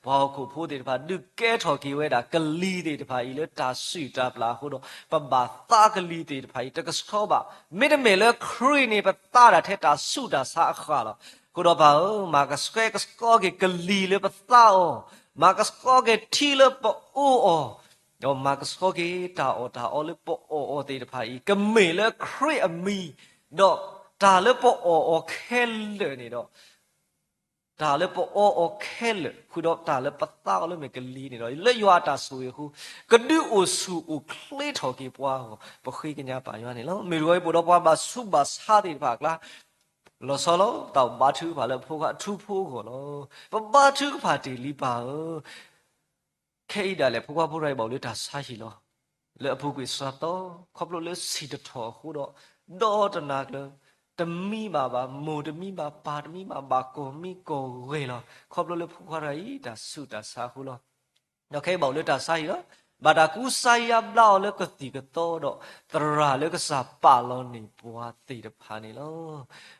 ပှၤဟီၣ်ခိၣ်ဖိသ့ၣ်တဖၣ် ဒုးကဲထီၣ်က့ၤဝဲဒၣ်ကလံၤသ့ၣ်တဖၣ်အံၤ လၢတၢ်စုၣ်တၢ်ပျၢ်အဃိဒီး ပဘၣ်သးကလံၤသ့ၣ်တဖၣ်အံၤ တကဆှီဘၣ်. မ့တမ့ၢ်လၢခရံာ်န့ၣ် ပသးဒၣ်ထဲတၢ်ဆူးတၢ်ဆါအဃၢ်လီၤ. အဃိဒီးပၢ်ဧၢ, မၤကဆှဲကဆှီက့ၤကလံၤလၢပသးအီၤ, မၤကဆှီက့ၤထံလၢပအိၣ်အီၤ, ဒီးမၤကဆှီက့ၤတၢ်အီၣ်တၢ်အီလၢပအီၣ်အီၤသ့ၣ်တဖၣ်အံၤ ကမ့ၢ်လၢခရံာ်အမံၤ, ဒီးတၢ်လၢပအီၣ်အီၤခဲလၢာ်န့ၣ်ဒီး တၢ်လၢပအီအီၤခဲလၢာ် ဃုာ်ဒီးတၢ်လၢပသးအီၤလၢမ့ၢ်ကလံၤန့ၣ်ဒီး လၢယွၤအတၢ်ဆိၣ်ဂ့ၤအဃိ ကဒုးအိၣ်ဆူၣ်အိၣ်ချ့ထီၣ်က့ၤပှၤအဂီၢ် ပဃ့ကညးပၢ်ယွၤန့ၣ်လီၤ. မ့ၢ်တဂီၤအံၤ ပအိၣ်ဒီးပှၤဘၣ်ဆူးဘၣ်ဆါသ့ၣ်တဖၣ်အကျါ လီၤဆီလီၤ တၢ်ဘါထုကဖၣ်လၢဖိခွါအထူဖိအဂီၢ်လီၤ. ပဘါထုကဖၣ်တ့ၢ်လံပၢ်ဧၢ, ခဲအံၤဒၣ်လဲာ် ဖိခွါဖိတဂၤအံၤဘၣ်အိၣ်လၢတၢ်ဆါဟံၣ်လီၤ. လၢအပူၤကွံာ်စှၤသီ ခီဖျိလၢဆံးတထီၣ်အဃိဒီး ဒီတနၤကျၢၤ တမံဘၣ်ဘၣ်, မိၢ်တမံဘၣ်, ပၢ်တမံဘၣ်, ဘၣ်ကီၢ်မံကီၢ်ဂဲၤလီၤ. ခီဖျိလၢဖိခွါတဂၤအံၤ တၢ်ဆူးတၢ်ဆါအဃိလီၤ. ဒီးခဲအံၤဘၣ်အိၣ်လၢတၢ်ဆါဟံၣ်လီၤ. ဘၣ်တၢ်ကူစါယါဘျါအီၤလၢကသံၣ်ကသီဒီး သရၣ်လၢကစၢ်ပာ်လီၤန့ၢ်ပှၤသ့ၣ်တဖၣ်န့ၣ်လီၤ.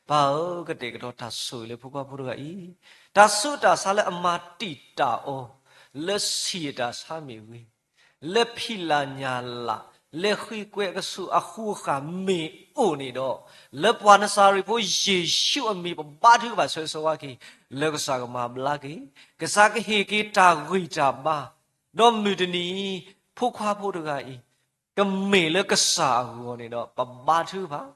ပၢ်ဧၢ, ကတဲာ်ကတီၤတၢ်ဆိၣ်ဂ့ၤလၢဖိခွါဖိတဂၤအံၤ, တၢ်ဆူးတၢ်ဆါလၢအမၤတံာ်တာ်အီၤ လၢဆံးအတၢ်ဆါမ့ၢ်ဂ့ၤ, လၢဖံးလၢ်ညၣ်လၢ်, လၢဃံကွဲးကဆူးအဃူအဃာ်မ့ၢ်အိၣ်န့ၣ်ဒီး, လၢပှၤနစၤရ့းဖိယ့ၣ်ၡူးအမံၤ ပဘါထုကဖၣ်ဆၢဂ့ၤဆၢဝါက့ၤ, လၢကစၢ်ကမၤဘျါက့ၤ, ကစၢ်ကဟ့ၣ်က့ၤတၢ်ဂံၢ်တၢ်ဘါ, ဒီးမုၢ်တနံၤအံၤ ဖိခွါဖိတဂၤအံၤ ကမ့ၢ်လၢကစၢ်အဂီၢ်န့ၣ်ဒီး ပဘါထုကဖၣ်,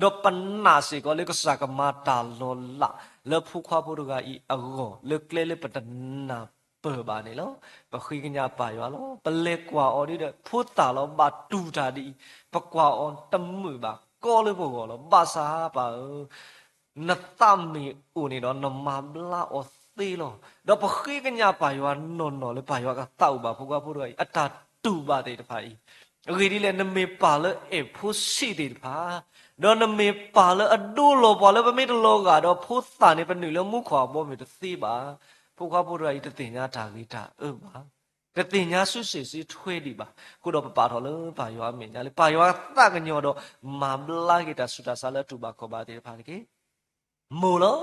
ဒီးပနာ်စ့ၢ်ကီးလၢကစၢ်ကမၤတၢ်လီၤလး လၢဖိခွါဖိတဂၤအံၤအဂီၢ် လၢကျဲလၢပတနၢ်ပၢၢ်ဘၣ်န့ၣ်လီၤ. ပဃ့ကညးပၢ်ယွၤလီၤ. ပလဲၤကွၢ်အီၤဒ်ဒီး ဖိသၣ်လီၤ ဘၣ်တူၢ်တၢ်ဒ်အံၤ, ပကွၢ်အီၤတမုာ်ဘၣ် ကီလၢပဂီၢ်လီၤ. ဘၣ်ဆၣ်ပၢ်ဧၢ, နသးမ့ၢ်အိၣ်န့ၣ်ဒီး နမၤဘျါအီၤသ့လီၤ. ဒီးပဃ့ကညးပၢ်ယွၤနီၢ်နီၢ်လၢပၢ်ယွၤကသးအိၣ်ဘၣ်ဖိခွါဖိတဂၤအံၤ အတၢ်တူၢ်ဘၣ်သ့ၣ်တဖၣ်အံၤ, အဂ့ၢ်ဒ်လဲၣ် နမ့ၢ်ပၢ်လၢအဲၣ်ဖိဆံးသ့ၣ်တဖၣ်, ဒီးနမ့ၢ်ပၢ်လၢအဒိလီၤပှၤလၢပမ့ၢ်တလီၤဂာ်ဒီး ဖိသၣ်န့ၣ်ပနုာ်လၢမူခိၣ်အဘီမုၢ်တသ့ဘၣ်. ဖိခွါဖိတဂၤအံၤ တသ့ၣ်ညါတၢ်ဂ့ၤတၢ်အၢဘၣ်. တသ့ၣ်ညါစုစ့ၣ်စုထွဲဒံးဘၣ်. အဃိဒီးပပာ်ထီၣ်လၢပၢ်ယွၤအမဲာ်ညါလၢ ပၢ်ယွၤသးကညီၤဒီး မၤဘျါက့ၤတၢ်ဆူးတၢ်ဆါလၢအတူၢ်ဘၣ်ခီၣ်ဘၣ်သ့ၣ်တဖၣ်တက့ၢ်. မိၢ်လီၤ.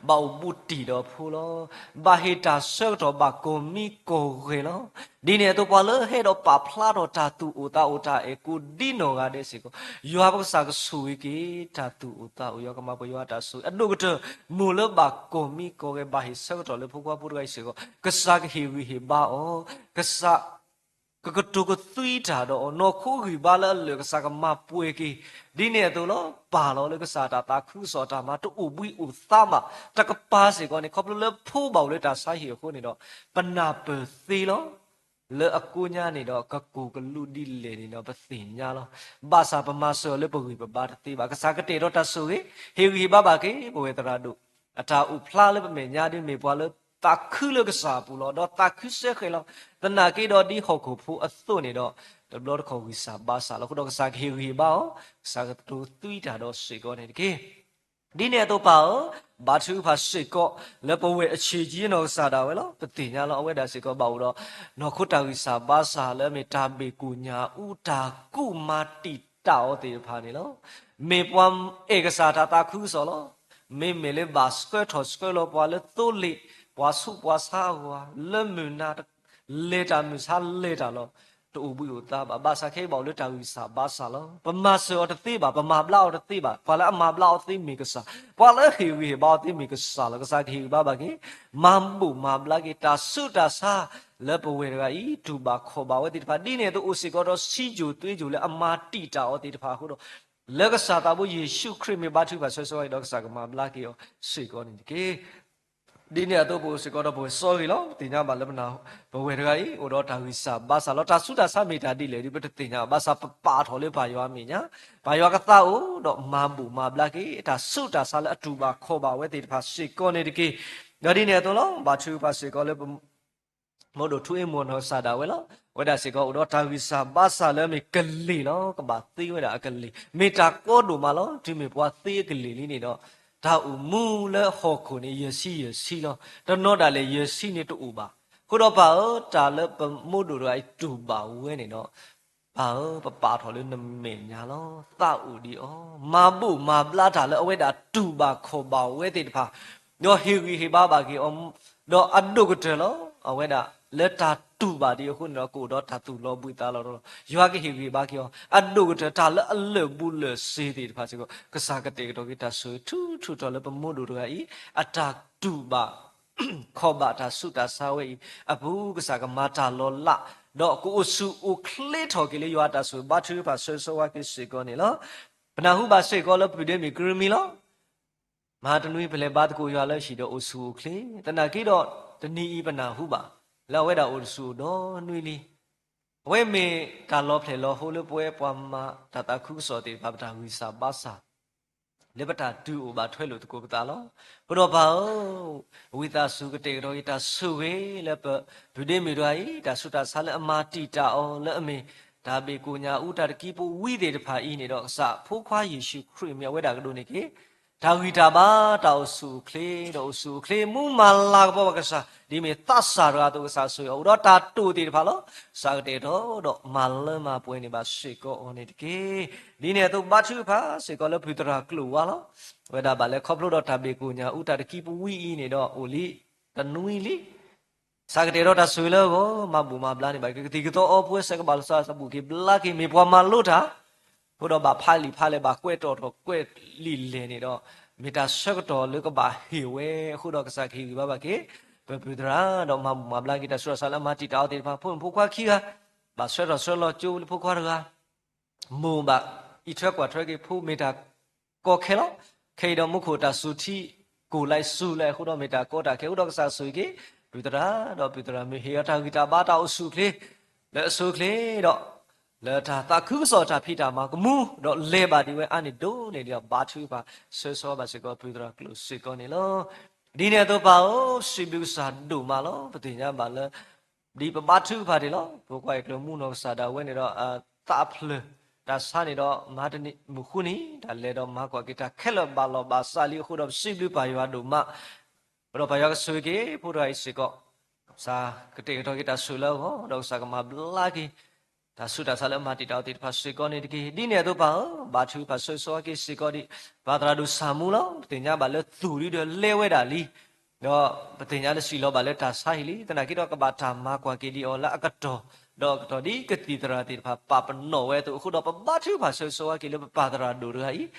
ဘၣ်အိၣ်ဘူးတံၢ်ဒီးဖိလီၤ. ဘၣ်ဟ့ၣ်တၢ်ဆၢကတီၢ်ဘၣ်ကီၢ်မံကီၢ်ဂဲၤလီၤ. ဒ်န့ၣ်အသိး ပှၤလၢဟဲဒီးပာ်ဖျါထီၣ်တၢ်သူၣ်အိၣ်သးအိၣ်တၢ်အဲၣ်ကိးဒ်နီၢ်ဂၤဒဲးစ့ၢ်ကီး, ယွၤပကစၢ်ကဆိၣ်ဂ့ၤက့ၤ တၢ်သူၣ်အိၣ်သးအိၣ် ယွၤကမၤပှဲၤယွၤအတၢ်ဆိၣ်ဂ့ၤ အဒိၣ်ကတၢၢ် မိၢ်လၢဘၣ်ကီၢ်မံကီၢ်ဂဲၤ ဘၣ်ဟ့ၣ်ဆၢကတီၢ်လၢဖိခွါဖိတဂၤအံၤစ့ၢ်ကီး ကစၢ်ကဟ့ၣ်ဂံၢ်ဟ့ၣ်ဘါအီၤ, ကစၢ် ကကတိၤကသွံတၢ်ဒီးအီၤ, နီၢ်ခိဂံၢ်ဘါလၢအလၢာ် ကစၢ်ကမၤပှဲၤက့ၤ, ဒ်န့ၣ်အသိးလီၤ. ပၢ်လီၤလၢကစၢ်တၢ်သးခုကစီၣ်တၢ်မၤ တအိၣ်ဘှံးအိၣ်သါဘၣ်, တကပၤစ့ၢ်ကီးန့ၣ် ခီဖျိလၢဖိဘၣ်အိၣ်လၢတၢ်ဆါဟံၣ်အဃိန့ၣ်ဒီး ပနၢ်ပၢၢ်သ့လီၤ. လၢအကိးညါန့ၣ်ဒီး ကကိၢ်ကလူးဒ်လဲၣ်န့ၣ်ဒီး ပသ့ၣ်ညါလီၤ. ဘၣ်ဆၣ်ပမၤစၢၤအီၤလၢပဂံၢ်ပဘါတသ့ဘၣ်. ကစၢ်ကတဲာ်ကတီၤတၢ်ဆိၣ်ဂ့ၤ, ဟ့ၣ်ဂံၢ်ဟ့ၣ်ဘါဘၣ်က့ၤ ပဝဲသရၣ်ဒိၣ် အတၢ်အိၣ်ဖျါလၢပမဲာ်ညါ ဒ်မ့ၢ်ပှၤလၢသးခုလၢကစၢ်အပူၤလီၤ. ဒီးသးခုစဲဃဲၤလီၤ. သနာ်က့ဒီးဒ်ဟီၣ်ခိၣ်ဖိအသိးန့ၣ်ဒီး တဘျီတခီၣ်ဂံၢ်စၢ်ဘါစၢ်လီၤ. အဃိဒီးကစၢ်ကဟ့ၣ်ဂံၢ်ဟ့ၣ်ဘါအီၤ, ကစၢ်ကတိၤသွံတၢ်ဒီးစ့ၢ်ကီးန့ၣ်တက့ၢ်. ဒ်န့ၣ်အသိးပၢ်ဧၢ, ဘါထုကဖၣ်စ့ၢ်ကီး လၢပဝဲၢ်အဆံးကၠံနီၢ်ကစၢ်ဒၣ်ဝဲလီၤ. ပသ့ၣ်ညါလီၤ အဝဲဒၣ်စ့ၢ်ကီးဘၣ်အိၣ်ဒီး နီၢ်ခိတၢ်ဂံၢ်စၢ်ဘါစၢ်လၢအမ့ၢ်တၢ်ဘ့ၣ်ကိၣ်ညၣ်အူတၢ်ကူၣ်မၤတံာ်တာ်အီၤသ့ၣ်တဖၣ်န့ၣ်လီၤ. မ့ၢ်ပှၤအဲၣ်ကစၢ်တၢ်သးခုကစီၣ်လီၤ. မ့မ့ၢ်လၢဘၣ်ဆှၢထီၣ်ဆှၢလီၤပှၤလၢသိလ့ၣ် ပှၤဆူးပှၤဆါအဂီၢ် လၢမုၢ်နၤ လဲၤတၢ်မုၢ်ဆါလဲၤတၢ်လီၤ. တအိၣ်ဘှံးအိၣ်သါဘၣ်. ဘၣ်ဆၣ်ခဲအံၤဘၣ်အိၣ်လၢတၢ်ဂံၢ်စၢ်ဘါစၢ်လီၤ. ပမၤစၢၤအီၤတသ့ဘၣ်, ပမၤဘျါအီၤတသ့ဘၣ်. ပှၤလၢအမၤဘျါအီၤသ့မ့ၢ်ကစၢ်, ပှၤလၢဟ့ၣ်ဂံၢ်ဟ့ၣ်ဘါအီၤသ့မ့ၢ်ကစၢ်လီၤ. ကစၢ်ကဟ့ၣ်ဂံၢ်ဘါဘၣ်က့ၤ မၤဘူၣ်မၤဘျါက့ၤ တၢ်ဆူးတၢ်ဆါ လၢပဝဲတဂၤအံၤ တူၢ်ဘၣ်ခီၣ်ဘၣ်ဝဲသ့ၣ်တဖၣ်, ဒ်န့ၣ်အသိးအိၣ်စ့ၢ်ကီးဒီး စံယိၣ်သွ့ယိၣ်လၢအမၤတံာ်တာ်အီၤသ့ၣ်တဖၣ်အဃိဒီး လၢကစၢ်သးဘိယ့ၣ်ၡူးခရံာ်မ့ၢ်ဘါထုကဖၣ်ဆၢဆၢဝဲဒီး ကစၢ်ကမၤဘျါက့ၤအီၤစ့ၢ်ကီးန့ၣ်တက့ၢ်. ဒ်န့ၣ်အသိးပအိၣ်စ့ၢ်ကီးဒီးပဝဲစီဂ့ၤလီၤ. ပသ့ၣ်ညါဘၣ်လၢပနၢ် ပဝဲတဂၤအံၤ အိၣ်ဒီးတၢ်ဂံၢ်စၢ်ဘါစၢ်လီၤ. တၢ်ဆူးတၢ်ဆါမ့ၢ်တၢ်ဒ်လဲၣ်ဒီး ပတသ့ၣ်ညါဘၣ်. ဘၣ်ဆၣ်ပပာ်ထီၣ်လၢပၢ်ယွၤအမဲာ်ညါ, ပၢ်ယွၤကသးအိၣ်ဒီးမၤဘူၣ်မၤဘျါက့ၤ တၢ်ဆူးတၢ်ဆါလၢအတူၢ်ဘၣ်ခီၣ်ဘၣ်ဝဲသ့ၣ်တဖၣ်စ့ၢ်ကီးန့ၣ်တက့ၢ်. ဒီးဒ်န့ၣ်အသိးလီၤ. ဘါထုကဖၣ်စ့ၢ်ကီးလၢပ မိၢ်ဒိၣ်ထူအ့ၣ်မိၢ်နီၢ်ကစၢ်ဒၣ်ဝဲလီၤ. အဝဲဒၣ်စ့ၢ်ကီးအိၣ်ဒီးတၢ်ဂံၢ်စၢ်ဘါစၢ်လၢအမ့ၢ်ကလ့ၢ်လီၤ. ကဘၣ်သ့ဝဲဒၣ်အကလ့ၢ်, မ့ၢ်တၢ်ကီဒိၣ်မးလီၤ. တုၤမ့ၢ်ပှၤသ့အကလ့ၢ်လံန့ၣ်ဒီး တၢ်အိၣ်မူလၢဟီၣ်ခိၣ်န့ၣ် ယဲၢ်ဆံယဲၢ်ဆံလီၤ. တနီၤဒၣ်လဲာ်ယဲၢ်ဆံန့ၣ်တအိၣ်ဘၣ်. အဃိဒီးပၢ်ဧၢ, တၢ်လၢပမိၢ်ဒိၣ်တဂၤအံၤတူၢ်ဘၣ်ဝဲန့ၣ်ဒီး ပၢ်ဧၢ, ပပာ်ထီၣ်လၢနမဲာ်ညါလီၤ. သးအိၣ်ဒံးအီၤ, မၤဘူၣ်မၤဘျါတၢ်လၢအဝဲဒၣ်တူၢ်ဘၣ်ခီၣ်ဘၣ်ဝဲသ့ၣ်တဖၣ်, ဒီးဟ့ၣ်ဂံၢ်ဟ့ၣ်ဘါဘၣ်က့ၤအီၤ, ဒီးအဒိၣ်ကတၢၢ်လီၤ. အဝဲဒၣ်လၢတၢ်တူၢ်ဘၣ်ဒံးအဃိန့ၣ်ဒီး ကအိၣ်ဒီးတၢ်သူၣ်လီၤဘှံးသးလီၤဒီး ယွၤကဟ့ၣ်ဂံၢ်ဟ့ၣ်ဘါက့ၤအီၤ, အဒိၣ်ကတၢၢ်တၢ်လၢအလၢာ်ဘူၣ်လၢာ်စ့ၤသ့ၣ်တဖၣ်စ့ၢ်ကီး ကစၢ်ကတဲာ်ကတီၤက့ၤတၢ်ဆိၣ်ဂ့ၤထူထူတီၤလၢပမိၢ်ဒိၣ်တဂၤအံၤ အတၢ်တူၢ်ဘၣ် ခီၣ်ဘၣ်တၢ်ဆူးတၢ်ဆါဝဲအံၤအပူၤ ကစၢ်ကမၤတၢ်လီၤလး, ဒီးကအိၣ်ဆူၣ်အိၣ်ချ့ထီၣ်က့ၤလၢယွၤအတၢ်ဆိၣ်ဂ့ၤဘါထုကဖၣ်ဆၢဂ့ၤဆၢဝါက့ၤစ့ၢ်ကီးန့ၣ်လီၤ. ပနၢ်ဟူဘၣ်စ့ၢ်ကီးလၢပဒ့မုၣ်ကရၢမံလီၤ. မဟါတနွံပလဲၤဘါသကိးယွၤလၢဟံၣ်ဒီးအိၣ်ဆူၣ်အိၣ်ချ့, သနာ်က့ဒီးတနံၤအံၤပနၢ်ဟူဘၣ် လၢအဝဲဒၣ်အိၣ်ဆူၣ်အိၣ်ဒီးနွံလံ. အဝဲမ့ၢ်တၢ်လီၤဖျဲၣ်လီၤဟိလၢပဝဲပှၤမၤတၢ်သးခုကစီၣ်သ့ၣ်တဖၣ် ပတၢ်ဂံၢ်စၢ်ဘါစၢ် လၢပတၢ်တုၤအိၣ်ဘၣ်ထွဲလိာ်သကိးပသးလီၤ. အဃိဒီးပၢ်ဧၢ, ဝံသးစူၤကတဲာ်ကတီၤက့ၤတၢ်ဆိၣ်ဂ့ၤလၢပ ပဒ့မုၣ်တဂၤအံၤ တၢ်ဆူးတၢ်ဆါလၢအမၤတံာ်တာ်အီၤ လၢအမ့ၢ်တၢ်ဘ့ၣ်ကိၣ်ညၣ်အူတၢ်တကံပူဝံသ့ၣ်တဖၣ်အံၤန့ၣ်ဒီး ကစၢ်ဖိခွါယ့ၣ်ၡူးခရံာ်မ့ၢ်အဝဲဒၣ်ကဒိးန့ၢ်က့ၤ တၢ်ဂံၢ်တၢ်ဘါ တၢ်အိၣ်ဆူၣ်အိၣ်ချ့ ဒီးအိၣ်ဆူၣ်အိၣ်ချ့ မူမၤလၤကပီၤဘၣ်ကစၢ် ဒ်မ့ၢ်သးစၢ်တဂၤအသိး ကစၢ်ဆိၣ်ဂ့ၤအီၤ အိၣ်ဒီးတၢ်တိာ်သ့ၣ်တဖၣ်လီၤ. ကစၢ်ကတဲာ်ကတီၤဒီးမၤလၢမၤပှဲၤန့ၢ်ဘၣ်စ့ၢ်ကီးအီၤန့ၣ်တက့ၢ်. ဒ်န့ၣ်အသိးဘါထုကဖၣ်စ့ၢ်ကီးလၢဖုသရၣ်ကျိာ်ဝါလီၤ. အဝဲဒၣ်ဘၣ်လၢခီဖျိဒီးတၢ်ဘ့ၣ်ကိၣ်ညၣ်အူတၢ်တကံပူဝံအံၤန့ၣ်ဒီး အိၣ်လံတနွံလံ ကစၢ်ကတဲာ်ကတီၤတၢ်ဆိၣ်ဂ့ၤလၢအဂီၢ် မၤဘူၣ်မၤဘျါန့ၢ်ဘၣ်က့ၤ ကသံၣ်ကသီအီပဝဲ ဆဲးကဘၣ်လီၤစၢ် စၢ်ဘူၣ်က့ၤဘျါက့ၤ မ့ၢ်ပှၤမၤလိတၢ် အဃိဒီးဘၣ်ဖးလံာ်ဖးလဲၢ် ဘၣ်ကွဲးတီၣ်ထီၣ်ကွဲးလံာ်လဲၢ်န့ၣ်ဒီး မ့ၢ်တၢ်ဆၢကတီၢ်လၢကဘၣ်ဟ့ၣ်ဝဲအဃိဒီး ကစၢ်ကဟ့ၣ်ဂံၢ်ဘါဘၣ်က့ၤ ပဖုသရၣ်ဒီးမၤဘူၣ်မၤဘျါက့ၤ တၢ်ဆူးတၢ်ဆါလၢအမၤတံာ်တာ်အီၤသ့ၣ်တဖၣ် ဖိမုၣ်ဖိခွါခံဂၤ ဘၣ်ဆှၢထီၣ်ဆှၢလီၤကၠိလၢဖိခွါတဂၤ မိၢ်ဘၣ်အံးထွဲကွၢ်ထွဲက့ၤဖိ မ့ၢ်တၢ်ကီခဲလီၤ. ခဲအံၤဒီးမူခိၣ်တၢ်စူၤထံ ကိၢ်လၢ်စူၤလၢအဃိဒီး မ့ၢ်တၢ်ကီတၢ်ခဲအဃိဒီး ကစၢ်ဆိၣ်ဂ့ၤက့ၤ ဖုသရၣ်ဒီးဖုသရၣ်မုၣ် ဟ့ၣ်အီၤတၢ်ဂံၢ်တၢ်ဘါ တၢ်အိၣ်ဆူၣ်အိၣ်ချ့ လၢအဆိအချ့ဒီး လၢတၢ်သးခုကစီၣ်တၢ်ဖံးတၢ်မၤကမူ ဒီးလဲၤဘၣ်ဒံးဝဲအါန့ၢ်ဒိၣ်န့ၢ်ဒံးဒီး ဘါထုကဖၣ်ဆၢဂ့ၤဆၢဝါဘၣ်စ့ၢ်ကီး ဖုသရၣ်ကျိာ်စ့ၢ်ကီးန့ၣ်လီၤ. ဒ်န့ၣ်အသိးပၢ်ဧၢ, စံးဘျုးကစၢ်ဒိၣ်မးလီၤ. ပသ့ၣ်ညါဘၣ်လၢ ဒ်ပဘါထုကဖၣ်တ့ၢ်လီၤ. ပကွၢ်အံၤကျၢၤမူနီၢ်ကစၢ်ဒၣ်ဝဲန့ၣ်ဒီး သးအဖျၢၣ်တၢ်ဆါန့ၣ်ဒီး မၤတနံၤမုၢ်ဃုနံၤ တၢ်လဲၤဒီးမၤကွၢ်က့ၤတၢ်ခဲလၢာ်ဘၣ်လီၤဘၣ်စးလံအဃိဒီး ပစံးဘျုးပၢ်ယွၤဒိၣ်မး ဒီးပၢ်ယွၤကဆိၣ်ဂ့ၤက့ၤ ဖိတဂၤအံၤစ့ၢ်ကီး ကစၢ်ကတဲာ်ကတီၤက့ၤတၢ်ဆိၣ်လၢအဂီၢ် ဒီးကစၢ်ကမၤဘျါက့ၤ တၢ်ဆူးတၢ်ဆါလၢအမၤတံာ်တာ်အီၤသ့ၣ်တဖၣ်စ့ၢ်ကီးန့ၣ်တက့ၢ်. ဒ်န့ၣ်အသိးပၢ်ဧၢ, ဘါထုကဖၣ်ဆၢဂ့ၤဆၢဝါက့ၤစ့ၢ်ကီးဒံး ပၢ်သရၣ်ဒိၣ်စၢ်မူလီၤ. ပသ့ၣ်ညါဘၣ်လၢသူၣ်ဒုဒီးလဲၤဝဲဒၣ်လံ ဒီးပသ့ၣ်ညါလၢစံးလီၤဘၣ်လၢတၢ်ဆါဟံၣ်လံ. သနာ်က့ဒီးကဘၣ်တၢ်မၤကွၢ်က့ၤဒံးအီၤလၢအကတီၢ် ဒီးအကတီၢ်ဒ်ကသံၣ်သရၣ်သ့ၣ်တဖၣ်ပာ်ပနီၣ်ဝဲအသိးအဃိဒီး ပဘါထုကဖၣ်ဆၢဂ့ၤဆၢဝါက့ၤလၢပပၢ်သရၣ်ဒိၣ်တဂၤအံၤ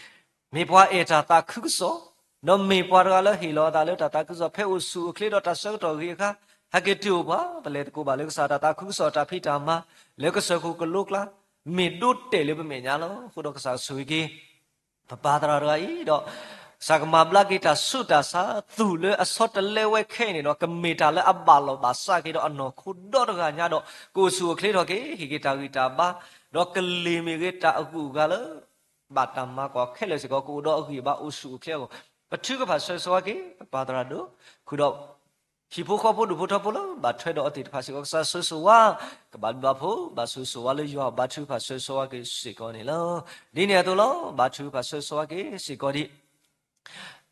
မ့ၢ်ပှၤအဲၣ်တၢ်သးခုကစီၣ် ဒီးမ့ၢ်ပှၤတဂၤလၢဟ့ၣ်လီၤအသးလၢတၢ်သးခုကစီၣ် ဖဲအိၣ်ဆူၣ်အိၣ်ချ့ဒီးတၢ်ဆၢကတီၢ်ဂ့ၤအခါ ဟဲက့ၤတုၤအိၣ်ပှၤ ပလဲၤသကိးဘၣ်လၢကစၢ်တၢ်သးခုကစီၣ်တၢ်ဖံးတၢ်မၤ လၢကစၢၢ်ခိၣ်ကလိကျါ မ့ၢ်ဒိတဲာ်လၢပမဲာ်ညါလီၤ. အဃိဒီးကစၢ်ဆိၣ်ဂ့ၤက့ၤ ပပၢ်သရၣ်တဂၤအံၤဒီး ကစၢ်ကမၤဘျါက့ၤတၢ်ဆူးတၢ်ဆါ သူၣ်လၢအဆီတလဲဝဲခဲအံၤန့ၣ်ဒီး ကမ့ၢ်တၢ်လၢအဘၣ်လီၤဘၣ်စးက့ၤဒီးအနီၢ်ခိဒီတဂၤညါဒီး ကအိၣ်ဆူၣ်အိၣ်ချ့ထီၣ်က့ၤ ဟ့ၣ်က့ၤတၢ်ဂံၢ်တၢ်ဘါ ဒီးကလ့ၢ်မ့ၢ်ဂ့ၤ တၢ်အဂုၤအဂၤလၢ ဘၣ်တၢ်မၤကွၢ်ခဲလၢာ်စ့ၢ်ကီး ကအိၣ်ဒီးအဂံၢ်အဘါအိၣ်ဆူၣ်အိၣ်ချ့အဂီၢ် ပထုကဖၣ်ဆၢဂ့ၤဆၢဝါက့ၤ ပပၢ်သရၣ်ဒိၣ် ဃုာ်ဒီး ဟံၣ်ဖိဃီဖိဒူၣ်ဖိထၢဖိလၢ ဘၣ်ထွဲဒီးအီၤသ့ၣ်တဖၣ်စ့ၢ်ကီး ကစၢ်ဆိၣ်ဂ့ၤဆိၣ်ဝါ ကဘၣ်ဘျုးဘၣ်ဖှိၣ် ဘၣ်ဆိၣ်ဂ့ၤဆိၣ်ဝါလၢယွၤဘါထုကဖၣ်ဆၢဂ့ၤဆၢဝါက့ၤစ့ၢ်ကီးန့ၣ်လီၤ. ဒ်န့ၣ်အသိးလီၤ ဘါထုကဖၣ်ဆၢဂ့ၤဆၢဝါက့ၤစ့ၢ်ကီးဒံး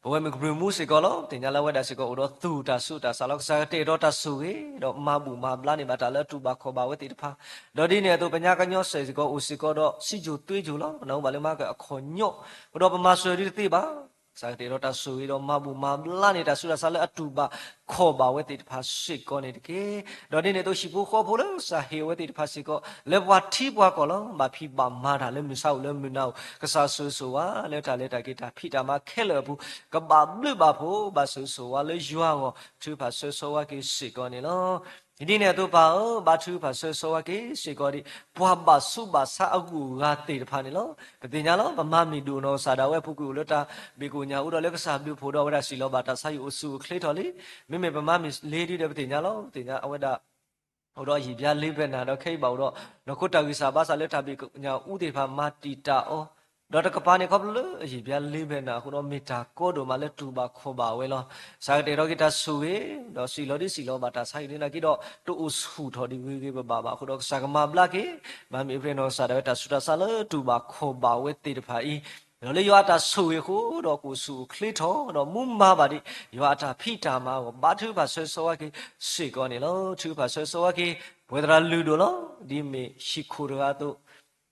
ပဝဲမုၢ်ကဘြုၣ်မူစ့ၢ်ကီးလီၤ. သ့ၣ်ညါလၢအဝဲဒၣ်စ့ၢ်ကီး အိၣ်ဒီးသူၣ်တၢ်ဆူးတၢ်ဆါလီၤ. ကစၢ်ကတဲာ်ကတီၤတၢ်ဆိၣ်ဂ့ၤ ဒီးမၤဘူၣ်မၤဘျါန့ၢ်ဘၣ်တၢ်လၢအတူၢ်ဘၣ်ခီၣ်ဘၣ်ဝဲသ့ၣ်တဖၣ် ဒီးဒ်န့ၣ်အသိး ပညါကညီစဲးစ့ၢ်ကီး အိၣ်စ့ၢ်ကီးဒီးစံယိၣ်သွ့ယိၣ်လီၤ. ပနၢ်ဟူဘၣ်လၢမၤကအခီၣ်ညီၣ် ဒီးပမၤစၢၤဒ်တသ့ဘၣ် ကစၢ်ကတဲာ်ဒီးတၢ်ဆိၣ်ဂ့ၤဒီးမၤဘူၣ်မၤဘျါန့ၢ်တၢ်ဆူးတၢ်ဆါလၢအတူၢ်ဘၣ်ခီၣ်ဘၣ်ဝဲသ့ၣ်တဖၣ်စ့ၢ်ကီးန့ၣ်တက့ၢ်. ဒီးဒ်န့ၣ်အသိးဟံၣ်ဖိဃီဖိလၢကစၢ်ဟ့ၣ်အဝဲသ့ၣ်တဖၣ်စ့ၢ်ကီး လၢပှၤထံပှၤကီၢ်လီၤ. ဘၣ်ဖံးဘၣ်မၤတၢ်လၢမုၢ်ဆါအိၣ်လၢမုၢ်နၤအိၣ် ကစၢ်ဆိၣ်ဂ့ၤဆိၣ်ဝါလၢတၢ်လဲၤတၢ်က့ၤတၢ်ဖံးတၢ်မၤခဲလၢာ်အပူၤ ကဘၣ်ဘျုးဘၣ်ဖှိၣ် ဘၣ်ဆိၣ်ဂ့ၤဆိၣ်ဝါလၢယွၤအဂီၢ် ထုကဖၣ်ဆၢဂ့ၤဆိၣ်ဝါက့ၤစ့ၢ်ကီးန့ၣ်လီၤ. ဒ်န့ၣ်အသိးပၢ်ဧၢ, ဘါထုကဖၣ်ဆၢဂ့ၤဆိၣ်ဝါက့ၤစ့ၢ်ကီးဒံး ပှၤဘၣ်ဆူးဘၣ်ဆါအဂုၤအဂၤသ့ၣ်တဖၣ်န့ၣ်လီၤ. ပသ့ၣ်ညါလီၤ ပမၤမ့ၢ်ဒိၣ်နီၢ်ကစၢ်ဒၣ်ဝဲအပူၤကွံာ်အိၣ်လၢတၢ် ဘ့ၣ်ကိၣ်ညၣ်အူဒီးလၢကစၢ်ဘျုးဖှိၣ်ဒီးအဝဲဒၣ်စံၣ်လီၤဘၣ်တၢ်ဆါဟံၣ်အိၣ်ဆူၣ်အိၣ်ချ့ထီၣ်လံ. မ့မ့ၢ်ပမၤမ့ၢ်လ့ဒ်ဒီးပသ့ၣ်ညါလီၤ. ပသ့ၣ်ညါအဝဲဒၣ် အိၣ်ဒီးယံာ်ဘျါလ့ဖဲနၤဒီးခဲအံၤဘၣ်အိၣ်ဒီး နီၢ်ခိတၢ်ဂံၢ်စၢ်ဘါစၢ်လၢတၢ်ဘ့ၣ်ကိၣ်ညၣ်အူသ့ၣ်တဖၣ်မၤတံာ်တာ်အီၤ ဒီးတကပၤန့ၣ်ခီဖျိလၢအယံာ်ဘျါလ့ဖဲနၤအဃိဒီး မ့ၢ်တၢ်ကီဒိၣ်မးလၢတူၢ်ဘၣ်ခီၣ်ဘၣ်ဝဲလီၤ. ကစၢ်ကတဲာ်ဒီးက့ၤတၢ်ဆိၣ်ဂ့ၤ ဒီးစံၣ်လီၤဒ်စံၣ်လီၤဘၣ်တၢ်ဆါဟံၣ်လၢနၤက့ဒီး တအိၣ်ဆူၣ်ထီၣ်ဒံးဂ့ၤဂ့ၤဘၣ်ဘၣ်ဘၣ်အဃိဒီး ကစၢ်ကမၤဘျါက့ၤ မၤမ့ၢ်အပျဲၢ်နီၢ်ကစၢ်ဒၣ်ဝဲတၢ်ဆူးတၢ်ဆါလၢတူၢ်ဘၣ်ခီၣ်ဘၣ်ဝဲသ့ၣ်တဖၣ်အံၤ ဒီးလၢယွၤအတၢ်ဆိၣ်ဂ့ၤအဃိဒီးကအိၣ်ဆူၣ်အိၣ်ချ့ထီၣ် ဒီးမူမၤဘၣ်ဒံး ယွၤအတၢ်ဖံးတၢ်မၤအဂီၢ် ဘါထုကဖၣ်ဆၢဂ့ၤဆိၣ်ဝါက့ၤစ့ၢ်ကီးန့ၣ်လီၤ. ထုကဖၣ်ဆၢဂ့ၤဆိၣ်ဝါက့ၤ ပဝဲသရၣ်လုၢ်ဒိၣ်လီၤ. ဒ်မ့ၢ်ဟံၣ်ခိၣ်တဂၤအသိး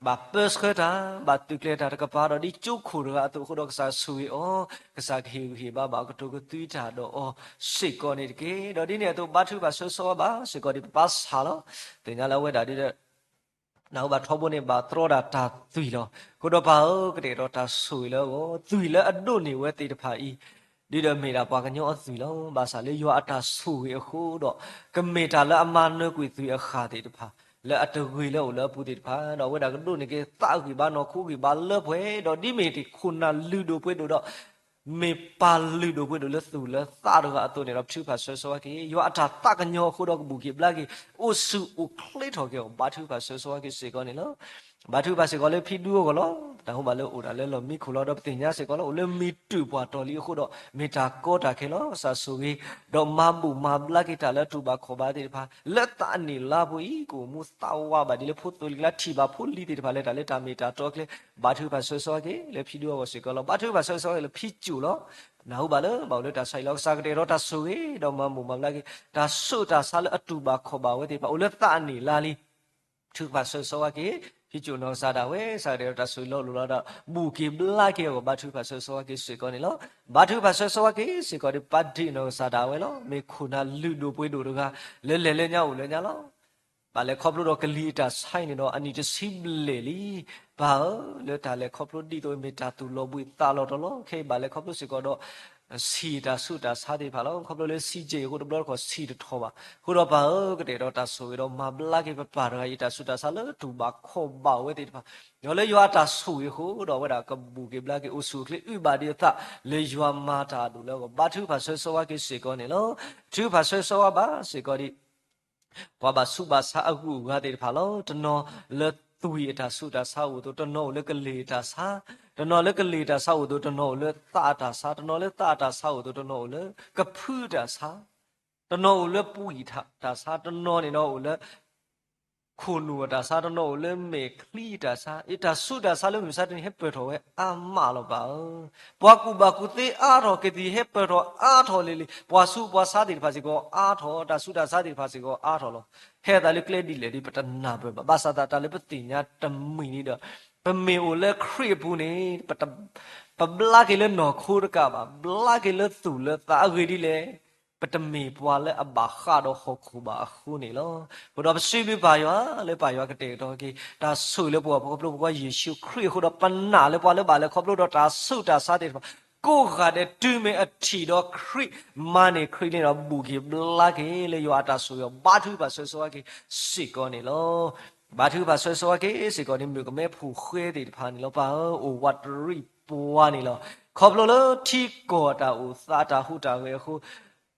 ဘၣ်ပၢဆှၢတၢ် ဘၣ်သုးကျဲၤတၢ်တကပၤဒီး ဒ်ကၠိခိၣ်တဂၤအသိးအဃိဒီး ကစၢ်ဆိၣ်ဂ့ၤအီၤ ကစၢ်ကဟ့ၣ်ဂံၢ်ဟ့ၣ်ဘါဘၣ်အီၤ ကတိၤကသွံတၢ်ဒီးအီၤစ့ၢ်ကီးန့ၣ်တက့ၢ်. ဒီးဒ်န့ၣ်အသိး ဘါထုကဖၣ်ဆၢဂ့ၤဆိၣ်ဝါဘၣ်စ့ၢ်ကီးဒံး ပပၢ်ဆၣ်လီၤ. သ့ၣ်ညါလၢအဝဲဒၣ်ဒ်ဒီး နၢ်ဟူဘၣ်ထီဘိန့ၣ် ဘၣ်တြီဒၣ်တၢ်သွံၣ်လီၤ. အဃိဒီးပၢ်ဧၢ, ကတဲာ်ကတီၤတၢ်ဆိၣ်ဂ့ၤလၢအဂီၢ် သွံၣ်လၢအဒိးန့ၢ်ဝဲသ့ၣ်တဖၣ်အံၤ ဒ်ဒီးမ့ၢ်ဒၣ်ပှၤကညီအသွံၣ်လီၤ. ဘၣ်ဆၣ်လၢယွၤအတၢ်ဆိၣ်ဂ့ၤအဃိဒီး ကမ့ၢ်တၢ်လၢအမၤနၢၤကွံာ်သွံၣ်အဃၢ်သ့ၣ်တဖၣ် လၢအတဂ့ၤလၢအအိၣ်လၢအပူၤသ့ၣ်တဖၣ် ဒီးအဝဲဒၣ်ကဒိးန့ၢ်က့ၤသးဂံၢ်ဘါနီၢ်ခိဂံၢ်ဘါလၢပှဲၤ ဒီးဒ်မ့ၢ်တ့ၢ်ခိၣ်နၢ်လုၢ်ဒိၣ်ပှ့ၤဒိၣ်ဒီး မ့ၢ်ပၢ်လုၢ်ဒိၣ်ပှ့ၤဒိၣ်လၢသူၣ်လၢသးတဂၤအသိးန့ၣ်ဒီး ပထုကဖၣ်ဆၢဂ့ၤဆိၣ်ဝါက့ၤ ယွၤအတၢ်သးကညီၤအဃိဒီးကဘူၣ်က့ၤဘျါက့ၤ အိၣ်ဆူၣ်အိၣ်ချ့ထီၣ်က့ၤအီၤ ဘါထုကဖၣ်ဆၢဂ့ၤဆိၣ်ဝါက့ၤစ့ၢ်ကီးန့ၣ်လီၤ. ဘါထုကဖၣ်စ့ၢ်ကီးလၢဖံဒူအဂီၢ်လီၤ. နၢ်ဟူဘၣ်လၢအိၣ်ဒၣ်လၢလီၢ်မံခိၣ်လီၤ. ဒီးပသ့ၣ်ညါစ့ၢ်ကီးလၢ အိၣ်လၢမ့ၢ်တုာ်ပှၢ်တီၢ်လံအဃိဒီး မ့ၢ်တၢ်ကီတၢ်ခဲလီၤ. ကစၢ်ဆိၣ်ဂ့ၤ ဒီးမၤဘူၣ်မၤဘျါက့ၤတၢ်လၢတူၢ်ဘၣ်ခီၣ်ဘၣ်သ့ၣ်တဖၣ် လၢသးအနံၣ်လါပူၤအံၤ ကအိၣ်မူသးဝးဘၣ်ဒ်လၢဖိသိလံၤကျါ ထံၣ်ဘၣ်ဖိလံၤသ့ၣ်တဖၣ်လၢတၢ်လၢတၢ်မ့ၢ်တၢ်တီအကျဲ ဘါထုကဖၣ်ဆၢဂ့ၤဆိၣ်ဝါက့ၤ လၢဖံဒူအဂီၢ်စ့ၢ်ကီးလီၤ. ဘါထုကဖၣ်ဆၢဂ့ၤဆိၣ်ဝါက့ၤလၢဖံကၠိၣ်လီၤ.နၢ်ဟူဘၣ်လၢ ဘၣ်အိၣ်လၢတၢ်ဆါဟံၣ်လီၤ. ကစၢ်ကတဲာ်ကတီၤတၢ်ဆိၣ်ဂ့ၤ ဒီးမၤဘူၣ်မၤဘျါက့ၤ တၢ်ဆူးတၢ်ဆါလၢအတူၢ်ဘၣ်ခီၣ်ဘၣ်ဝဲသ့ၣ်တဖၣ် အိၣ်လၢသးအနံၣ်လါလံ ထုကဖၣ်ဆၢဂ့ၤဆိၣ်ဝါက့ၤ ဖံကၠိၣ်နီၢ်ကစၢ်ဒၣ်ဝဲ ကစၢ်ကတဲာ်ကတီၤတၢ်ဆိၣ်ဂ့ၤလီၤလိၤလီၤဒီး ဘူၣ်က့ၤဘျါက့ၤအဂီၢ် ဘါထုကဖၣ်ဆၢဂ့ၤဆိၣ်ဝါက့ၤစ့ၢ်ကီးန့ၣ်လီၤ. ဘါထုကဖၣ်ဆၢဂ့ၤဆိၣ်ဝါက့ၤစ့ၢ်ကီးဒ်ပၢ်ဒ့ၣ်နီၢ်ကစၢ်ဒၣ်ဝဲလီၤ. မ့ၢ်ခိၣ်နၢ်လုၢ်ဒိၣ်ပှ့ၤဒိၣ်တဂၤ လၢလဲၤလၢညါအိၣ်လၢညါလီၤ. ဘၣ်လဲၤခီဖျိဒီးကလံၤအတၢ်ဆါအံၤန့ၣ်ဒီး အနံၣ်တဆံဘျဲၣ်လံ. ပၢ်ဧၢ, လၢတၢ်လဲၤခီဖျိဒ်သိးမ့ၢ်တၢ်သူၣ်လီၤဘှံးသးလီၤတီၤလီၤ. ခဲအံၤဘၣ်လဲၤခီဖျိစ့ၢ်ကီးဒီး ဆံၣ်တၢ်ဆူးတၢ်ဆါသ့ၣ်တဖၣ်လီၤ. ခီဖျိလၢစံးက့ၤအဃိတဘျီတခီၣ်ဆံၣ်တထီၣ်ဘၣ်. အဃိဒီးပၢ်ဧၢ, ကတဲာ်ကတီၤတၢ်ဆိၣ်ဂ့ၤဒီးမၤဘျါက့ၤပပၢ်တဂၤအံၤ တၢ်ဆူးတၢ်ဆါလၢတူၢ်ဘၣ်ခီၣ်ဘၣ်ဝဲသ့ၣ်တဖၣ် ဒီးလၢယွၤအတၢ်ဆိၣ်ဂ့ၤအဃိဒီး အဝဲဒၣ်ကဘူၣ်က့ၤဘျါက့ၤ အိၣ်ဆူၣ်အိၣ်ချ့အုၣ်ဘၣ်ဒံးအသး လၢယွၤမၤတၢ်အဒိၣ်လၢအဂီၢ် ဘါထုကဖၣ်ဆၢဂ့ၤဆိၣ်ဝါက့ၤစ့ၢ်ကီးန့ၣ်လီၤ. ထုကဖၣ်ဆၢဂ့ၤဆိၣ်ဝါဘၣ်စ့ၢ်ကီးဒ် ပှၤဘၣ်ဆူးဘၣ်ဆါအဂုၤအဂၤသ့ၣ်တဖၣ်လီၤ. တနီၤလၢသွံၣ်အတၢ်ဆူးတၢ်ဆါအိၣ်အသိး တနီၤအိၣ်လၢကလံၤအတၢ်ဆါ, တနီၤလၢကလံၤအတၢ်ဆါအိၣ်အသိး တနီၤအိၣ်လၢသးအတၢ်ဆါ, တနီၤလၢသးအတၢ်ဆါအိၣ်အသိး တနီၤအိၣ်လၢကဖုအတၢ်ဆါ, တနီၤအိၣ်လၢပူၤအံၣ်တၢ်ဆါ, တနီၤန့ၣ်ဒီးအိၣ်လၢ ခိၣ်နူာ်အတၢ်ဆါ, တနီၤအိၣ်လၢမဲာ်ချံအတၢ်ဆါ, အတၢ်ဆူးတၢ်ဆါလၢမုၢ်မဆါတနံၤ ဟဲပၢၢ်ထီၣ်ဝဲအါမးလီၤပၢ်ဧၢ. ပှၤကူၣ်ဘၣ်ကူၣ်သ့အါထီၣ်, ကသံၣ်ဟဲပၢၢ်ထီၣ်အါထီၣ်လံၤလံၤ, ပှၤဆူးပှၤဆါသ့ၣ်တဖၣ်စ့ၢ်ကီးအါထီၣ်, တၢ်ဆူးတၢ်ဆါသ့ၣ်တဖၣ်စ့ၢ်ကီးအါထီၣ်လီၤ. ဟဲသးလၢကျဲဒ်လဲၣ်ဒီး ပတနၢ်ပၢၢ်ဘၣ်. ဘၣ်ဆၣ်သတးတၢ်လၢပသ့ၣ်ညါတမံၤန့ၣ်ဒီး ပမ့ၢ်အိၣ်လၢခရံာ်အပူၤန့ၣ် ပတ ပဘျါက့ၤလၢနီၢ်ခိတကးဘၣ်, ဘျါက့ၤလၢသူၣ်လၢသးအဂ့ၢ်ဒ်လဲၣ် ပတမ့ၢ်ပှၤလၢအဘၣ်ဃးဒီးဟီၣ်ခိၣ်ဘၣ်အဃိန့ၣ်လီၤ. အဃိဒီးပစံးဘျုးပၢ်ယွၤလၢပၢ်ယွၤကတဲာ်ကတီၤက့ၤ တၢ်ဆိၣ်ဂ့ၤလၢပဂီၢ် ပခီဖျိပဂီၢ်ယ့ၣ်ၡူးခရံာ်အဃိဒီး ပနာ်လၢပှၤလၢဘၣ်လဲၤခီဖျိဒီးတၢ်ဆူးတၢ်ဆါသ့ၣ်တဖၣ် ကိးဂၤဒဲးတုၤမ့ၢ်အထံၣ်ဒီးခရံာ် မၤန့ၢ်ခရံာ်န့ၣ်ဒီး ဘူၣ်က့ၤဘျါက့ၤလၢယွၤအတၢ်ဆိၣ်ဂ့ၤအီၤ ဘါထုကဖၣ်ဆၢဂ့ၤဆိၣ်ဝါက့ၤစ့ၢ်ကီးန့ၣ်လီၤ. ဘါထုကဖၣ်ဆၢဂ့ၤဆိၣ်ဝါက့ၤစ့ၢ်ကီးန့ၣ် မုၣ်ကမဲဖိၣ်ဃဲသ့ၣ်တဖၣ်န့ၣ်လီၤ. ပၢ်ဧၢ, အိၣ်ဝးတရံးပှၤန့ၣ်လီၤ. ခီဖျိလၢထံကီၢ်တၢ်အိၣ်သးတၢ်ဟူးတၢ်ဂဲၤအဃိ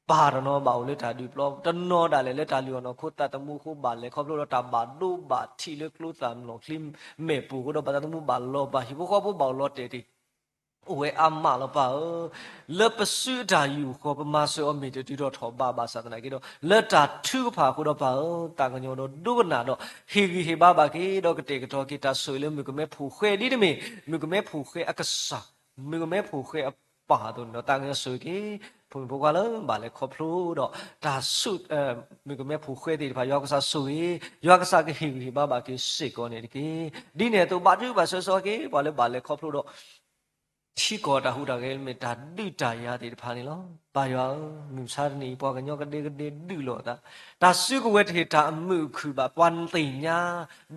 ပၢ်တနီၤဘၣ်အိၣ်လၢတၢ်ဒုးပျီ, တနီၤဒၣ်လဲာ်လၢတၢ်လုၢ်အီၣ်နီၢ်ခိသးသမူအဃိဘၣ်လဲၤခီဖျိဒီးတၢ်ဘၣ်ဒိဘၣ်ထံးလၢကျိသၣ်မလီၢ်ချံမဲာ်ပူၤအဃိဒီး ဘၣ်သးသမူဘၣ်လီၤပၢ် ဟံၣ်ဖိဃီဖိဘၣ်အိၣ်လီၤတဲာ်တ့ၢ် အိၣ်ဝဲအါမးလီၤပၢ်ဧၢ. လၢပစုအတၢ်ယူၢ်ဃီ ပမၤစၢၤအီၤမ့ၢ်တတုၤထီၣ်ထီၣ်ဘးဘၣ်ဆၣ်သနာ်က့ဒီး လၢတၢ်ထုကဖၣ်အဃိဒီးပၢ်ဧၢ, သးကညီၤဒီးဒိကနၣ်ဒီး ဟ့ၣ်ဂံၢ်ဟ့ၣ်ဘါဘၣ်က့ၤဒီးကတဲာ်ကတီၤက့ၤ တၢ်ဆိၣ်ဂ့ၤလၢမုၣ်ကမဲဖိၣ်ဃဲဒ်တမ့ၢ် မုၣ်ကမဲဖိၣ်ဃဲအကစၢ် မုၣ်ကမဲဖိၣ်ဃဲအပၢ်အသိးန့ၣ်ဒီး သးကညီၤဆိၣ်ဂ့ၤက့ၤ ဖိမုၣ်ဖိခွါလၢဘၣ်လဲၤခီဖျိဒီး တၢ်ဆူး မုၣ်ကမဲဖိၣ်ဃဲသ့ၣ်တဖၣ် ယွၤကစၢ်ဆိၣ်ဂ့ၤ, ယွၤကစၢ်ကဟ့ၣ်ဂံၢ်ဟ့ၣ်ဘါဘၣ်က့ၤစ့ၢ်ကီးန့ၣ်တက့ၢ်. ဒ်န့ၣ်အသိး ဘါထုကဖၣ်ဆၢဂ့ၤဆိၣ်ဝါက့ၤ ပှၤလၢဘၣ်လဲၤခီဖျိဒီး ထံကီၢ်တၢ်ဟူးတၢ်ဂဲၤလၢမ့ၢ်တၢ်ဒုးတၢ်ယၤသ့ၣ်တဖၣ်န့ၣ်လီၤ. ပၢ်ယွၤဧၢ, မုၢ်မဆါတနံၤအံၤ ပှၤကညီကဒဲကဒဲဒုးလိာ်အသး, တၢ်စုကဝဲၤတဟ့ၣ်တၢ်အမုာ်အခုၣ်ဘၣ်, ပှၤသ့ၣ်ညါ,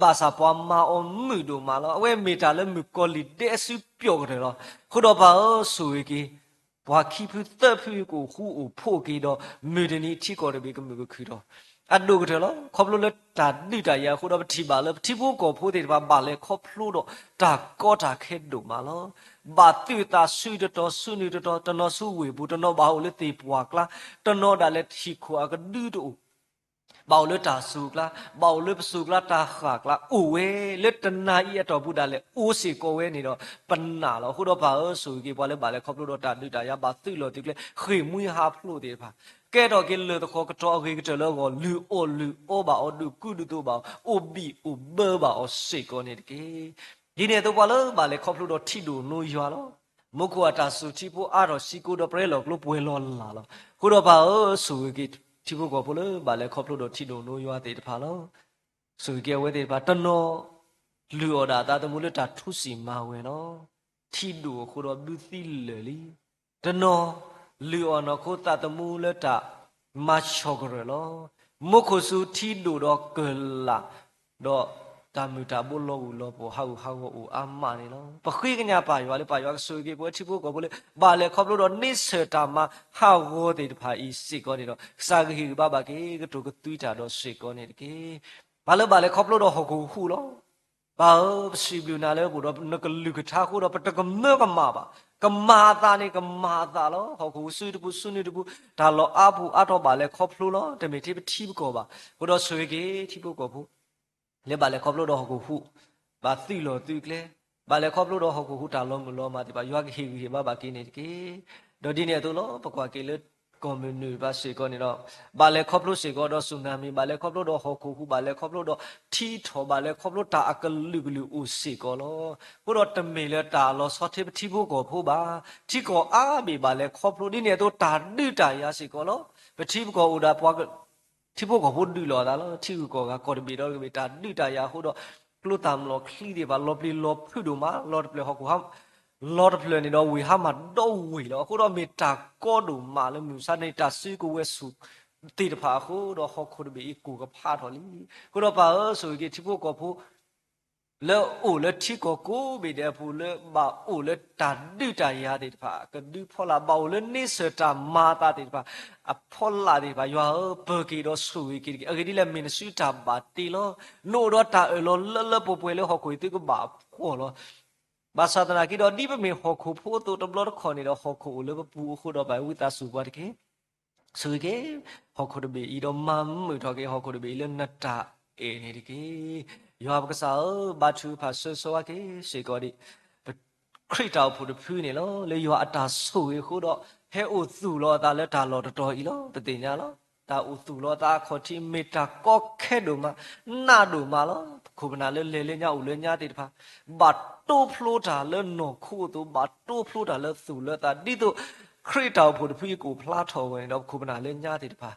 ဘၣ်ဆၣ်ပှၤမၤအီၤမုာ်ဒိၣ်မးလီၤ. အဝဲမ့ၢ်တၢ်လၢမုၣ်ကီၤလံၢ်ဒဲအစုပျီၣ်ကတၢၢ်လီၤ. အဃိဒီးပၢ်ဧၢ, ဆိၣ်ဂ့ၤက့ၤ ပှၤခံဖုသၢဖုကအိၣ်ဃူအိၣ်ဖိးက့ၤဒီး မုၢ်တနံၤထံကီၢ်တဘ့ၣ်ကမုာ်ကခုၣ်ဒီး အဒိၣ်ကတၢၢ်လီၤ. ခီဖျိလၢတၢ်ဒုးတၢ်ယၤအဃိဒီး ပထံၣ်ဘၣ်လၢပထံဖိကီၢ်ဖိသ့ၣ်တဖၣ် ဘၣ်လဲၤခီဖျိဒီးတၢ်ကီတၢ်ခဲဒိၣ်မးလီၤ. ဘၣ်သုးသးဆူတတီၤဆူနုၤတတီၤ, တနီၤဆူဝ့ၢ်ပူၤ, တနီၤဘၣ်အိၣ်လၢသ့ၣ်ပှၢ်ကျါ, တနီၤဒၣ်လဲာ်ဟံၣ်ခိၣ်အကဒုတအိၣ်, ဘၣ်အိၣ်လၢတၢ်စူၤကျါ, ဘၣ်အိၣ်လၢပစူၤကျါတၢ်ဃၣ်ကျါ, အိၣ်ဝဲလၢတနၤအံၤအတီၢ်ပူၤဒၣ်လဲာ် အိၣ်စ့ၢ်ကီးဝဲန့ၣ်ဒီး ပနာ်လီၤ. အဃိဒီးပၢ်ဧၢ, ဆိၣ်ဂ့ၤက့ၤပှၤလၢဘၣ်လဲၤခီဖျိဒီးတၢ်ဒုးတၢ်ယၤ, ဘၣ်သုးလီၤသုးကျဲ, ဃ့ၢ်မှံဟးဖျိးသ့ၣ်တဖၣ်, ကဲထီၣ်က့ၤလၢၢ်သဃီၤကတီၤအဂ့ၤကတၢၢ်လၢအဂီၢ်, လုၢ်အီၣ်လုၢ်အီဘၣ်အီၤ, ဒုးကူဒုးသိးဘၣ်အီၤ, အိၣ်ဘံၣ်အိၣ်ဘၢဘၣ်အီၤစ့ၢ်ကီးန့ၣ်တက့ၢ်. ဒ်န့ၣ်အသိးပှၤလၢဘၣ်လဲၤခီဖျိဒီးထံဒိၣ်နိယွၤလီၤ. မူခိၣ်အတၢ်စူၤထံဖိအါထီၣ်ဆံးကိာ်ဒီး ပရဲၣ်လီၤကျိပှဲၤလီၤလၢ်လီၤ. အဃိဒီးပၢ်ဧၢ, ဆိၣ်ဂ့ၤက့ၤထံဖိကီၢ်ဖိလၢဘၣ်လဲၤခီဖျိဒီးထံဒိၣ်နိယွၤသ့ၣ်တဖၣ်လီၤ. ဆိၣ်ဂ့ၤက့ၤအဝဲသ့ၣ်တဖၣ်, တနီၤလုၢ်အီၣ်ဒၣ်သးသမူလၢတၢ်ထူစံၣ်မၤဝဲၤလီၤ. ထံဒိၣ်အဃိဒီးဘုသံလၢာ်လံ. တနီၤလုၢ်အီၣ်နီၢ်ခိသးသမူလၢတၢ်မၤဆီၣ်ကရၢၢ်လီၤ. မူခိၣ်စူၤထံဒိၣ်ဒီးကၢၢ်လၢ်, ဒီးတၢ်မုာ်တၢ်ဘိလီၤဂုာ်လီၤပှီၢ် ဟးဂူာ်ဟးဂီၤအိၣ်အါမးန့ၣ်လီၤ. ပဃ့ကညးပၢ်ယွၤလၢပၢ်ယွၤကဆိၣ်ဂ့ၤက့ၤပဝဲထံဖိကီၢ်ဖိလၢ ဘၣ်လဲၤခီဖျိဒီးန့ဆၢၣ်တၢ်မၤဟးဂီၤသ့ၣ်တဖၣ်အံၤစ့ၢ်ကီးန့ၣ်ဒီး ကစၢ်ကဟ့ၣ်ဂံၢ်ဘါဘၣ်က့ၤ ကတိၤကသွံတၢ်ဒီးစ့ၢ်ကီးန့ၣ်တက့ၢ်. ပှၤလၢဘၣ်လဲၤခီဖျိဒီးဟီၣ်ခိၣ်ဟူးလီၤ. ပၢ်ဧၢ, ပစံးဘျုးနၤလၢပအိၣ်ဒီးနကလုၢ်ကထါအဃိဒီး ပတကမၢကမၣ်ဘၣ်. ကမၤအသးန့ၣ် ကမၤအသးလီၤ. ဟီၣ်ခိၣ်ဟူးဆူတပူၤ ဆူနုၤတပူၤ, တၢ်လီၢ်အါပူၤအါတီၤဘၣ်လဲၤခီဖျိလီၤ. တမ့ၢ်ထဲပထံပကီၢ်ဘၣ်. အဃိဒီးဆိၣ်ဂ့ၤက့ၤထံဖိကီၢ်ဖိ လၢဘၣ်လဲၤခီဖျိဒီးဟီၣ်ခိၣ်ဟူး, ဘၣ်သုးလီၤသုးကျဲ, ဘၣ်လဲၤခီဖျိဒီးဟီၣ်ခိၣ်ဟူးတၢ်လီၤမုၢ်လီၤမၢ်သ့ၣ်တဖၣ် ယွၤကဟ့ၣ်ဂံၢ်ဟ့ၣ်ဘါဘၣ်က့ၤန့ၣ်တက့ၢ်. ဒီးဒ်န့ၣ်အသိးလီၤ. ပကွၢ်က့ၤလၢကီၢ်မုၢ်နုာ်တဖၣ်စ့ၢ်ကီးန့ၣ်ဒီး ဘၣ်လဲၤခီဖျိစ့ၢ်ကီးဒီးစူၤနၤမံၤ, ဘၣ်လဲၤခီဖျိဒီးဟီၣ်ခိၣ်ဟူး, ဘၣ်လဲၤခီဖျိဒီးထံထီၣ်, ဘၣ်လဲၤခီဖျိတၢ်အကလုာ်ကလုာ်အိၣ်စ့ၢ်ကီးလီၤ. အဃိဒီးတမ့ၢ်လၢတၢ်လီၤဆီထဲပထံဖိကီၢ်ဖိဘၣ်. ထံကီၢ်အါဘ့ၣ်ဘၣ်လဲၤခီဖျိ ဒ်န့ၣ်အသိးတၢ်ဒုးတၢ်ယၤစ့ၢ်ကီးလီၤ. ပထံပကီၢ်အိၣ်ဒၣ်ပှၤ ထံဖိကီၢ်ဖိဒုးလိာ်အသးလီၤ. ထံဂုၤကီၢ်ဂၤကီၢ်တဘ့ၣ်ဒီးတဘ့ၣ် တၢ်ဒုးတၢ်ယၤအဃိဒီး ကျိသၣ်မျိာ်ချံသ့ၣ်တဖၣ် လီၤပျံၤလီၤဖုးဒိၣ်မး, လီၤတဖျၢၣ်ဟီၣ်ခိၣ်ဟါ, လီၤတဖျၢၣ်န့ၣ်ဒီးဝ့ၢ်ဟါမၢ်ဒီဝ့ၢ်လီၤ. အဃိဒီးမ့ၢ်တၢ်ကီဒိၣ်မးလၢမုၢ်မဆါန့ၣ် တၢ်စုကဝဲၤဆူၣ်သ့ၣ်တဖၣ်အဃိဒီး ဟီၣ်ခိၣ်တဘ့ၣ်အံၤကိၢ်ကဖးထီၣ်လံ. အဃိဒီးပၢ်ဧၢ, ဆိၣ်ဂ့ၤက့ၤထံဖိကီၢ်ဖိ လၢအအိၣ်လၢထံကီၢ်ကိးဘ့ၣ်ဒဲးအပူၤ လၢဘၣ်အိၣ်လၢတၢ်ဒုးတၢ်ယၤသ့ၣ်တဖၣ် ကဒုဖီလာ်, ဘၣ်အိၣ်လၢန့ဆၢၣ်တၢ်မၤအသးသ့ၣ်တဖၣ် အဖီလာ်သ့ၣ်တဖၣ် ယွၤဧၢ, ပၢၤက့ၤဒီးဆိၣ်ဂ့ၤက့ၤတက့ၢ်. အဂ့ၢ်ဒ်လဲၣ်, မ့ၢ်နစုတၢ်ဘၣ်တ့လီၤ. နအိၣ်ဒီးတၢ်အၢၣ်လီၤလၢလၢပှဲၤပှဲၤလၢဟီၣ်ခိၣ်အံၤသုကဘၣ်ဖှီၣ်လီၤ. ဘၣ်ဆၣ်သနာ်က့ဒီး ဒ်ပမ့ၢ်ဟီၣ်ခိၣ်ဖိအသိးတဘျီတခီၣ်န့ၣ်ဒီး ဟီၣ်ခိၣ်အိၣ်လၢပပူၤအဃိဒီး ပၢ်ဝံသးစူၤပှၤတက့ၢ်. ဆိၣ်ဂ့ၤက့ၤ ဟီၣ်ခိၣ်တဘ့ၣ်အံၤဒီး မၤမုာ်ထီၣ်က့ၤဟီၣ်ခိၣ်တဘ့ၣ်အံၤလၢနတၢ်အဲၣ်န့ၣ်တက့ၢ်. ယွၤပကစၢ်ဧၢ, ဘါထုကဖၣ်ဆိၣ်ဂ့ၤဆိၣ်ဝါက့ၤစ့ၢ်ကီးဒံး ပခရံာ်တၢ်အိၣ်ဖှိၣ်တဖုန့ၣ်လီၤ. လၢယွၤအတၢ်ဆိၣ်ဂ့ၤအဃိဒီး ဟဲအိၣ်သူၣ်လီၤအသးလၢတၢ်လီၢ်တတီၤအံၤလီၤ. ပသ့ၣ်ညါလီၤ. တၢ်အိၣ်သူၣ်လီၤသးအခီၣ်ထံး မ့ၢ်တၢ်ကီခဲဒိၣ်မး, နးဒိၣ်မးလီၤ. ပခိၣ်ပနၢ်လၢလဲၤလၢညါအိၣ်လၢညါသ့ၣ်တဖၣ် ဘၣ်တိဖျိတၢ်လၢနီၢ်ခိအသိး, ဘၣ်တိဖျိတၢ်လၢသူၣ်လၢသး, ဒ်သိးခရံာ်တၢ်အိၣ်ဖှိၣ်တဖုအံၤကအိၣ်ဖျါထီၣ်ဝဲန့ၣ်ဒီး ပခိၣ်ပနၢ်လၢညါသ့ၣ်တဖၣ်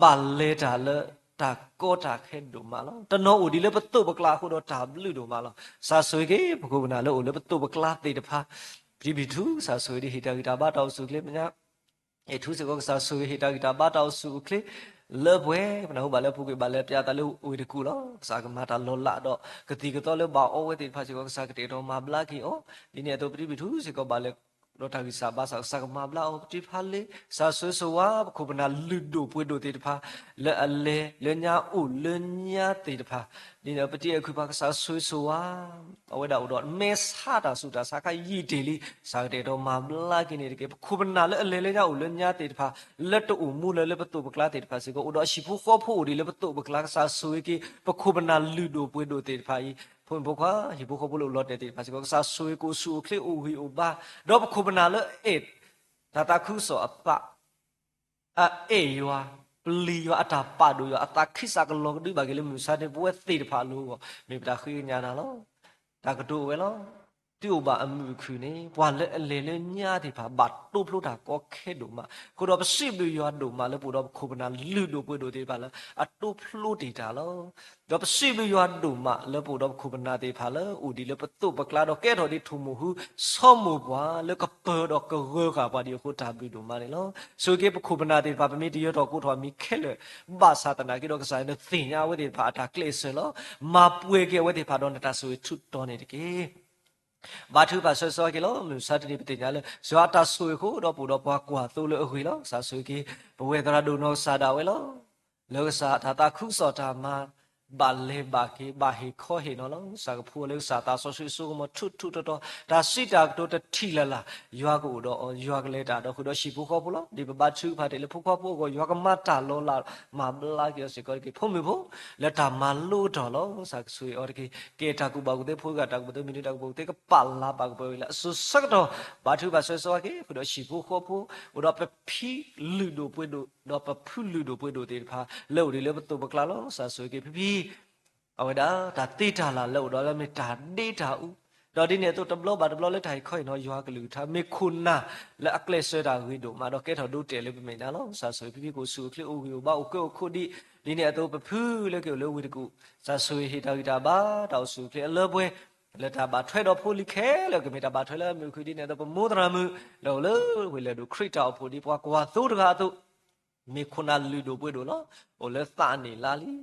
ဘၣ်လဲၤတၢ်လၢတၢ်ကီတၢ်ခဲဒိၣ်မးလီၤ. တနီၤအိၣ်ဒံးလၢပသိးပကျါအဃိဒီးတၢ်ဘျုးဒိၣ်မးလီၤ. ကစၢ်ဆိၣ်ဂ့ၤက့ၤ ပခိၣ်ပနၢ်လၢအိၣ်လၢပသိးပကျါသ့ၣ်တဖၣ်, ပတံၤဘံၣ်ထူ ကစၢ်ဆိၣ်ဂ့ၤဒံး ဟ့ၣ်တၢ်ဂံၢ်တၢ်ဘါတၢ်အိၣ်ဆူၣ်အိၣ်ချ့ ပညါ အဲၣ်ထူစ့ၢ်ကီး ကစၢ်ဆိၣ်ဂ့ၤဟ့ၣ်တၢ်ဂံၢ်တၢ်ဘါတၢ်အိၣ်ဆူၣ်အိၣ်ချ့ လၢပှဲၤ ပနၢ်ဟူဘၣ်လၢပူၤကွံာ်ဘၣ်လၢပျးသးလၢဝ့ၢ်တကူၣ်လီၤ. ကစၢ်ကမၤတၢ်လီၤလးဒီး ကသံၣ်ကသီလၢဘၣ်အီဝဲသ့ၣ်တဖၣ်စ့ၢ်ကီး ကစၢ်ကတဲာ်ကတီၤမၤဘျါက့ၤအီၤ. ဒ်န့ၣ်အသိး ပတံၤဘံၣ်ထူစ့ၢ်ကီးဘၣ်လဲၤဒီးတၢ်ဂံၢ်စၢ်ဘါစၢ် ကစၢ်ကမၤဘျါအီၤ. ပတံၤဖးလ့ ကစၢ်ဆိၣ်ဂ့ၤဆိၣ်ဝါ ပခိၣ်ပနၢ်လုၢ်ဒိၣ်ပှ့ၤဒိၣ်သ့ၣ်တဖၣ် လၢအလဲၤလၢညါအိၣ်လၢညါသ့ၣ်တဖၣ် ဒ်န့ၣ် ပတံၤအဲၣ်ခွံၣ်ပၤ ကစၢ်ဆိၣ်ဂ့ၤဆိၣ်ဝါ အဝဲဒၣ်အိၣ်ဒီးမဲာ်ဆါတၢ်ဆူးတၢ်ဆါခါယံာ်တ့ၢ်လံ, ကစၢ်ကတဲာ်ကတီၤမၤဘျါက့ၤန့ၣ်တက့ၢ်. ပခိၣ်ပနၢ်လၢအလဲၤလၢညါအိၣ်လၢညါသ့ၣ်တဖၣ် လၢတအိၣ်မူလၢၤလၢပသိးပကျါသ့ၣ်တဖၣ်စ့ၢ်ကီး အိၣ်ဒီးဟံၣ်ဖိဃီဖိအိၣ်ဒံးလၢပသိးပကျါ ကစၢ်ဆိၣ်ဂ့ၤက့ၤ ပခိၣ်ပနၢ်လုၢ်ဒိၣ်ပှ့ၤဒိၣ်သ့ၣ်တဖၣ်အံၤ ဖိမုၣ်ဖိခွါ ဟံၣ်ဖိဃီဖိလၢအိၣ်လီၤတဲာ်သ့ၣ်တဖၣ်စ့ၢ်ကီး ကစၢ်ဆိၣ်ဂ့ၤက့ၤအိၣ်ဆူၣ်အိၣ်ချ့အိၣ်ဂံၢ်အိၣ်ဘါ, ဒီးပခိၣ်ပနၢ်လၢအဲၣ် တၢ်သးခုကစီၣ်အသး အအဲၣ်ယွၤ, ပျံၤယွၤ အတၢ်ပာ်ဒိၣ်ယွၤ အသးခံစးကလီၤကဒုဘၣ်က့ၤလၢမုၢ်မဆါန့ၣ် ပဝဲသ့ၣ်တဖၣ်အလိၤအဂီၢ် မ့ၢ်ပတၢ်ဃ့ကညးနၤလီၤ. တၢ်ကတိၤအိၣ်ဝဲလီၤ. သုအိၣ်ဘၣ်အမုာ်အခုၣ်န့ၣ် ပှၤလၢအလဲၤလၢညါသ့ၣ်တဖၣ် ဘၣ်တိဖျိတၢ်ကီခဲဒိၣ်မး. အဃိဒီးပစံးဘျုးယွၤဒိၣ်မးလၢပအိၣ်ဒီးပခိၣ်ပနၢ်လုၢ်ဒိၣ်ပှ့ၤဒိၣ်သ့ၣ်တဖၣ်လၢ အတိဖျိတ့ၢ်တၢ်လီၤ. ဒီးပစံးဘျုးယွၤဒိၣ်မးလၢပအိၣ်ဒီးပခိၣ်ပနၢ်သ့ၣ်တဖၣ်လၢ အိၣ်ဒံးလၢပသိးပကျါဒီးကဲထီၣ်ဒံးထိၣ်မိၢ်ဟူ ဆီမိၢ်ပှၢ်လၢကပၢၤဒီးကဂၢၤဃာ်ပှၤဒံးအဃိတၢ်ဘျုးဒိၣ်မးန့ၣ်လီၤ. ဆိၣ်ဂ့ၤက့ၤပခိၣ်ပနၢ်သ့ၣ်တဖၣ် ပမ့ၢ်တယၢၤထီၣ်ကိးထီၣ်အမံၤခဲလၢာ် ဘၣ်ဆၣ်သနာ်က့ဒီးကစၢ်ယွၤနသ့ၣ်ညါအဝဲသ့ၣ်တဖၣ်အတၢ်ကျဲးစၢးလီၤ. မၤပှဲၤက့ၤအဝဲသ့ၣ်တဖၣ်ဒီးနတၢ်ဆိၣ်ဂ့ၤထူးတီၤန့ၣ်တက့ၢ်. ဘါထုကဖၣ်ဆၢဂ့ၤဆၢဝါက့ၤလီၤ. မုၢ်မဆါတနံၤပသ့ၣ်ညါလၢ ယွၤအတၢ်ဆိၣ်ဂ့ၤအဃိ ဒီးပအိၣ်ဒီးပှၤကွၢ်သိလၢအဂ့ၤလီၤ. ကစၢ်ဆိၣ်ဂ့ၤက့ၤ ပဝဲသရၣ်ဒိၣ်နီၢ်ကစၢ်ဒၣ်ဝဲလီၤ. လၢကစၢ်တၢ်သးခုကစီၣ်တၢ်မၤ ဘၣ်လဲၤဘၣ်က့ၤ ဘၣ်ဟ့ၣ်ခီဟ့ၣ်နီၤလီၤ. ကစၢ်ကဖှူအီၤလၢကစၢ်သးစီဆှံစိကမီၤထူထူတီၤတီၤ တၢ်စံးတၢ်ကတိၤတထံၣ်လၢ်လၢ် ယွၤကအိၣ်ဒီးအီၤ ယွၤကလဲၤတၢ်ဒီးဃုာ်ဒီးဟံၣ်ဖိဃီဖိလီၤ. ဒ်ပဘါထုကဖၣ်တ့ၢ်လၢဖိခွါဖိအဂီၢ် ယွၤကမၤတၢ်လီၤလး မၤဘျါက့ၤအီၤစ့ၢ်ကီးတက့ၢ်. ဖိမုၣ်ဖိ လၢတၢ်မၤလိကတီၢ်လီၤ. ကစၢ်ကဆိၣ်ဂ့ၤအီၤတက့ၢ်. ကဲတၢ်ကူၣ်ဘၣ်ကူၣ်သ့ ဖိဂၤတၢ်ကူၣ်ဘၣ်ကူၣ်သ့ မ့ၢ်ဒုးတၢ်ကူၣ်ဘၣ်ကူၣ်သ့ ကပာ်လၤပာ်ကပၢၤဝဲလၢအစိၤဆၢကတီၢ် ဘါထုကဖၣ်ဆၢဂ့ၤဆၢဝါက့ၤ ဃုာ်ဒီးဟံၣ်ဖိဃီဖိ အိၣ်ဒီးပဖံလုၢ်ဒိၣ်ပှ့ၤဒိၣ် ဒီးပဖုလုၢ်ဒိၣ်ပှ့ၤဒိၣ်သ့ၣ်တဖၣ် လၢအိၣ်ဒံးလၢပသိးပကျါလီၤ. ကစၢ်ဆိၣ်ဂ့ၤက့ၤဖံဖံ အဝဲဒၣ်တၢ်သ့တၢ်လၤလၢအိၣ်ဒီးလၢမ့ၢ်တၢ်ဒ့တၢ်အူ, ဒီးဒ်န့ၣ်အသိးတဘျီဘၣ်တဘျီလၢတၢ်ဟ့ၣ်ခီဟ့ၣ်နီၤယွၤကလုၢ်ကထါ မ့ၢ်ခိၣ်နၢ်လၢအကျဲးစၢးတၢ်ဂ့ၤဒိၣ်မး ဒီးကဲထီၣ်ဒိတဲာ်လၢပမဲာ်ညါလီၤ. ကစၢ်ဆိၣ်ဂ့ၤဖံဖံကအိၣ်ဆူၣ်အိၣ်ချ့အိၣ်ဂံၢ်အိၣ်ဘါအိၣ်ကၢအိၣ်ခိးဒံး, ဒ်န့ၣ်အသိးပဖုလၢက့ၤအိၣ်လၢဝ့ၢ်တကူၣ် ကစၢ်ဆိၣ်ဂ့ၤဟ့ၣ်တၢ်ဂံၢ်တၢ်ဘါတၢ်အိၣ်ဆူၣ်အိၣ်ချ့အလၢပှဲၤ လၢတၢ်ဘၣ်ထွဲဒီးဖိလံၤခဲလၢာ် ကမ့ၢ်တၢ်ဘၣ်ထွဲလၢမုၢ်ခုၣ်ဒ်န့ၣ်အသိး ပမိၢ်သရၣ်မုၣ် လၢအိၣ်လၢဝ့ၢ်လဲၢ်ဒိၣ်ခရံာ်တၢ်အိၣ်ဖှိၣ်ဒ်ပှၤကွၢ်သိတဂၤအသိး မ့ၢ်ခိၣ်နၢ်လုၢ်ဒိၣ်ပှ့ၤဒိၣ်လီၤ. အိၣ်လၢသးန့ၣ်လါလံ.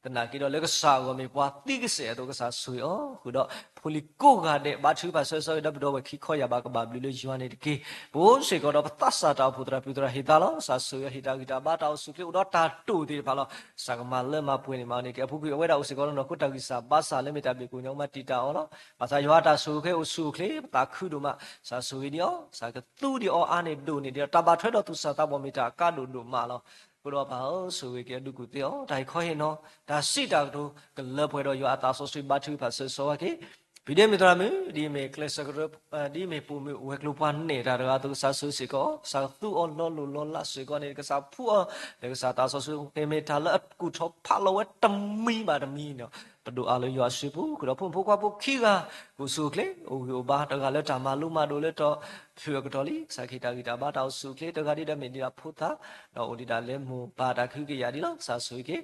သနာ်က့ဒီးလၢကစၢ်အဂီၢ်မ့ၢ်ပှၤသံကစဲာ်အသိး ကစၢ်ဆိၣ်ဂ့ၤအီၤဃုာ်ဒီး ဖိလံၤကိးဂၤဒဲး ဘါထုကဖၣ်ဆၢဂ့ၤဆၢဝါဒီးပဒီပုၢ်ဝဲၢ်ခံခီယၢ်ဘးကဘၣ်ဘျုးလၢယွၤန့ၣ်တက့ၢ်. ပအိၣ်စ့ၢ်ကီးဒီးပသးစၢ်တၢ်အိၣ်ဖှိၣ်သရၣ်ပုၢ်သရၣ်ဟ့ၣ်သါလီၤ. ကစၢ်ဆိၣ်ဂ့ၤအီၤဟ့ၣ်တၢ်ဂံၢ်တၢ်ဘါတၢ်အိၣ်ဆူၣ်အိၣ်ချ့အိၣ်ဒီးတၢ်တိာ်သ့ၣ်တဖၣ်လီၤ. ကစၢ်ကမၤလၢမၤပှဲၤန့ၢ်မးန့ၣ်က့ၤ အပူၤကွံာ်အဝဲဒၣ်အိၣ်စ့ၢ်ကီးလၢနီၢ်ခိတၢ်ဂံၢ်စၢ်ဘါစၢ်လၢမ့ၢ်တၢ်ဘၣ်ကိၣ်ညါမးတံာ်တာ်အီၤလီၤ. ဘၣ်ဆၣ်ယွၤအတၢ်ဆိၣ်ဂ့ၤအိၣ်ဆူၣ်အိၣ်ချ့ ပသးခုဒိၣ်မး ကစၢ်ဆိၣ်ဂ့ၤဒံးအီၤ ကစၢ်ကသူဒံးအီၤအါန့ၢ်ဒိၣ်န့ၢ်ဒံးဒီး တၢ်ဘၣ်ထွဲဒီးသူၣ်စၢ်သးဘီၣ်မ့ၢ်တၢ်အကါဒိၣ်ဒိၣ်မးလီၤ. အဃိဒီးပၢ်ဧၢ ဆိၣ်ဂ့ၤက့ၤအဒုးကူၣ်သ့အီၤ တၢ်ဟ့ၣ်ခီဟ့ၣ်နီၤ တၢ်စံးတၢ်ကတိၤ ကလၢပှဲၤဒီးယွၤအသးစီဆှံဘါထုကဖၣ်ဆၢဂ့ၤဆၢဝါက့ၤ ဖံးဒ့မုၣ်သရၣ်မုၣ် ဒ်အမ့ၢ်ကျဲးစၢးကရၢ ဒ်အမ့ၢ်ပိာ်မုၣ်ဝဲၤကျိၤပှၤနဲၣ်တၢ်တဂၤအသိး ကစၢ်ဆိၣ်ဂ့ၤစ့ၢ်ကီး ကစၢ်ကသူအီၤလီၤလိၢ်လီၤလးစ့ၢ်ကီးန့ၣ် ကစၢ်ဖှူအီၤ လၢကစၢ်သးစီဆှံ ကမ့ၢ်တၢ်လၢအကူၣ်ထီၣ်ဖးလီၤဝဲတမံၤဘၣ်တမံၤန့ၣ် ပဒိၣ်အါလၢယွၤအစုပူၤ ဃုာ်ဒီးဖိမုၣ်ဖိခွါဖိခံဂၤ ကအိၣ်ဆူၣ်အိၣ်ချ့ အိၣ်ဂံၢ်အိၣ်ဘါ တဂၤလၢတၢ်မၤလိမၤဒိးလၢတီၤဖုၣ်အကတီၢ်လံ ကစၢ်ကဟ့ၣ်တၢ်ဂံၢ်တၢ်ဘါတၢ်အိၣ်ဆူၣ်အိၣ်ချ့ တဂၤဒ်ဒီးမ့ၢ်ဒ်ဒီးဖိသၣ် ဒီးအိၣ်ဒံးဒၣ်လၢမိၢ်ပၢ်တၢ်ကဟုကယာ်ဒ်လီၤ ကစၢ်ဆိၣ်ဂ့ၤက့ၤ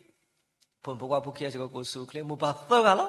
ဖိမုၣ်ဖိခွါဖိခံဂၤစ့ၢ်ကီး ကအိၣ်ဆူၣ်အိၣ်ချ့ မိၢ်ပၢ်သၢဂၤလီၤ.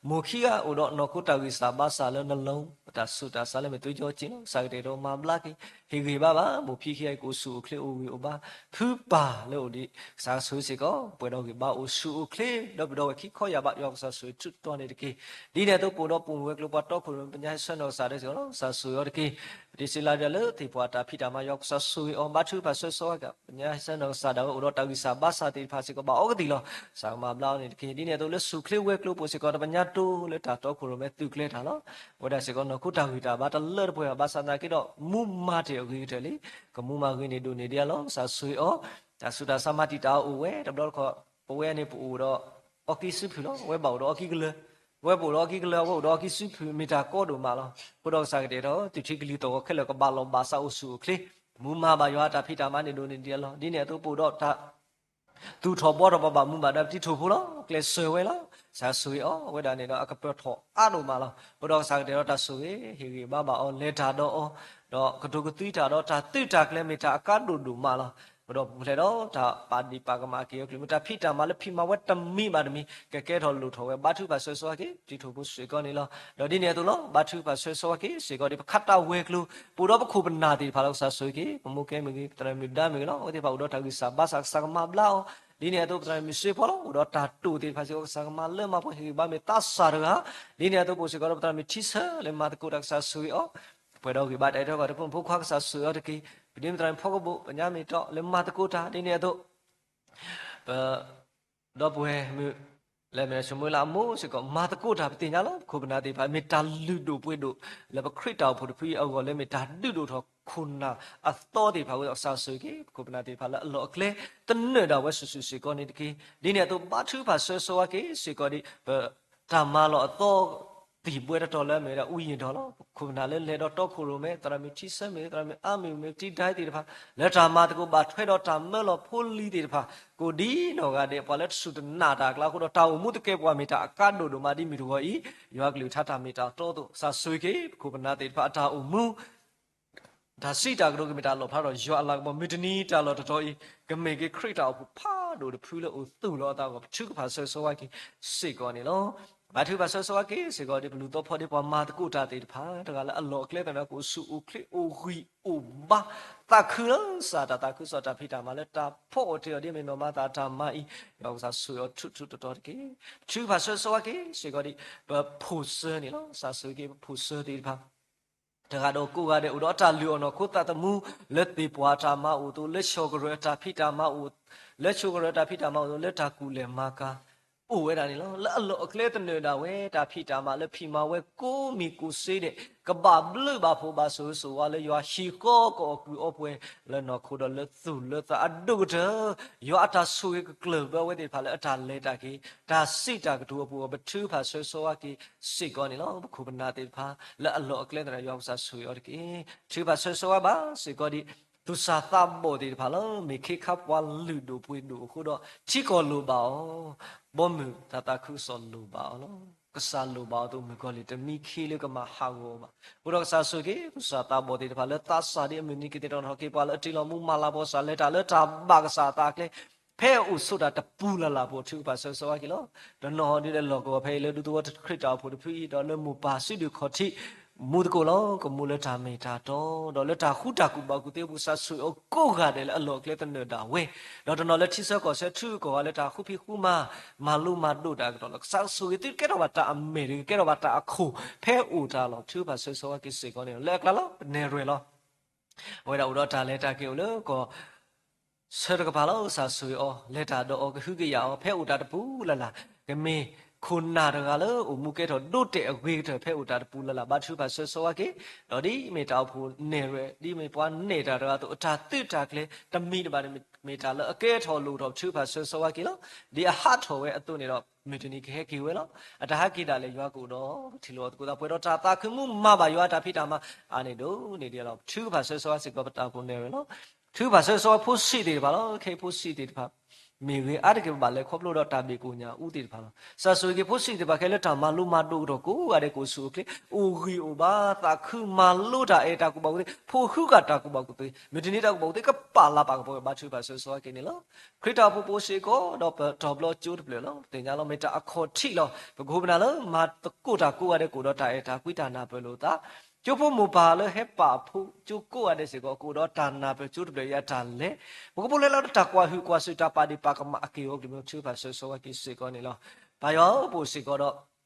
မိၢ်ခံဂၤအိၣ်ဒီးနီၢ်ခိတၢ်ဂံၢ်စၢ်ဘါစၢ်လၢနလီၤ တၢ်ဆူးတၢ်ဆါလၢမ့ၢ်သွံၣ်ကၠီက့ၤလီၤ ကစၢ်ကတဲာ်ကတီၤမၤဘျါက့ၤ ဟ့ၣ်ဂံၢ်ဘါဘၣ် မိၢ်ဖံခံဂၤအံၤ ကအိၣ်ဆူၣ်အိၣ်ချ့ အိၣ်ဂံၢ်အိၣ်ဘါ ဖုပၢ်လၢအိၣ်ဒံး ကစၢ်ဆိၣ်ဂ့ၤစ့ၢ်ကီး ပှဲၤဒီးဂံၢ်ဘါအိၣ်ဆူၣ်အိၣ်ချ့ ဒီးပဒီပုၢ်ဝဲၢ်ခံခီယၢ်ဘး ယွၤကစၢ်ဆိၣ်ဂ့ၤထူးတီၤန့ၣ်တက့ၢ်. ဒ်န့ၣ်အသိးပအိၣ်ဒီးပိာ်မုၣ်ဝဲၤကျိၤပှၤတီခိၣ်ရိၣ်မဲ ပညါဟဲဆၢနီၢ်ကစၢ်ဒၣ်စ့ၢ်ကီးလီၤ ကစၢ်ဆိၣ်ဂ့ၤအီၤတက့ၢ်. ပတံၤစံးလါဒ်လၢသ့ၣ်ပှၢ်တၢ်ဖံးတၢ်မၤ ယွၤကစၢ်ဆိၣ်ဂ့ၤအီၤ ဘါထုကဖၣ်ဆၢဂ့ၤဆၢဝါက့ၤ ပညါဟဲဆၢနီၢ်ကစၢ်ဒၣ်ဝဲ အိၣ်ဒီးတၢ်ဂံၢ်စၢ်ဘါစၢ်သ့ၣ်တဖၣ်စ့ၢ်ကီး ဘၣ်အီကသံၣ်လီၤ. ကစၢ်ကမၤဘျါအီၤန့ၣ်တက့ၢ်. ဒ်န့ၣ်အသိးလၢဆူၣ်ချ့ဝဲၤကျိၤပူၤစ့ၢ်ကီး တပညါတိလၢတၢ်တီခိၣ်ရိၣ်မဲသုးကျဲၤတၢ်လီၤ. အဝဲဒၣ်စ့ၢ်ကီးနီၢ်ခိတၢ်ဂံၢ်တၢ်ဘါတလၢတပှဲၤဘၣ် ဘၣ်ဆၣ်သနာ်က့ဒီး မူမၤတ့ၢ်အဂ့ၤကတၢၢ်လံ. ကမူမၤဂ့ၤန့ၢ်ဒိၣ်န့ၢ်ဒံးလီၤ ကစၢ်ဆိၣ်ဂ့ၤအီၤ တၢ်ဆူးတၢ်ဆါမၤတံာ်တာ်အီၤအိၣ်ဝဲ တဘျီတခီၣ် ပဝဲန့ၣ်ပအိၣ်ဒီး အီကံစုဖုၣ်လီၤ. အဝဲဘၣ်အိၣ်ဒီးအီကံကလၢၤ အဝဲပအိၣ်ဒီးအီကံကလၢၤ အဝဲအိၣ်ဒီးအီကံစုဖုၣ်မ့ၢ်တၢ်ကီဒိၣ်မးလီၤ. အဃိဒီးကစၢ်ကတဲာ်ကတီၤ သုးထံကလံၤသီၣ်ဂီၤခဲလၢာ်ကဘၣ်လီၢ်ဘၣ်စးအိၣ်ဆူၣ်အိၣ်ချ့ မူမၤဘၣ်ယွၤအတၢ်ဖံးတၢ်မၤန့ၢ်ဒိၣ်န့ၢ်ဒံးလီၤ. ဒ်န့ၣ်အသိးပအိၣ်ဒီးတၢ် သူၣ်ထီၣ်ဘှီထီၣ်ပှၤဘၣ်မူဘၣ်ဒါပတံၤထိၣ်ဖိလီၤ. ကျဲးစၢးဝဲလီၤ. ကစၢ်ဆိၣ်ဂ့ၤအီၤ အဝဲဒၣ်န့ၣ်ဒီးအကပၢၤထီၣ်အါဒိၣ်မးလီၤ. အဃိဒီးကစၢ်ကတဲာ်ကတီၤတၢ်ဆိၣ်ဂ့ၤ ဟ့ၣ်ဂံၢ်ဘါဘၣ်အီၤ လဲၤတၢ်ဒီးအီၤ ဒီးကတိၤကသွံတၢ်ဒီးတၢ်သုးတၢ်ကျဲၤမ့ၢ်တၢ်အကါဒိၣ်ဒိၣ်မးလီၤ. အဃိဒီးပူၤဖျဲးဒီးတၢ်ပာ်ဒံးပာ်ကမၣ်က့ၤအီၤ ကလုၢ်မ့ၢ်တၢ်ဖံးတၢ်မၤလၢဖံးမၤဝဲတမံၤဘၣ်တမံၤ ကကဲထီၣ်လိၣ်ထီၣ်ဝဲ ဘါထုကဖၣ်ဆၢဂ့ၤဆၢဝါက့ၤ ပတံၤထိၣ်ဖိစ့ၢ်ကီးန့ၣ်လီၤ. ဒီးဒ်န့ၣ်အသိးလီၤ ဘါထုကဖၣ်ဆၢဂ့ၤဆၢဝါက့ၤစ့ၢ်ကီးဒ်ပခးတၢ်ဝဲၤကျိၤ ပအိၣ်ဒီးပခိၣ်ပနၢ်သ့ၣ်တဖၣ်လီၤ. ကစၢ်ဆိၣ်ဂ့ၤက့ၤ ပမိၢ်ကဲမ့ၢ်ဂ့ၤ ပသရၣ်မုၣ်ဒါမ့ၢ်ဂ့ၤလီၤ. အဝဲသ့ၣ်တဖၣ်အိၣ်ဒီးတၢ်ဂံၢ်စၢ်ဘါစၢ် ကစၢ်ကမၤဘျါအီၤ ဒ်န့ၣ်အသိး ပသရၣ်မုၣ်စ့ဖီလီၤ အိၣ်ဒီးတၢ်တိာ်သ့ၣ်တဖၣ်စ့ၢ်ကီး ကစၢ်ကမၤလၢမၤပှဲၤဟ့ၣ်ဂံၢ်ဘါမ့ၢ်သးစၢ်တဂၤ ဒ်န့ၣ်အသိးပအိၣ်စ့ၢ်ကီးဒီးပသရၣ်မုၣ်ထံဆၢလၢမၤသကိးတၢ် ကစၢ်ဆိၣ်ဂ့ၤအီၤ ပှဲၤဒီးဂံၢ်ဘါတၢ်အဲၣ်တီကီၢ်တဖုဖိခွါ ကစၢ်ဆိၣ်ဂ့ၤအီၤတက့ၢ်. ပဒိၣ်မုၣ်သရၣ်မုၣ်ဖီကဘိၣ် ပညါမ့ၢ်တီလၢမၤသကိးတၢ် ဒ်န့ၣ်အသိး ပ ဒီပုၢ်ဝဲၢ်မုၣ် လၢမ့ၢ်ဆိမိၣ်လၢအမိၢ်စ့ၢ်ကီး မၤသကိးတၢ်ပသ့ၣ်ညါလီၤ. ပခိၣ်ပနၢ်သ့ၣ်တဖၣ် မ့ၢ်တၢ်လုၢ်ဒိၣ်ပှ့ၤဒိၣ် လၢပခရံာ်တၢ်အိၣ်ဖှိၣ်တဖုအံၤအဂီၢ် လၢမ့ၢ်တၢ်ဒုးဒိၣ်ထီၣ်ခိၣ်နၢ်အသီသ့ၣ်တဖၣ်ဝဲ ကစၢ်ဆိၣ်ဂ့ၤက့ၤ ပခိၣ်ပနၢ်သ့ၣ်တဖၣ်လၢအလီၢ်အကျဲ သနၢၣ်ဒၣ်ဝဲစုာ်စုာ်စ့ၢ်ကီးန့ၣ်တက့ၢ်. ဒ်န့ၣ်အသိး ဘါထုကဖၣ်ဆၢဂ့ၤဆၢဝါက့ၤစ့ၢ်ကီးဒ် ပတၢ်မၤလီၤအသီ တံၢ်ဘှဲတတီၤလၢအမ့ၢ်ဝဲဒၣ် ဝိညာဉ်တော်လီၤ. ပခိၣ်ပနၢ်လၢလဲၤဒီးတီခိၣ်ရိၣ်မဲ သရၣ်မုၣ်ထံဆၢမ့ၢ်ဂ့ၤ သရၣ်မုၣ်အါမ့ၢ်ဂ့ၤ မ့ၢ်ထံဒၢသ့ၣ်တဖၣ် လၢတၢ်မၤသကိးဘၣ်ထွဲဒီးတၢ်မၢလီၤဖိလံၤသ့ၣ်တဖၣ် ကိးဒ်နီၢ်ဂၤဒဲး ပှၤလၢတစူၢ်တနာ်တၢ်အကျါအဃိဒီး တၢ်အိၣ်မူသကဲးပဝးမ့ၢ်တၢ်အကါဒိၣ်ဒိၣ်မးဒ်မုၢ်တဂီၤအံၤ ယွၤကလုၢ်ကထါတၢ်မ့ၢ်တၢ်တီအသိး ကစၢ်ဆိၣ်ဂ့ၤက့ၤ ပခိၣ်ပနၢ်သ့ၣ်တဖၣ်အတၢ်အိၣ်မူ တၢ်စံးတၢ်ကတိၤကမ့ၢ်တၢ်လီၣ်ဖျါထီၣ်ယွၤအလၤကပီၤ မုၢ်တနံၤတၢ်လီၢ်တတီၤအံၤ ကမ့ၢ်က့ၤခရံာ်တၢ်အိၣ်ဖှိၣ်ဖးဒိၣ်တဖုလၢအိၣ်သူၣ်လီၤအသးအဂီၢ် ပထုကဖၣ်ဆၢဂ့ၤဆၢဝါက့ၤစ့ၢ်ကီးန့ၣ်လီၤ. ဘါထုကဖၣ်ဆၢဂ့ၤဆၢဝါက့ၤစ့ၢ်ကီး ဒ်ပလူၤသီဖီဒ်ပှၤမၤသကိးတၢ်သ့ၣ်တဖၣ် တဂၤလၢအလီၢ်အကျဲသနၢၣ် ကအိၣ်ဆူၣ်အိၣ်ချ့အိၣ်ဂံၢ်အိၣ်ဘါ သးခုလၢကစၢ်တၢ်သးခုကစီၣ်တၢ်ဖံးတၢ်မၤလၢတၢ်ဖီအီၣ်တ့ၢ်အီၤ ဒ်မ့ၢ်နီၢ်မၤသၤအတၢ်မၤအံၤ ယွၤကစၢ်ဆိၣ်ဂ့ၤအီၤထူထူတီတီတက့ၢ်. ပထုကဖၣ်ဆၢဂ့ၤဆၢဝါက့ၤစ့ၢ်ကီးဒ် ပဖိၣ်စၢန့ၣ်လီၤ. ကစၢ်ဆိၣ်ဂ့ၤက့ၤပဖိၣ်စၢသ့ၣ်တဖၣ် တဂၤဒီးကိးဂၤဒဲး အိၣ်ဒီးအတၢ်လုၢ်အီၣ်နီၢ်ခိသးသမူ လၢသ့ၣ်ပှၢ်တၢ်မၤအိၣ်အသိး လၢဆိၣ်ကရၢတၢ်ဖံးတၢ်မၤအိၣ်, လၢဆိၣ်ကရၢတၢ်ဖံးတၢ်မၤအိၣ်အသိး လၢတၢ်ကူၣ်လဲၤမၤကၤ အိၣ်ဝဲဒၣ်န့ၣ်လီၤ. လၢအလီၢ်အကျဲသနၢၣ်ဒၣ်ဝဲ တၢ်ဖံးတၢ်မၤလၢဖံးမၤဝဲကိးမံၤကိးစ့ဒဲး ကဘၣ်ဘျုးဘၣ်ဖှိၣ်ဘၣ်ဆိၣ်ဂ့ၤဆိၣ်ဝါလၢယွၤဟံၣ်ဃီကအီၣ်ကုၢ်အီပှဲၤ လၢနီၢ်ခိဒီးလၢသူၣ်လၢသးအဒိၣ်ကတၢၢ် ယွၤအတၢ်ဆိၣ်ဂ့ၤကကျၢၢ်ဘၢဝဲသ့ၣ်တဖၣ်လၢအတၢ်လဲၤတၢ်က့ၤ တၢ်စံးတၢ်ကတိၤအပူၤအဂီၢ် ပထုကဖၣ်ဆၢဂ့ၤဆၢဝါက့ၤစ့ၢ်ကီးန့ၣ်လီၤ. ပခိၣ်ပနၢ်သ့ၣ်တဖၣ် လၢအလီၢ်အကျဲသနၢၣ် ယွၤကစၢ်ဆိၣ်ဂ့ၤအီၤတက့ၢ်. ထုကဖၣ်ဆၢဂ့ၤဆၢဝါဘၣ်စ့ၢ်ကီးဒ် သူၣ်စၢ်သးဘီၣ်သ့ၣ်တဖၣ်လီၤ. မ့ၢ်ခ့ခါပှၤလုၢ်ဒိၣ်ပှ့ၤဒိၣ်အဃိဒီး ထံကီၢ်လိၣ်ဘၣ်အီၤ, ဘီမုၢ်တၢ်သးခုကစီၣ်လိၣ်ဘၣ်အီၤလီၤ. ကစၢ်လိၣ်ဘၣ်အီၤအသိး မုၣ်ကီၤလံၢ်တမံခ့လၢကမၤဟးဂီၤအီၤဘၣ်. အဃိဒီးကစၢ်ဆိၣ်ဂ့ၤက့ၤ သူၣ်စၢ်သးဘီၣ်သ့ၣ်တဖၣ် လၢသးစၢ်ဒ်အမုၢ်နံၤကသ့ၣ်နီၣ်ထီၣ်က့ၤပှၤ လၢအတ့လီၤမူမၤလၤကပီၤကစၢ် လဲၤတၢ်လၢတၢ်ဘၣ်ကစၢ်အသးအကျဲ ဖဲအအိၣ်ဆိးတၢ်တပူၤလၢ်လၢ်အပူၤ ထုကဖၣ်ဆၢဂ့ၤဆၢဝါက့ၤလီၤ. တနီၤဒ်လဲၣ်လီၢ်ကဝီၤဖဲအံၤ လၢဒူသဝီခရံာ်တၢ်အိၣ်ဖှိၣ်တဖုအံၤ ဒီးလၢမိၢ်ပၢ်စုဒုးခီၣ်ထံး မူသကိးလီၤ. ကမူလၢတၢ်မ့ၢ်တၢ်တီ ဒီးလၢတၢ်ဃူတၢ်ကူၣ်ဘၣ်ကူၣ်သ့အပူၤ ကစၢ်ဆိၣ်ဂ့ၤအီၤကိးဂၤဒဲးလၢအလီၢ်အကျဲသနၢၣ်ဒၣ်ဝဲ, ဒီးတနီၤလၢထံဆၢကီၢ်ဆၢ ထုကီၢ်ဂၤလၢတၢ်ဃူဖံးဃူမၤ မၤလိမၤဒိးတၢ်အကတီၢ်လီၤ. ကစၢ်ဆိၣ်ဂ့ၤသု ကဲထီၣ်ဘၣ်တၢ်အမဲာ်တဂ့ၤ ကဲထီၣ်ဘၣ်တၢ်အခိၣ် ဖဲအိၣ်တၢ်လီၢ် ထုကဖၣ်ဆၢဂ့ၤဆၢဝါက့ၤစ့ၢ်ကီးန့ၣ်လီၤ. လၢအကျါလီၤ ပနဲၣ်ရွဲၣ်လီၤ. အဝဲဒၣ်အိၣ်ဒီးတၢ်လဲၤတၢ်က့ၤအိၣ်လၢကီၢ် ဆၢတကပၤလီၤ. ကစၢ်ဆိၣ်ဂ့ၤအီၤ လဲၤတၢ်ဒီးအီၤ ကဟုကယာ်အီၤ ဖဲအိၣ်တၢ်တပူၤလၢ်လၢ်, ကမ့ၢ်ခိၣ်နၢ်တဂၤလၢအိၣ်မူကဲထီၣ်ဒိတဲာ်အဂ့ၤကတၢၢ် ဖဲအိၣ်တၢ်တပူၤလၢ်လၢ် ဘါထုကဖၣ်ဆၢဂ့ၤဆၢဝါက့ၤ, ဒီးဒ်မ့ၢ်တၢ်အိၣ်ဖှိၣ်နဲၣ်ရွဲၣ် ဒ်မ့ၢ်ပှၤနဲၣ်တၢ်တဂၤအသိး အတၢ်သုးတၢ်ကျဲၤ တမံၤတဘၣ်န့ၣ် မ့ၢ်တၢ်လၢအကဲထီၣ်လိၣ်ထီၣ် ထုကဖၣ်ဆၢဂ့ၤဆၢဝါက့ၤလီၤ. ဒ်အဟးထီၣ်ဝဲအသိးန့ၣ်ဒီး မုၢ်တနံၤကဟဲက့ၤဝဲလီၤ. အတၢ်ဟဲက့ၤဒၣ်လဲာ် ယွၤကအိၣ်ဒီးထံၣ်လိာ်အီၤသကိးသးပှဲၤဒီးတၢ်သးခုမူ မၤဘၣ်ယွၤအတၢ်ဖံးတၢ်မၤ အါန့ၢ်ဒိၣ်န့ၢ်ဒံးလီၤ. ထုကဖၣ်ဆၢဂ့ၤဆၢဝါစ့ၢ်ကီးပတၢ်အိၣ်ဖှိၣ်နဲၣ်ရွဲၣ်လီၤ. ထုကဖၣ်ဆၢဂ့ၤဆၢဝါဖိဆံးသ့ၣ်တဖၣ်လီၤ. ခဲအံၤဖိဆံးသ့ၣ်တဖၣ် မ့ၢ်ဂ့ၤအါတက့ၢ် ပဘၣ်လဲၤခီဖျိဒီးတၢ်ဘ့ၣ်ကိၣ်ညၣ်အူသ့ၣ်တဖၣ်လီၤ. ကစၢ်ဆိၣ်ဂ့ၤက့ၤဖိဆံးသ့ၣ်တဖၣ် ခဲလၢတၢ်မၤလိမၤဒိးကတီၢ်ကိးဂၤဒဲး ကအိၣ်ဆူၣ်အိၣ်ချ့ အိၣ်ဂံၢ်အိၣ်ဘါ သးခုမၤလိတၢ်အဲၣ်တၢ်ကူၣ်ဘၣ်ကူၣ်သ့ ဖိဃုဃာ်တၢ်ကူၣ်ဘၣ်ကူၣ်သ့ မုၢ်တနံၤတၢ်ကူၣ်ဘၣ်ကူၣ်သ့ ကပာ်လၤပာ်ကပီၤ ဘါထုကဖၣ်ဆၢဂ့ၤဆၢဝါက့ၤန့ၣ်လီၤ. ခရံာ်တၢ်အိၣ်ဖှိၣ်ပအိၣ်စ့ၢ်ကီး ဒီးပတီၢ်ဘျီကၠိတဖျၢၣ်လီၤ. ပသ့ၣ်ညါလီၤ မ့ၢ်တၢ်အခီၣ်ထံးလီၤ. ပကအိၣ်ဖှိၣ်ပနၢ်လၢမၤသကိးတၢ်ကိးဂၤဒဲး ကအိၣ်ဒီးတၢ်အဲၣ်တၢ်ကွံတၢ်နၢ်ပၢၢ်လိာ်သး ကၠိဖိမိၢ်ပၢ်လၢဟဲပာ်ဖှိၣ်ကၠိကိးဂၤဒဲးစ့ၢ်ကီး ကအိၣ်ဒီးတၢ်နၢ်ပၢၢ်ကၠိတဖျၢၣ်အံၤအတၢ်လဲၤ, ပကပူၤလဲၤလီၤ တၢ်ကွၢ်ဟုၣ်ကွၢ်စူၣ်တၢ်ပာ်ဒ့ၣ်ပာ်ကမၣ်အက့ၢ်အဂီၢ် ကလုၢ်မ့ၢ် ထုကဖၣ်ဆၢဂ့ၤဆၢဝါက့ၤစ့ၢ်ကီးန့ၣ်လီၤ. ပၢ်ယွၤဧၢ ပအိၣ်စ့ၢ်ကီးဒီး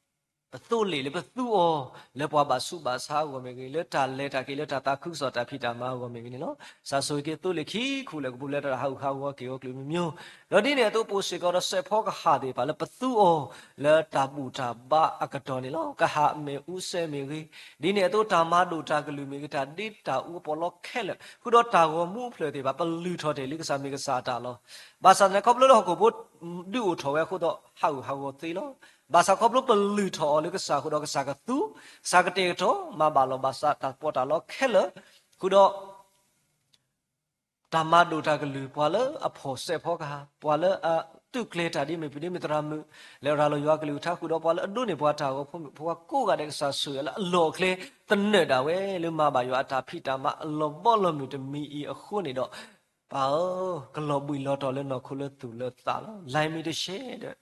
ပသိလ့ၣ်လၢပသူအီၤ လၢပှၤဘၣ်ဆူးဘၣ်ဆါအဂီၢ်မ့ၢ်ဂ့ၤ, လၢတၢ်လဲၤတၢ်က့ၤ လၢတၢ်သးခုကစီၣ်တၢ်ဖံးတၢ်မၤအဂီၢ်မ့ၢ်ဂ့ၤန့ၣ်လီၤ. ကစၢ်ဆိၣ်ဂ့ၤက့ၤသိလ့ၣ်ခံခူၣ်လၢာ် ကပူၤလဲၤတၢ်ဟးဂူာ်ဟးဂီၤက့ၤအဂီၢ် ကလုၢ်မ့ၢ် ဒီးဒ်န့ၣ်အသိး ပအိၣ်စ့ၢ်ကီးဒီးစဲးဖီကဟၣ်သ့ၣ်တဖၣ်လၢပသူအီၤ လၢတၢ်ဘူၣ်တၢ်ဘါအကတီၢ်န့ၣ်လီၤ. ကဟၣ်မ့ၢ်အူစဲမ့ၢ်ဂ့ၤ, ဒ်န့ၣ်အသိးတၢ်မၤဒိၣ်တၢ်ကလုၢ်မ့ၢ်ဂ့ၤ, တၢ်ဒ့တၢ်အူအပီးလီခဲလၢာ် ဃုာ်ဒီးတၢ်ဂီၤမူအဖျၢၣ်သ့ၣ်တဖၣ် ပလုၢ်ထီၣ်တ့ၢ်လံ ကစၢ်မ့ၢ်ကစၢ်အတၢ်လီၤ. ဘၣ်ဆၣ်သနာ်က့ခီဖျိလၢဟီၣ်ခိၣ်ဖိဒုးအိၣ်ထီၣ်ဝဲအဃိဒီး ဟးဂူာ်ဟးဂီၤသ့လီၤ. ဘၣ်ဆၣ်ခီဖျိပလုၢ်ထီၣ်အီၤလၢကစၢ်အဃိဒီး ကစၢ်ကသူ ကစၢ်ကတဲာ်ကတီၤ မၤဘၣ်လီၤဘၣ်စးတၢ်ပီးတၢ်လီခဲလၢာ် ဃုာ်ဒီး တၢ်မၤဒိၣ်တၢ်ကလုၢ် ပှၤလၢအဖီၣ်စဲးဖီကဟၣ်, ပှၤလၢအသုးကျဲၤတၢ်ဒ်မ့ၢ်ပှၤဒ်မ့ၢ်သရၣ်မုၣ် လၢအရၤလီၤယွၤကလုၢ်ကထါဃုာ်ဒီး ပှၤလၢအဒိးန့ၢ်ပှၤတၢ်ဂီၤဖိမုၣ်ဖိခွါ ကိးဂၤဒဲး ကစၢ်ဆိၣ်ဂ့ၤလၢအလီၢ်အကျဲ သနၢၣ်ဒၣ်ဝဲ လၢမၤဘၣ်ယွၤအတၢ်ဖံးတၢ်မၤအလီၤဘီလီၤမုၢ်တမံၤအံၤအဃိန့ၣ်ဒီး ပၢ်ဧၢ, ကလီၤဘှံးလီၤတီၤလၢနီၢ်ခိလၢသူၣ်လၢသးလီၤ. လၢမ့ၢ်တရှဲဒီး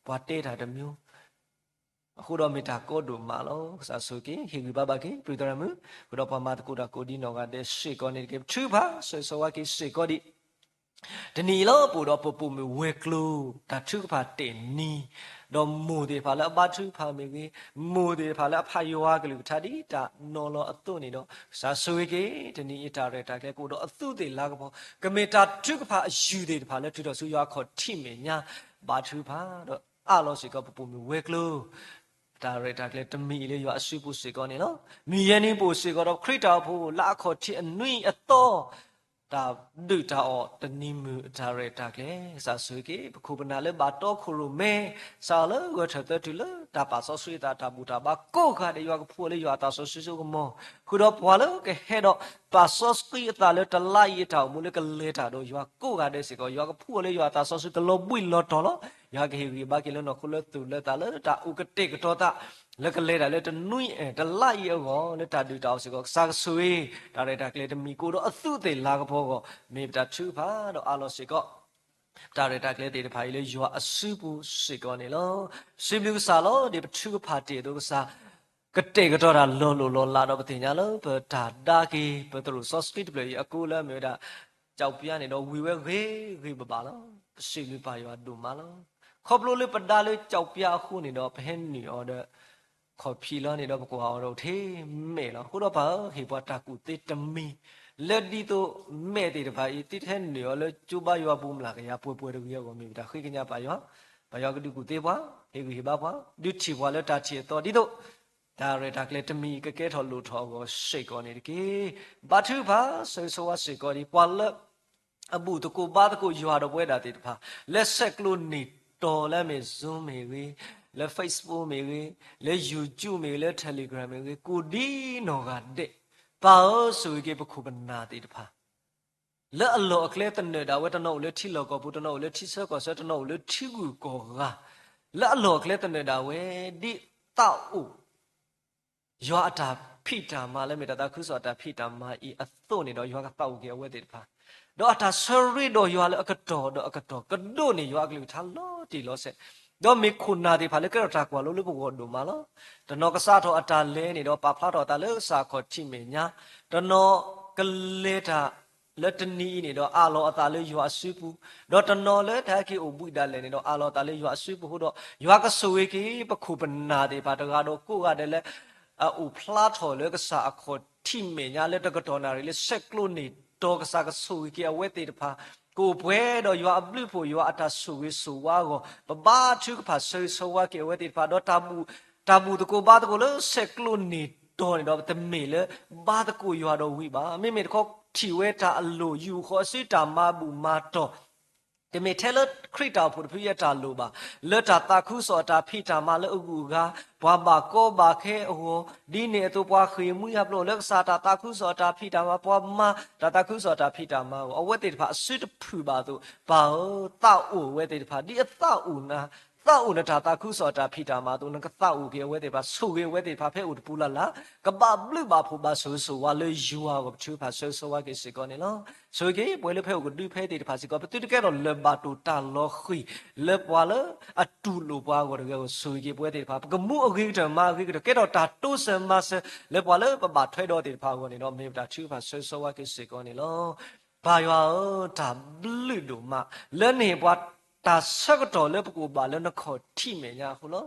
ပှၤတဲတၢ်တမျိုး အဃိဒီးမ့ၢ်တၢ်ကီဒိၣ်မးလီၤ. ကစၢ်ဆိၣ်ဂ့ၤက့ၤ ဟ့ၣ်ဂံၢ်ဘါဘၣ်က့ၤ ပသရၣ်မုၣ် ဃုာ်ဒီးပှၤမၤသကိးတၢ်ကိးဒ်နီၢ်ဂၤဒဲးစ့ၢ်ကီးန့ၣ်တက့ၢ်. ပထုကဖၣ်ဆၢဂ့ၤဆၢဝါက့ၤစ့ၢ်ကီးဒ် တနံၤအံၤလီၤ ပအိၣ်ဒီးပပိာ်မုၣ်ဝဲၤကျိၤ တၢ်ထုကဖၣ်တဲာ်နံၤ, ဒီးမိၢ်သ့ၣ်တဖၣ်လၢအဘါထုကဖၣ်မ့ၢ်ဂ့ၤ, မိၢ်သ့ၣ်တဖၣ်လၢအဖးယွၤကလုၢ်ကထါဒ်တၢ်နီၤလီၤအသိးန့ၣ်ဒီး ကစၢ်ဆိၣ်ဂ့ၤက့ၤ တနံၤအံၤတၢ်ရဲၣ်တၢ်ကျဲၤ ကအိၣ်ဒီးအသူးသ့ၣ်လၤကပီၤ ကမ့ၢ်တၢ်ထုကဖၣ်အယုၢ်သ့ၣ်တဖၣ်လၢ ထုးထီၣ်ဆူယွၤအခီၣ်ထံးမဲာ်ညါ ဘါထုကဖၣ်ဒီး အးလီၤစ့ၢ်ကီးပပိာ်မုၣ်ဝဲၤကျိၤ တၢ်ရဲၣ်တၢ်ကျဲၤတမံၤအံၤလၢယွၤအစုပူၤစ့ၢ်ကီးန့ၣ်လီၤ. မုၢ်ယဲၢ်နံၤပအိၣ်စ့ၢ်ကီးဒီး ခရံာ်တၢ်အိၣ်ဖှိၣ်လၢအခီၣ်ထံးအနွံအသီ တၢ်ဒုၣ်တၢ်အီၣ်တနံၤမုၢ်အတၢ်ရဲၣ်တၢ်ကျဲၤ, ကစၢ်ဆိၣ်ဂ့ၤက့ၤ ပခိၣ်ပနၢ်လၢဘၣ်တီခိၣ်ရိၣ်မဲ, ကစၢ်လၢဂဲၤထၢၣ်သၢတုၤလၢတၢ်ပာ်စီဆှံအသး တၢ်ဘူၣ်တၢ်ဘါကိးဂၤဒဲး ယွၤကဖှူအီၤလၢယွၤအသးစီဆှံစိကမီၤ, ဃုာ်ဒီးပှၤလၢကဟဲဒီးပာ်စီဆှံအသးလၢတလါအံၤအတၢ်အိၣ်မူလၢကလဲၤတၢ်ဒီးယွၤကိးဂၤဒဲးစ့ၢ်ကီး ယွၤကဖှူအီၤလၢယွၤအသးစီဆှံကလီၤဘှံးလီၤတီၤလီၤ. ယွၤကဟ့ၣ်ဂံၢ်ဘါက့ၤလၢနီၢ်ခိလၢသူၣ်လၢသးလၢတၢ်အိၣ်ကတဲာ်ကတီၤသး လၢကလဲၤတၢ်လၢတနွံအဲၣ်တလါအံၤအဂီၢ် လၢတၢ်ဒုၣ်တၢ်အီၣ်စ့ၢ်ကီး ကစၢ်ကဆိၣ်ဂ့ၤ တၢ်ရဲၣ်တၢ်ကျဲၤတမံၤကအိၣ်ဒီးအသူးအသ့ၣ်လၤကပီၤအဂီၢ် မ့ၢ်ပတၢ်ထုကဖၣ်ဒီးအးလီၤစ့ၢ်ကီး ပတၢ်ရဲၣ်တၢ်ကျဲၤသ့ၣ်တဖၣ်အံၤလၢယွၤအစုပူၤစ့ၢ်ကီးန့ၣ်လီၤ. စံးဘျုးကစၢ်လီၤ. ဒ်ပထုကဖၣ်တ့ၢ်အသိး ကစၢ် ကတဲာ်ကတီၤတၢ်လီၤလိၢ်လီၤလးဒီး ပသ့ၣ်ညါလၢပတၢ်ဒါက့ၤ ပသရိာ်စီဆှံတဖျၢၣ်အံၤအကိလၢအမ့ၢ်ဝဲဒၣ် ကၠီၣ်ပၠါန့ၣ်ဒီး ဝံၤဝဲဂ့ၤဂ့ၤဘၣ်ဘၣ်လီၤ. ပစံးဘျုးပၢ်ယွၤဒိၣ်မးလီၤ. ခီဖျိလၢပဒါလၢကၠီၣ်ပၠါအဃိန့ၣ်ဒီး ပဟဲနုာ်အီၤဒီး ခီၣ်ဖံးလီၤန့ၣ်ဒီး ပကွၢ်အီၤဒီးထဲမဲာ်လီၤ. အဃိဒီးပၢ်ဧၢ, ဟ့ၣ်ပှၤတၢ်ကူၣ်သ့တမံၤ လၢဒ်သိးမဲာ်သ့ၣ်တဖၣ်အံၤ သုတဟဲနုာ်အီၤလၢကၠိဘါယွၤပူၤမျးကယၤပှဲၤပှဲၤတဂ့ၤအဂီၢ် မ့ၢ်ပတၢ်ဃ့ကညးပၢ်ယွၤ, ပၢ်ယွၤကဒုးကူၣ်သ့ပှၤ, ဟ့ၣ်ဂံၢ်ဟ့ၣ်ဘါပှၤ, ဒုးထံၣ်ပှၤလၢတၢ်ထံၣ်အသီ ဒ်သိး တၢ်ရဲၣ်တၢ်ကျဲၤတမံၤအံၤ ကကဲထီၣ်လိၣ်ထီၣ်အဂီၢ်စ့ၢ်ကီးန့ၣ်တက့ၢ်. ဘါထုကဖၣ်ဆၢဂ့ၤဆၢဝါစ့ၢ်ကီးဒ်ပှၤလၢ အဘူၣ်သကိးဘါသကိးယွၤဒီးပဝဲဒၣ်သ့ၣ်တဖၣ် လၢဆဲးကျိးန့ၢ်တီၤလၢအမ့ၢ် Zoom မ့ၢ်ဂ့ၤ, လၢ Facebook မ့ၢ်ဂ့ၤ, လၢ YouTube မ့ၢ်ဂ့ၤ, လၢ Telegram မ့ၢ်ဂ့ၤ, ကိၣ်ဒ်နီၢ်ဂၤဒဲး, ပၢ်ဧၢ, ဆိၣ်ဂ့ၤက့ၤပခိၣ်ပနၢ်သ့ၣ်တဖၣ် လၢအလီၢ်အကျဲသနၢၣ်ဒၣ်ဝဲ တနီၤအိၣ်လၢထံလီၢ်ကီၢ်ပူၤ, တနီၤအိၣ်လၢထံဆၢကီၢ်ဆၢ, တနီၤအိၣ်လၢထံဂုၤကီၢ်ဂၤ, လၢအလီၢ်အကျဲသနၢၣ်ဒၣ်ဝဲ ဒ်သးအိၣ် ယွၤအတၢ်ဖံးတၢ်မၤလၢမ့ၢ်တၢ်သးခုကစီၣ်အတၢ်ဖံးတၢ်မၤအံၤအသိးန့ၣ်ဒီး ယွၤကသးအိၣ်က့ၤအဝဲသ့ၣ်တဖၣ်, ဒီးအတၢ်ဆၢရ့ဒီးယွၤလၢအကတီၢ်ဒီးအကတီၢ်ကဒိၣ်န့ၢ် ယွၤအကလုၢ်ကထါလီၤတံၢ်လီၤဆဲး, ဒီးမ့ၢ်ခိၣ်နၢ်သ့ၣ်တဖၣ်လၢကဲထီၣ်တၢ်ကွၢ်လိလၢပဂီၢ်ဒိၣ်မးလီၤ. တနီၤကစးထီၣ်အတၢ်လဲၤန့ၣ်ဒီး ပာ်ဖျါထီၣ်အသးလၢကစၢ်အခီၣ်ထံးမဲာ်ညါ, တနီၤကလဲၤတၢ် လၢတနံၤအံၤန့ၣ်ဒီး အးလီၤအသးလၢယွၤအစုပူၤ, ဒီးတနီၤလၢတၢ်ဟဲက့ၤအိၣ်ဘှံးဒၣ်လဲာ်န့ၣ်ဒီး အးလီၤအသးလၢယွၤအစုပူၤအဃိဒီး ယွၤကဆိၣ်ဂ့ၤက့ၤ ပခိၣ်ပနၢ်သ့ၣ်တဖၣ် တဂၤဒီးကိးဂၤဒဲးလၢ အအိၣ်ဖျါထီၣ်လၢကစၢ်အခီၣ်ထံးမဲာ်ညါလၢတကတီၢ်နၣ်ရံၣ်လၢဆဲးကျိးန့ၢ်တီၤ ကစၢ်ကဆိၣ်ဂ့ၤက့ၤအဝဲသ့ၣ်တဖၣ် ကအိၣ်ပှဲၤဒီးယွၤအဘျုးအဖှိၣ် ယွၤအတၢ်ဆိၣ်ဂ့ၤဆိၣ်ဝါအဂီၢ် ပဘါထုကဖၣ်ဆၢဂ့ၤဆၢဝါက့ၤအဝဲသ့ၣ်တဖၣ် ဒီးတၢ်ဘူၣ် တၢ်ဘူၣ်သကိးဘါသကိးလၢဆဲးကျိးန့ၢ်တီၤန့ၣ်ဒီး တမ့ၢ်လၢဘါသကိးယွၤဒီးဝံၤဘၣ်. မ့မ့ၢ်တခီထံၣ်ဝဲတၢ်အလိၣ် ယူာ်ဃီၤအစုတၢ်မၤဘူၣ်မၤတီၢ် တမ့ၢ်ထဲလၢခရံာ်တၢ်အိၣ်ဖှိၣ်တဖုအတၢ်လိၣ်ဘၣ်, လၢတၢ်သးခုကစီၣ်အတၢ်ဖံးတၢ်မၤလၢအဂုၤအဂၤ, ပှၤဘၣ်ကီဘၣ်ခဲအဂီၢ်, ဒ်န့ၣ်အသိးပှၤဃ့ၢ်မှံဟးဖျိးလၢကစၢ်တၢ်သးခုကစီၣ်အတၢ်ဖံးတၢ်မၤ, ပှၤမၤတၢ်သးခုကစီၣ်အတၢ်ဖံးတၢ်မၤအဂီၢ်, အဝဲသ့ၣ်တဖၣ်အစုတဖုၣ်ဘၣ်အသိး, ပၢ်ဧၢ, သးအိၣ်အဝဲသ့ၣ်တဖၣ် ဒ်အသးအိၣ်နၤ သးအိၣ်နတၢ်သးခုကစီၣ်အတၢ်ဖံးတၢ်မၤအသိး နကသးအိၣ်က့ၤအဝဲသ့ၣ်တဖၣ် ဆိၣ်ဂ့ၤအဝဲသ့ၣ်တဖၣ်ဖဲအိၣ်တပူၤလၢ်လၢ်, ကဘၣ်ဘျုးဘၣ်ဖှိၣ်ဘၣ်ဆိၣ်ဂ့ၤဆိၣ်ဝါလၢယွၤအဂီၢ် ပထုကဖၣ်ဆၢဂ့ၤဆၢဝါက့ၤစ့ၢ်ကီးန့ၣ်လီၤ. ဆိၣ်ဂ့ၤက့ၤပဝဲလၢဖဲအိၣ်ကဒုဖဲသ့ၣ်တဖၣ်စ့ၢ်ကီး ပသုတကဲထီၣ်လၢၢ်ဘၣ်တိၢ်တၢ်လီၤဃံၤ လၢပှၤလၢအတူၢ်လိာ်ပှၤအဂီၢ်တဂ့ၤအဂီၢ် ဆိၣ်ဂ့ၤက့ၤပဝဲသ့ၣ်တဖၣ် ပကမူအဂ့ၤကတၢၢ်မၤအဂ့ၤကတၢၢ် ကဲထီၣ်တၢ်တိစၢၤမၤစၢၤ လၢပှၤလၢပဘၣ်ထွဲဒီးသ့ၣ်တဖၣ်အဂီၢ်န့ၣ်ဒီး မ့ၢ်ပတၢ်ထုကဖၣ်ဆၢဂ့ၤဆၢဝါက့ၤစ့ၢ်ကီးန့ၣ်လီၤ. ပၢ်ယွၤဧၢ, တၢ်ဘျုးဒိၣ်မး လၢနဟ့ၣ်ပှၤတၢ်ဆၢကတီၢ်လၢပကအိၣ်ဘၣ်လၢနခီၣ်ထံးမဲာ်ညါအဃိလီၤ.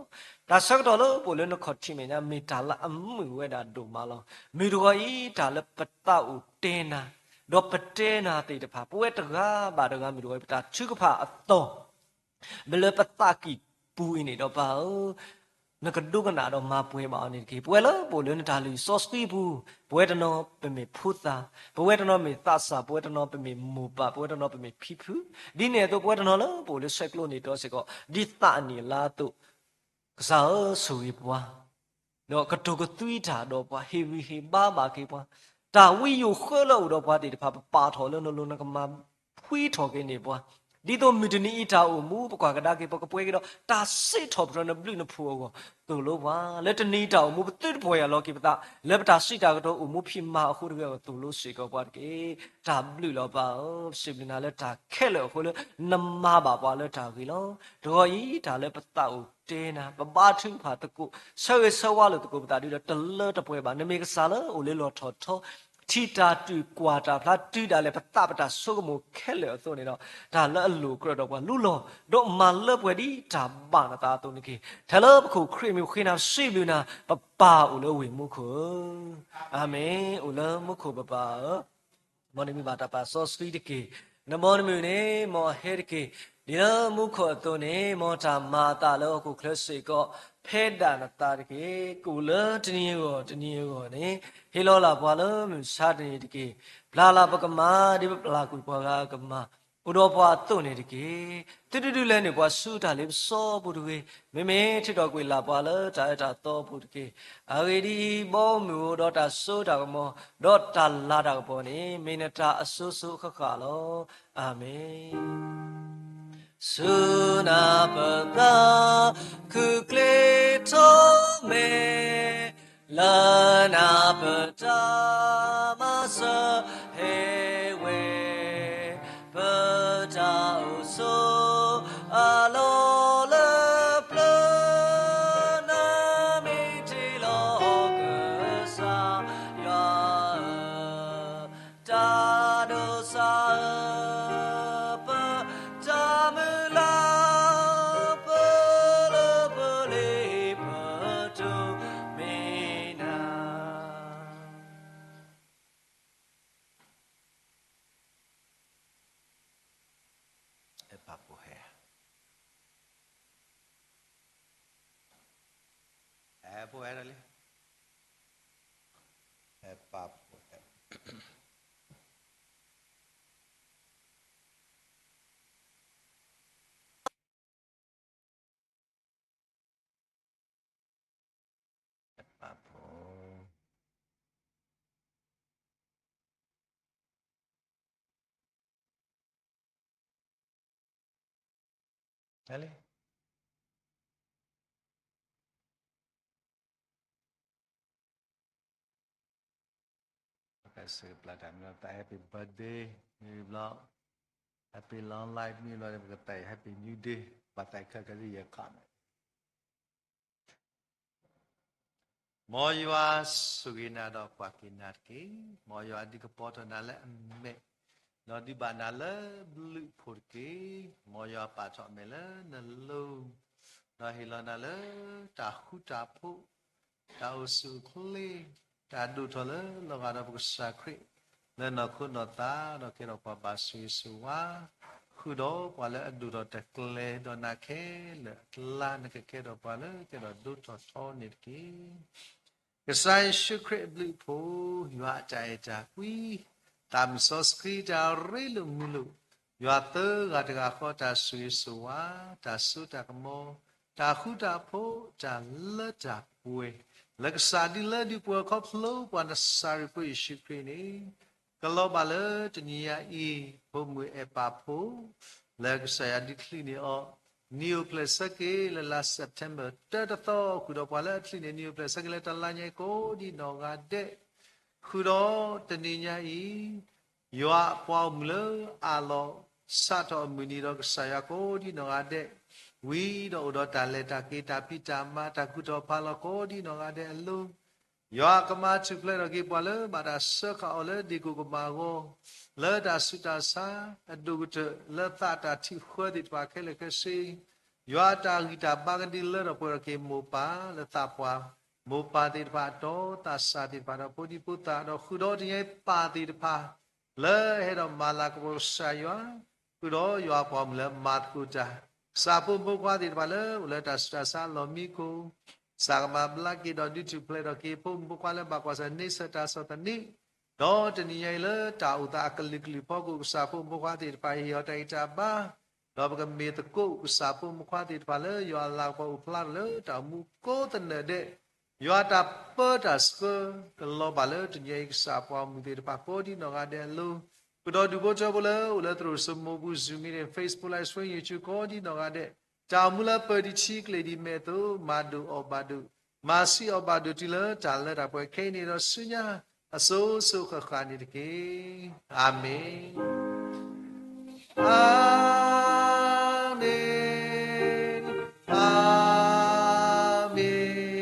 တၢ်ဆၢကတီၢ်လၢပအိၣ်လၢနခီၣ်ထံးမဲာ်ညါ မ့ၢ်တၢ်လၢအမုာ်ဝဲဒၣ်ဒိၣ်မးလီၤ. မုၢ်တဂီၤအံၤ တၢ်လၢပသးအိၣ်တဲနၤ, ဒီးပတဲနၤသ့ၣ်တဖၣ် ပဝဲတဂၤဘၣ်တဂၤ မုၢ်တဂီၤအံၤ ပတၢ်ထုကဖၣ်အသီ လၢပသးကံၢ်ပူၤအံၤန့ၣ်ဒီး ပၢ်ဧၢ, နကဒိကနၣ်ဒီးမၤပှဲၤဘၣ်အီၤန့ၣ်တက့ၢ်. ပဝဲလၢပအိၣ်လၢနတၢ်လုၢ်စီဆှံပူၤ, ပဝဲတနီၤပမ့ၢ်ဖိသၣ်, ပဝဲတနီၤမ့ၢ်သးစၢ်, ပဝဲတနီၤပမ့ၢ်မိၢ်ပၢ်, ပဝဲတနီၤပမ့ၢ်ဖံဖု, ဒ်န့ၣ်အသိး ပဝဲတနီၤလၢပအိၣ်လၢဆဲးကျိးန့ၢ်တီၤစ့ၢ်ကီး ဒ်သးအနံၣ်အလါအသိး, ကစၢ်ဧၢ, ဆိၣ်ဂ့ၤပှၤ ဒီးကတိၤကသွံတၢ်ဒီးပှၤ, ဟ့ၣ်ဂံၢ်ဟ့ၣ်ဘါဘၣ်က့ၤပှၤ, တၢ်ဝံယိၤဃၢလၢအအိၣ်ဒီးပှၤသ့ၣ်တဖၣ် ပပာ်ထီၣ်လၢနလိၤ နကမၤဖှံထီၣ်က့ၤန့ၢ်ပှၤ, ဒ်သိးမုၢ်တနံၤအံၤတၢ်အိၣ်မူ ပကွၢ်ကဒါက့ၤ ပကပှဲၤက့ၤဒီး တၢ်စံးထီၣ်ပတြၢၤနဘျုးနဖှိၣ်အဂီၢ် သိၣ်လိပှၤ, လၢတနံၤအံၤတၢ်အိၣ်မူ ပသုတပီၢ်ယၢ်လီၤက့ၤပသး လၢပတၢ်စံးတၢ်ကတိၤအိၣ်မူဖံးမၤအဃိတဂ့ၤအဂီၢ် သိၣ်လိစ့ၢ်ကီးပှၤတက့ၢ်. တၢ်ဘျုးလီၤပၢ်ဧၢ, ပစံးဘျုးနၤလၢတၢ်ခဲလၢာ်အဃိလၢ နမၤဘၣ်ပှၤလၢတၢ်ဂ့ၤလီၤ. တဂီၤအံၤ တၢ်လၢပသးအိၣ်တဲနၤ, ပဘါထုကဖၣ်သကိး, ဆၢဂ့ၤဆၢဝါလိာ်သကိးပသးဒ်ဒီး တလၢတပှဲၤဘၣ်. နမ့ၢ်ကစၢ်လၢအိၣ်လၢလီၢ်ထီၣ်ထီ, ထံၣ်တၢ်တုၤကွၢ်တၢ်ဖျါတုၤဒၣ်လဲာ် ပသးပတၢ်ဆိကမိၣ်ခဲလၢာ်အသိးန့ၣ်ဒီး တၢ်လၢအလိၣ်ကြၢးဒီးပှၤ လူလီၤ ဒီးမၤလၢပှဲၤဒ်တၢ်ဘၣ်နသးအသိးန့ၣ်တက့ၢ်. ထဲလၢပခိၣ်ခရံာ်မံၤဃ့နၤ စံးဘျုးနၤ, ပပၢ်အိၣ်လၢဝ့ၢ်မူခိၣ်ဧၢ, အၤမ့ၣ်, အိၣ်လၢမူခိၣ်ပပၢ်ဧၢ မ်နမံၤဘၣ်တၢ်ပာ်စီဆှံတက့ၢ်. နမ်နမုၢ်န့ၣ် မ်အဟဲတက့ၢ်. ဒ်လၢမူခိၣ်အသိးန့ၣ် မ်တၢ်မၤအသးလၢဟီၣ်ခိၣ်ချၢစ့ၢ်ကီး ဖဲဒၣ်နသးတက့ၢ်. ကအိၣ်လၢတနံၤအဂီၢ်တနံၤအဂီၢ်န့ၣ် ဟ့ၣ်လီၤလၢ်ပှၤလၢမုၢ်မဆါတနံၤတက့ၢ်. ပျၢ်လၢ်ပကမၤ ဒ်ပပျၢ်ကွံာ်ပှၤဂၤအကမၤ အိၣ်ဒီးပှၤအသိးန့ၣ်တက့ၢ်. သုတဒုးလဲၤနုာ်ပှၤဆူတၢ်လ့ပစီပူၤတဂ့ၤ. မ့မ့ၢ်ထုးထီၣ်ကွံာ်လၢ်ပှၤလၢတၢ်အၢတၢ်သီပူၤတက့ၢ်. အဂ့ၢ်ဒ်အံၤ, ဘီမုၢ်အိၣ်ဒီးတၢ်စိတၢ်ကမီၤ ဒီးတၢ်လၤတၢ်ကပီၤန့ၣ် မ့ၢ်နတၢ်အစိၤစိၤအဃၣ်ဃၣ်လီၤ. အၤမ့ၣ်. ဆူနၤပသးခုၣ်ကျ့ထီၣ်မဲာ် လၢနၤပတၢ်မၤစၢၤဟ့ၣ်ဝဲ ပတၢ်အိၣ်ဆိးအလီၢ်လၢပျၢၤ နၤမ့ၢ်တ့လီၤကစၢ်ယွၤဧၢ, တၢ်ဒိးစၢ်ဧၢ, ပတၢ်မုၢ်လၢ် ပလၢပလ့ပတိၢ်မ့ၢ်နၤ အဲၣ်ပၢ်ဖိဟဲ, အဲၣ်ဖိဟဲဒီးလံ, အဲၣ်ပၢ်ဖိဟဲ အဲၣ်ပၢ်ဖိ တၢ်လံ, ပကစၢ်ပျၢ်တၢ်မ့ၢ်လီၤ ပသး happy birthday မ့ၢ်ဘျီ, happy long life မ့ၢ်ဘျီန့ၣ် ပကသး happy new day ပသးခဲကဒ်ယဲၢ်ခီန့ၣ် မ်ယွၤဆိၣ်ဂ့ၤနၤဒီးကွၢ်က့ၤနၤတက့ၢ်. မ်ယွၤဒုးကပီၤထီၣ်နၤလၢအမဲာ်, ဒီးဒုးဘၣ်နၤလၢဘျုးအဖှိၣ်တက့ၢ်. မ်ယွၤပာ်ထီၣ်အမဲာ်လၢနလိၤ, ဒီးဟ့ၣ်လီၤနၤလၢတၢ်ဃူတၢ်ဖိး, တၢ်အိၣ်ဆူၣ်အိၣ်ချ့, တၢ်ဒိၣ်ထီၣ်လၢလီၤဂာ်ဒီးပကစၢ်ခရံာ် လၢနီၢ်ခိနီၢ်သး, ဒီးကဲထီၣ်ပှၤဘၣ်ဆိၣ်ဂ့ၤဆိၣ်ဝါ, ဃုာ်ဒီးပှၤလၢအဒိၣ်ထီၣ်တၢ်ကျဲၤဒီးနၤခဲလၢာ်အကျါ, နကကဲထီၣ်ပှၤလၢကဲထီၣ်ဒိၣ်ထီၣ်ထီန့ၣ်တက့ၢ်. ကစၢ်ယ့ၣ်ၡူးခရံာ်အဘျုးအဖှိၣ်, ယွၤအတၢ်အဲၣ်တၢ်ကွံ, သးစီဆှံတၢ်ရ့လိာ်မုာ်လိာ်, ယွၤသၢဂၤတဂၤဃီတၢ်ဆိၣ်ဂ့ၤဆိၣ်ဝါ, တၢ်စိတၢ်ကမီၤ, တၢ်ဃူတၢ်ဖိး, တၢ်လၢတၢ်ပှဲၤ, လၢကစၢ်ဒုးလၢဒုးပှဲၤခီဖျိပှၤနစၤရ့းဖိယ့ၣ်ၡူးခရံာ်န့ၣ်, ကလီၤဘၣ်လၢတနံၤညါအံၤ, ဖိမုၣ်အဲၣ်ပၢ်ဖိ, လၢကစၢ်ယွၤဒုးချုးန့ၢ်အီၤ, နံၣ်အိၣ်ဖျဲၣ်ဆၢက့ၤလၢလါ September တၢတသီ, ဃုာ်ဒီးပှၤလၢအချုးန့ၢ်နံၣ်အိၣ်ဖျဲၣ်ဆၢက့ၤလၢတလါညါအံၤကိးဒ်နီၢ်ဂၤဒဲး, ဃုာ်ဒီးတနံၤညါအံၤ, ယွၤအပှၤဂီၢ်မုၢ်လၢအးလီၤ, စးထီၣ်အမုၢ်နံၤဒီးကစၢ်ယွၤကိးဒ်နီၢ်ဂၤဒဲး, ဝံၤဒီးအိၣ်ဒီးတၢ်လဲၤတၢ်က့ၤ တၢ်ဖံးတၢ်မၤ တၢ်ကူၣ်ထီၣ်ဖးလီၤကိးဒ်နီၢ်ဂၤဒဲးအလိၤ, ယွၤကမၤထူၣ်ဖျဲးထီၣ်က့ၤပှၤလၢဘၣ်တၢ်စၢဃာ်အီၤလၢဒ့ၣ်ကိၣ်ကမၣ်အဂီၢ်, လၢတၢ်ဆူးတၢ်ဆါ, အဒိၣ်ကတၢၢ်လၢသးတၢ်ထံၣ်ဃၢသ့ၣ်တဖၣ်ခဲလၢာ်ခဲဆ့, ယွၤအတၢ်ဂံၢ်တၢ်ဘါကဒုးလၢထီၣ်ပှဲၤထီၣ်က့ၤမိၢ်ပၢ်လၢသးပှၢ်, မိၢ်ပၢ်သ့ၣ်တဖၣ်အတီၤ, သးစၢ်သ့ၣ်တဖၣ်ဒီးဖိဒံဖိသၣ်, ဒီးဃုာ်ဒီးတနံၤညါအံၤပၢ်သ့ၣ်တဖၣ် လၢအဟဲဒီးမၤလၤကပီၤကစၢ်ယွၤ, ဃုာ်ဒီးယွၤအပှၤဂီၢ်မုၢ်လၢမၤသကိးတၢ်, ကစၢ်ဖိမုၣ်ဖိခွါသ့ၣ်တဖၣ်လၢအိၣ်လၢတၢ်ဆူးတၢ်ဆါအလီၢ်မံခိၣ်, ကစၢ်ကမၤဘျါက့ၤဒီးဒုးထူၣ်ဖျဲးထီၣ်က့ၤ ဖိမုၣ်ဖိခွါလၢဘၣ်ကွၢ်ဆၢၣ်န့ဆၢၣ်တၢ်ဆီၣ်သနံး, ဒီးတနံၤညါအံၤလၢတၢ်အိၣ်သးအကလုာ်ကလုာ်ဖီခိၣ် ကစၢ်ဖိမုၣ်ဖိခွါသ့ၣ်တဖၣ်ဟ့ၣ်အီၤတၢ်ဂံၢ်တၢ်ဘါ, ဒီးပကမ့ၢ်သကိးကစၢ်ဖိမုၣ်ဖိခွါသ့ၣ်တဖၣ်လၢယွၤအလၤကပီၤအိၣ်ဖျါထီၣ်လၢတၢ်အိၣ်မူကိးသနၢၣ်ဒဲး, ယွၤတၢ်ပၢတၢ်ဆှၢ ကလီၤဘၣ်လၢတနံၤညါအံၤကစၢ်ပှၤဂီၢ်မုၢ်သ့ၣ်တဖၣ်ကိးဒ်နီၢ်ဂၤဒဲးအလိၤ, ဃုာ်ဒီးဒူၣ်ဖိထၢဖိလၢအိၣ်လၢသရိာ်စိမိၢ်ပူၤ Zoom meeting, Facebook Live Stream, YouTube ကိးဒ်နီၢ်ဂၤဒဲး, တၢ်အိၣ်မူလၢပၢၤတထံကျဲၤဒ်မဲာ်အသိး မၤဒိၣ်အီၣ်ဘၣ်ဒိၣ်, မၤဆံးအီၣ်ဘၣ်ဒိၣ်တုၤလၢတၢ်လၢတၢ်ပှဲၤခဲအံၤန့ၣ်ဒီးဆူညါ အစိၤစိၤဃၣ်ဃၣ်န့ၣ်တက့ၢ်. အၤမ့ၣ်. အၤမ့ၣ်, အၤမ့ၣ်, အၤမ့ၣ်.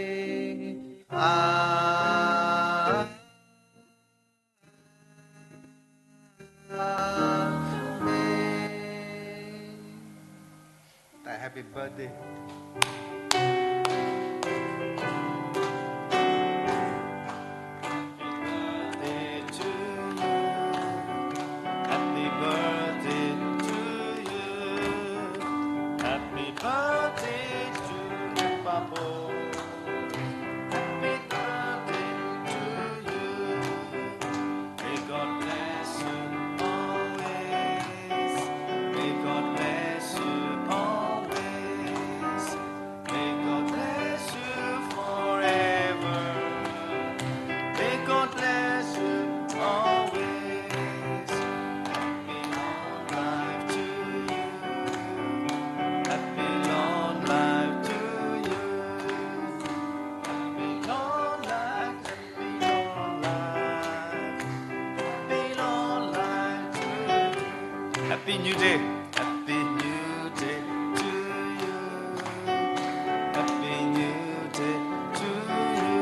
တၢ် happy birthday. Happy birthday to you. May God bless you always. May God bless you always. May God bless you forever. May God bless you always. Happy long life to you. Happy long life to you. Happy long life, happy long life, happy long life to you. Happy New Day, Happy New Day to you. Happy New Day to you.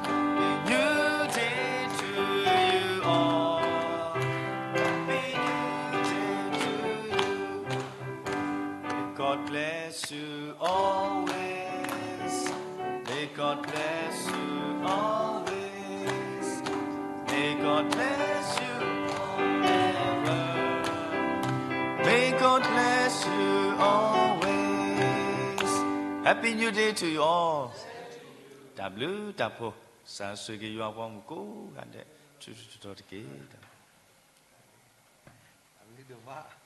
Happy New Day to you all. Happy New Day to you. May God bless you always. May God bless you always. May God bless you forever. May God bless you always. Happy New Day to you all. တၢ်ဘျုးတၢ်ဖှိၣ်, စၢ်ဆိၣ်ဂ့ၤက့ၤယွၤအပှၤမုၣ်ကိးဂၤဒဲး ထူထူတီတီတက့ၢ်. တၢ်ဘျုးဒိၣ်မး.